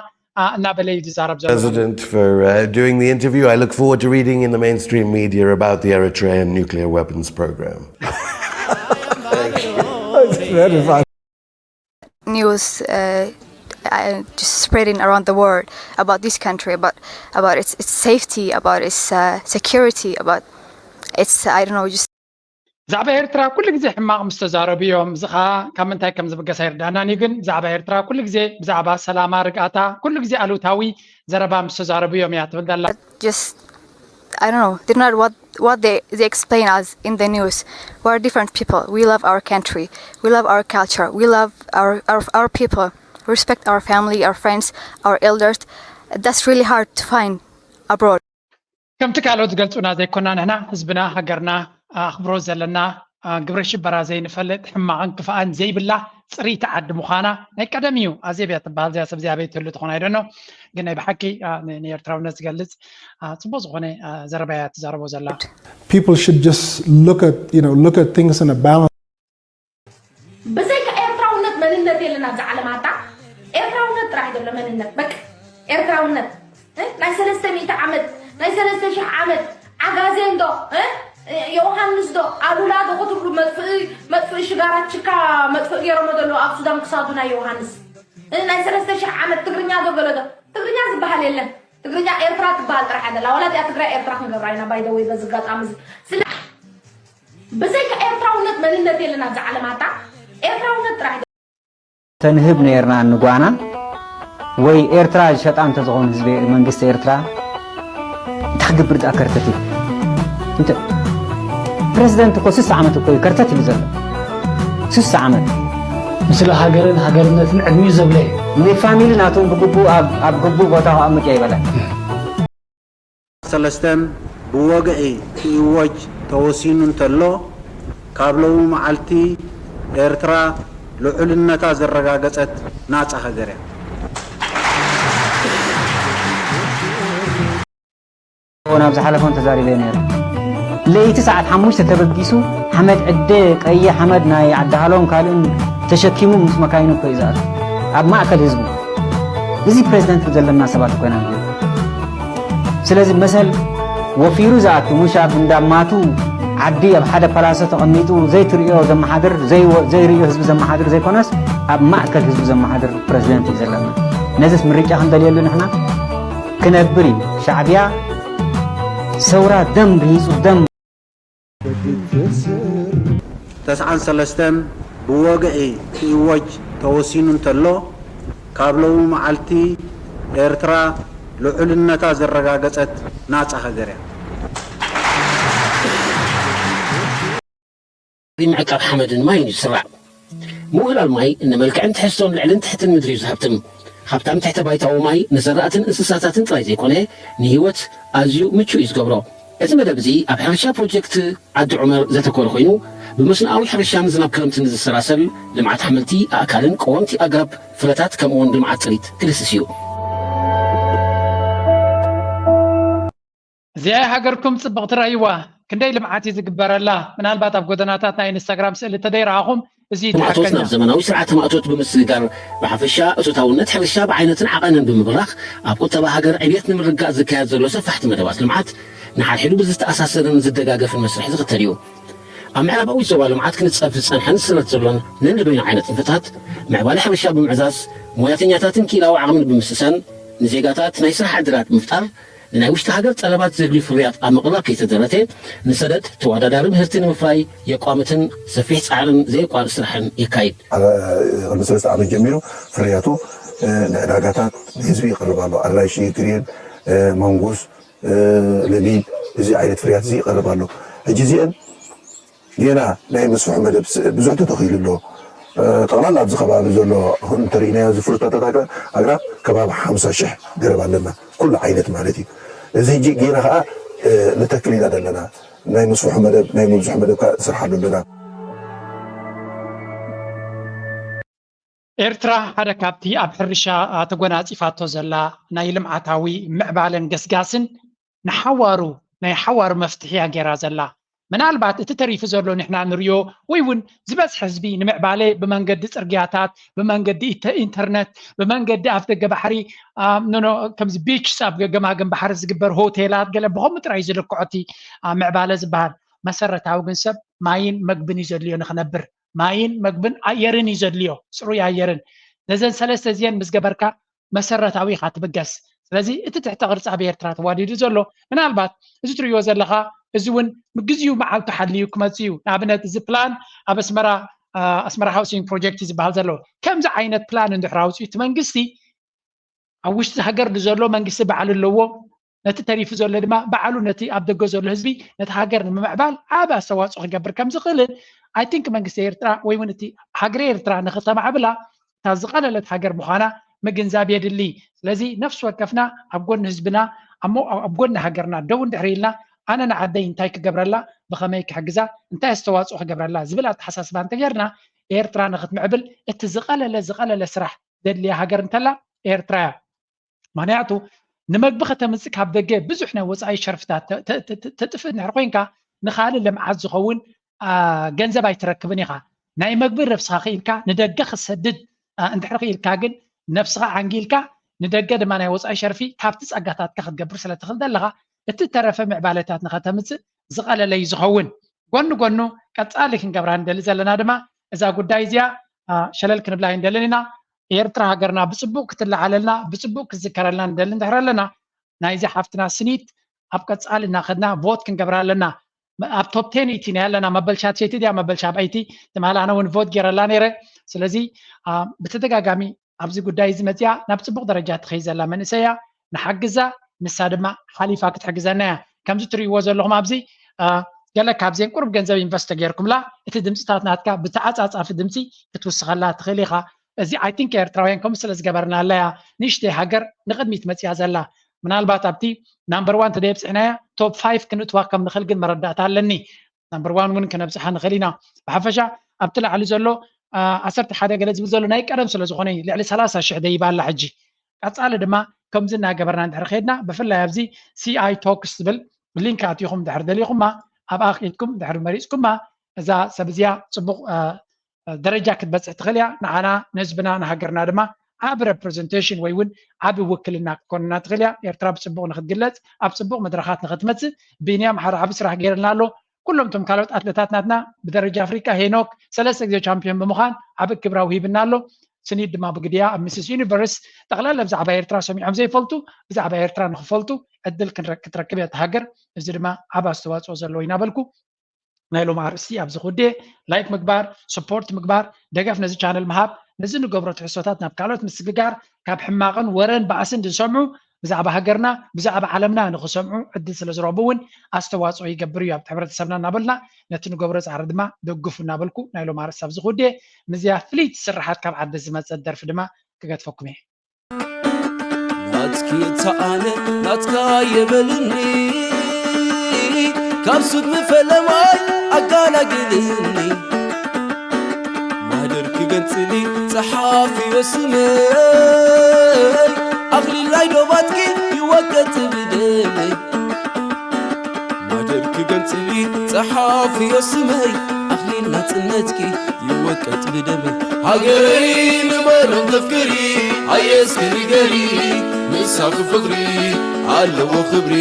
እናበለ እዩ ዝዛረብ ዘሎ። President, for uh, doing the interview. I look forward to reading in the mainstream media about the Eritrean nuclear weapons program. News uh, uh, just spreading around the world about this country, about about its its safety, about its uh, security, about its I don't know, just ብዛዕባ ኤርትራ ኩሉ ግዜ ሕማቕ ምስ ተዛረቡ እዮም። እዚ ኸዓ ካብ ምንታይ ከም ዝብገስ ኣይርዳእናን እዩ። ግን ብዛዕባ ኤርትራ ኩሉ ግዜ፣ ብዛዕባ ሰላማ፣ ርግኣታ፣ ኩሉ ግዜ ኣሉታዊ ዘረባ ምስ ተዛረቡ እዮም እያ ትብል ዘላ። Just I don't know. They're not what what they they explain us in the news. We're different people. We love our country. We love our culture. We love our our, our people. We respect our family, our friends, our elders. That's really hard to find abroad. ከምቲ ካልኦት ዝገልጹና ዘይኮና፣ ንሕና ህዝብና፣ ሃገርና፣ ኣኽብሮት ዘለና፣ ግብረ ሽበራ ዘይንፈልጥ፣ ሕማቕን ክፋእን ዘይብላ ጽርይቲ ዓዲ ምዃና ናይ ቀደም እዩ። ኣዜብ እያ ትበሃል እዚኣ ሰብ እዚኣ፣ ኣበይ ትህሉ ትኾን ኣይደኖ። ግን ናይ ብሓቂ ንኤርትራውነት ዝገልጽ ጽቡቕ ዝኾነ ዘረባ እያ ትዛረቦ ዘላ። People should just look at, you know, look at things in a balance. ብዘይካ ኤርትራውነት መንነት የለን ኣብዚ ዓለም ኣታ። ኤርትራውነት ጥራሕ ዘሎ መንነት በቃ። ኤርትራውነት ናይ ሰለስተ ሚእቲ ዓመት ናይ ሰለስተ ሽሕ ዓመት ዓጋዜን ዶ ዮሃንስ ዶ ኣሉላ ዶ ክትብሉ መጥፍኢ መጥፍኢ ሽጋራት ችካ መጥፍኢ ገይሮሞ ዘለዉ ኣብ ሱዳን ክሳዱ ናይ ዮሃንስ ናይ ሰለስተ ሽሕ ዓመት ትግርኛ ዶ ገለ ዶ ትግርኛ ዝበሃል የለን። ትግርኛ ኤርትራ ትበሃል ጥራሕ እያ ዘላ። ዋላ እዚኣ ትግራይ ኤርትራ ክንገብራ ኢና ባይ ዘ ወይ በዚ ኣጋጣሚ እዚ። ስለ ብዘይካ ኤርትራውነት መንነት የለን ኣብዚ ዓለም ኣታ። ኤርትራውነት ጥራሕ ተንህብ ነርና ንጓና ወይ ኤርትራ ዝሸጣ እንተዝኾን ህዝቢ መንግስቲ ኤርትራ እንታይ ክገብር ደኣ ከርተት እዩ እንተ ፕሬዚደንት እኮ ስሳ ዓመት እኮ እዩ ከርተት ኢሉ ዘሎ ስሳ ዓመት ንስለ ሃገርን ሃገርነትን ዕድሚኡ ዘብለ እዩ ንፋሚሊ ናቶም ብግቡእ ኣብ ግቡእ ቦታ ክኣምጥ እያ ይበለ ሰለስተን ብወግዒ ክእወጅ ተወሲኑ እንተሎ ካብ ሎሚ መዓልቲ ኤርትራ ልዑልነታ ዘረጋገጸት ናጻ ሃገር እያ። ናብ ዝሓለፈውን ተዛሪበ ነይረ ለይቲ ሰዓት ሓሙሽተ ተበጊሱ ሓመድ ዕደ ቀይሕ ሓመድ ናይ ዓዲ ሃሎም ካልእን ተሸኪሙ ምስ መካይኑ እኮ እዩ ዝኣቱ ኣብ ማእከል ህዝቡ እዚ ፕሬዚደንት ዘለና ሰባት እኮ ኢና ንብል ስለዚ መሰል ወፊሩ ዝኣቱ ሙሽ ኣብ እንዳማቱ ዓዲ ኣብ ሓደ ፓላሶ ተቐሚጡ ዘይትርእዮ ዘመሓድር ዘይርእዮ ህዝቢ ዘመሓድር ዘይኮነስ ኣብ ማእከል ህዝቢ ዘመሓድር ፕረዚደንት እዩ ዘለና ነዚስ ምርጫ ክንደልየሉ ንሕና ክነብር እዩ ሻዕብያ ሰውራ ደም ርሂፁ ደም ተስዓን ሰለስተን ብወግዒ ክእወጅ ተወሲኑ እንተሎ ካብ ሎሚ መዓልቲ ኤርትራ ልዑልነታ ዘረጋገጸት ናጻ ሃገር እያ። ምዕቃብ ሓመድን ማይን እዩ ዝስራዕ። ምውህላል ማይ ንመልክዕን ትሕዝቶን ልዕልን ትሕትን ምድሪ እዩ ዝሃብትም። ሃብታም ትሕተ ባይታዊ ማይ ንዘራእትን እንስሳታትን ጥራይ ዘይኮነ ንህይወት ኣዝዩ ምቹእ እዩ ዝገብሮ። እዚ መደብ እዚ ኣብ ሕርሻ ፕሮጀክት ዓዲ ዑመር ዘተኮረ ኮይኑ ብመስኖኣዊ ሕርሻን ዝናብ ክረምትን ዝሰራሰር ልምዓት ኣሕምልቲ፣ ኣእካልን ቀወምቲ ኣግራብ ፍረታት ከምኡውን ልምዓት ጥሪት ክድህስስ እዩ። እዚኣ ሃገርኩም ጽብቕቲ ረእይዋ ክንደይ ልምዓት እዩ ዝግበረላ ምናልባት ኣብ ጎደናታት ናይ ኢንስታግራም ስእሊ ተደይረኣኹም እዚ ማእቶት ናብ ዘመናዊ ስርዓተ ማእቶት ብምስግጋር ብሓፈሻ እቶታውነት ሕርሻ ብዓይነትን ዓቐንን ብምብራኽ ኣብ ቁጠባ ሃገር ዕብየት ንምርጋእ ዝካየድ ዘሎ ሰፋሕቲ መደባት ልምዓት ንሓድሕዱ ብዝተኣሳሰርን ዝደጋገፍን መስርሕ ዝኽተል እዩ። ኣብ ምዕራባዊ ዞባ ልምዓት ክንጸፍ ዝጸንሐን ዝስረት ዘሎን ነንበይኑ ዓይነት ንጥፈታት ምዕባለ ሕርሻ ብምዕዛዝ ሞያተኛታትን ክኢላዊ ዓቕምን ብምስሳን ንዜጋታት ናይ ስራሕ ዕድላት ብምፍጣር ንናይ ውሽጢ ሃገር ጠለባት ዘድልዩ ፍርያት ኣብ ምቕራብ ከይተደረተ ንሰደድ ተወዳዳሪ ምህርቲ ንምፍራይ የቋምትን ሰፊሕ ጻዕርን ዘየቋርጽ ስራሕን የካይድ። ቅድሚ ሰለስተ ዓመት ጀሚሩ ፍርያቱ ንዕዳጋታት ንህዝቢ ይቕርብ ኣሎ። ኣራይሺ፣ ግሪን፣ ማንጎስ፣ ለሚን እዚ ዓይነት ፍርያት እዚ ይቐርብ ኣሎ። ሕጂ እዚአን ጌና ናይ ምስፍሑ መደብ ብዙሕ ተተኺሉ ኣሎ። ጠቕላላ ኣብዚ ከባቢ ዘሎ እንተሪእናዮ እዚ ፍሩታታት ኣግራብ ከባቢ ሓምሳ ሽሕ ገረብ ኣለና ኩሉ ዓይነት ማለት እዩ። እዚ ሕጂ ጌና ከዓ ንተክል ኢና ዘለና ናይ ምስፍሑ መደብ ናይ ምብዝሑ መደብ ከዓ ንሰርሓሉ ኣለና። ኤርትራ ሓደ ካብቲ ኣብ ሕርሻ ተጎናጺፋቶ ዘላ ናይ ልምዓታዊ ምዕባለን ገስጋስን ንሓዋሩ ናይ ሓዋሩ መፍትሒ እያ ገይራ ዘላ። ምናልባት እቲ ተሪፉ ዘሎ ንሕና ንሪኦ ወይ እውን ዝበዝሐ ህዝቢ ንምዕባለ ብመንገዲ ፅርግያታት፣ ብመንገዲ ኢንተርነት፣ ብመንገዲ ኣፍ ደገ ባሕሪ፣ ከምዚ ቢች ኣብ ገማግም ባሕሪ ዝግበር ሆቴላት፣ ገለ ብኸምኡ ጥራይ ዝልክዖ እቲ ምዕባለ ዝበሃል። መሰረታዊ ግን ሰብ ማይን መግብን እዩ ዘድልዮ ንክነብር። ማይን መግብን ኣየርን እዩ ዘድልዮ፣ ፅሩይ ኣየርን። ነዘን ሰለስተ እዚአን ምስ ገበርካ መሰረታዊ ኢኻ ትብገስ። ስለዚ እቲ ትሕተ ቅርፂ ኣብ ኤርትራ ተዋዲዱ ዘሎ ምናልባት እዚ ትርእዮ ዘለኻ እዚ እውን ግዜኡ መዓልቱ ሓልዩ ክመፅእ እዩ። ንኣብነት እዚ ፕላን ኣብ ኣስመራ ኣስመራ ሃውሲንግ ፕሮጀክት ዝበሃል ዘሎ ከምዚ ዓይነት ፕላን እንድሕር ኣውፅኡ እቲ መንግስቲ ኣብ ውሽጢ ሃገር ንዘሎ መንግስቲ ባዕሉ ኣለዎ። ነቲ ተሪፉ ዘሎ ድማ ባዕሉ ነቲ ኣብ ደገ ዘሎ ህዝቢ ነቲ ሃገር ንምምዕባል ዓቢ ኣስተዋፅኦ ክገብር ከም ዝኽእልን ኣይ ቲንክ መንግስቲ ኤርትራ ወይ እውን እቲ ሃገረ ኤርትራ ንኽተማዕብላ እታ ዝቐለለት ሃገር ምዃና ምግንዛብ የድሊ። ስለዚ ነፍሲ ወከፍና ኣብ ጎኒ ህዝብና ኣብ ጎኒ ሃገርና ደው እንድሕር ኢልና ኣነ ንዓደይ እንታይ ክገብረላ ብኸመይ ክሕግዛ እንታይ ኣስተዋፅኦ ክገብረላ ዝብል ኣተሓሳስባ እንተጌርና ኤርትራ ንኽትምዕብል እቲ ዝቐለለ ዝቐለለ ስራሕ ዘድልያ ሃገር እንተላ ኤርትራ እያ። ምክንያቱ ንመግቢ ከተምፅእ ካብ ደገ ብዙሕ ናይ ወፃኢ ሸርፍታት ተጥፍእ እንድሕር ኮይንካ ንካልእ ልምዓት ዝኸውን ገንዘብ ኣይትረክብን ኢኻ። ናይ መግቢ ረብስኻ ክኢልካ ንደገ ክትሰድድ እንድሕር ክኢልካ ግን ነብስኻ ዓንጊልካ ንደገ ድማ ናይ ወፃኢ ሸርፊ ካብቲ ፀጋታትካ ክትገብር ስለትኽእል ዘለኻ እቲ ተረፈ ምዕባለታት ንኸተምፅእ ዝቐለለ እዩ ዝኸውን። ጎኒ ጎኑ ቀፃሊ ክንገብራ ንደሊ ዘለና ድማ እዛ ጉዳይ እዚኣ ሸለል ክንብላ ኣይንደልን ኢና። ኤርትራ ሃገርና ብፅቡቅ ክትለዓለልና ብፅቡቅ ክትዝከረልና ንደሊ እንድሕር ኣለና ናይዚ ሓፍትና ስኒት ኣብ ቀፃሊ እናኸድና ቮት ክንገብራ ኣለና። ኣብ ቶፕ ቴን ኢቲ ናይ ኣለና መበል ሻትሸይቲ ድያ መበል ሻብዐይቲ ትማል ኣነ እውን ቮት ገይረላ ነይረ። ስለዚ ብተደጋጋሚ ኣብዚ ጉዳይ እዚ መፅያ ናብ ፅቡቅ ደረጃ ትኸይ ዘላ መንእሰያ ንሓግዛ፣ ንሳ ድማ ሓሊፋ ክትሕግዘና እያ። ከምዚ ትርእይዎ ዘለኹም ኣብዚ ገለ ካብዚን ቁሩብ ገንዘብ ኢንቨስት ተገይርኩምላ እቲ ድምፅታት ናትካ ብተዓፃፃፊ ድምፂ ክትውስኸላ ትኽእል ኢኻ። እዚ ኣይ ቲንክ ኤርትራውያን ከምኡ ስለ ዝገበርናላ እያ ንእሽተይ ሃገር ንቕድሚት መፅያ ዘላ። ምናልባት ኣብቲ ናምበር ዋን ተደየብፅሕናያ ቶፕ ፋይፍ ክንእትዋ ከም ንኽእል ግን መረዳእታ ኣለኒ። ናምበር ዋን እውን ክነብፅሓ ንኽእል ኢና። ብሓፈሻ ኣብቲ ላዕሊ ዘሎ ዓሰርተ ሓደ ገለ ዝብል ዘሎ ናይ ቀደም ስለ ዝኾነ እዩ። ልዕሊ ሰላሳ ሽሕ ደይባ ኣላ ሕጂ። ቀፃሊ ድማ ከምዚ እናገበርና እንድሕር ከይድና ብፍላይ ኣብዚ ሲኣይ ቶክስ ዝብል ሊንክ ኣቲኹም እንድሕር ደሊኹማ ኣብኣ ከይድኩም እንድሕር መሪፅኩማ እዛ ሰብ እዚኣ ፅቡቅ ደረጃ ክትበፅሕ ትኽእል እያ። ንዓና ንህዝብና ንሃገርና ድማ ዓብ ሬፕሬዘንቴሽን ወይ እውን ዓብ ውክልና ክትኮንና ትኽእል እያ። ኤርትራ ብፅቡቕ ንክትግለፅ ኣብ ፅቡቕ መድረኻት ንክትመፅእ ቢንያም ሓደ ዓብ ስራሕ ገይርልና ኣሎ። ኩሎም እቶም ካልኦት ኣትለታት ናትና ብደረጃ ኣፍሪቃ ሄኖክ ሰለስተ ግዜ ቻምፒዮን ብምዃን ዓብ ክብራዊ ሂብና ኣሎ። ስኒት ድማ ብግድያ ኣብ ሚስስ ዩኒቨርስ ጠቕላላ ብዛዕባ ኤርትራ ሰሚዖም ዘይፈልጡ ብዛዕባ ኤርትራ ንክፈልጡ ዕድል ክትረክብ እያ እታ ሃገር። እዚ ድማ ዓብ ኣስተዋፅኦ ዘለዎ ኢናበልኩ ናይ ሎም ኣርእስቲ ኣብዚ ኩዴ ላይክ ምግባር፣ ስፖርት ምግባር፣ ደገፍ ነዚ ቻነል ምሃብ፣ ነዚ ንገብሮ ትሕዝቶታት ናብ ካልኦት ምስግጋር፣ ካብ ሕማቕን ወረን ባእስን ዝሰምዑ ብዛዕባ ሃገርና ብዛዕባ ዓለምና ንኽሰምዑ ዕድል ስለ ዝረኽቡ እውን ኣስተዋፅኦ ይገብር እዩ ኣብቲ ሕብረተሰብና እናበልና ነቲ ንገብሮ ፃዕሪ ድማ ደግፉ እናበልኩ ናይ ሎም ኣርእስቲ ኣብዚ ኩዴ ምስዚኣ ፍልይቲ ስርሓት ካብ ዓዲ ዝመፀት ደርፊ ድማ ክገድፈኩም እየ። ናትኪ እታ ኣነ ናትካ የበልኒ ካብ ሱድ ንፈለማይ ኣጋላግልኒ ማህደር ክገንጽሊ ጸሓፊዮ ስመይ ኣኽሊል ናይ ዶባትኪ ይወቀጥ ብደመይ ማህደር ክገንጽሊ ጸሓፊዮ ስመይ ኣኽሊል ናጽነትኪ ይወቀጥ ብደመይ ሃገረይ ንመኖም ተፍቅሪ ኣየ እስኪ ንገሪ ምሳኺ ፍቕሪ ኣለዎ ክብሪ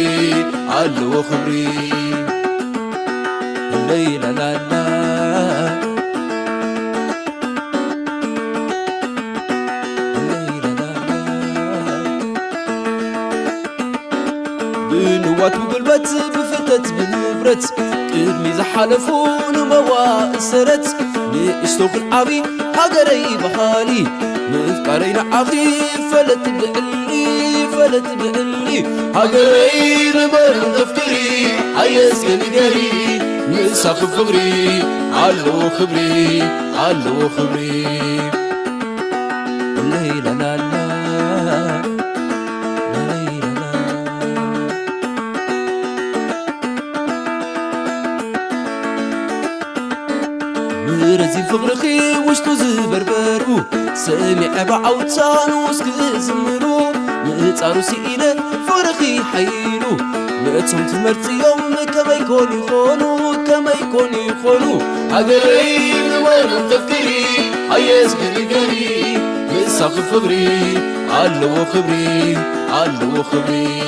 ኣለዎ ክብሪ ለይላላላ ብንዋት ብጉልበት ብፍተት ብንብረት ቅድሚ ዝሓለፉ ንመዋእ ሰረት ንእሽቶ ክልዓቢ ሃገረይ በኻሊ ምፍቃረይ ንዓኺ ፈለት ብዕሊ ፈለት ብዕሊ ሃገረይ ንበሪ ተፍቅሪ ኣየስከ ንገሪ ምሳኺ ፍቕሪ ኣለዎ ክብሪ ኣለዎ ክብሪ ለይላላላ ምረዚ ፍቕርኺ ውሽጡ ዝበርበሩ ሰሚዐ ብዓውታ ንውስኪ ዝምሩ ምእጻሩ ስኢነ ፍቕርኺ ሓይሉ ንእቶም ትመርጽዮም ከመይ ኮን ይኾኑ፣ ከመይ ኮን ይኾኑ? ሃገረይ ንመኑ ተፍቅሪ፣ ኣየስ ግሪገሪ፣ ንሳኺ ፍቕሪ ኣለዎ ክብሪ፣ ኣለዎ ክብሪ።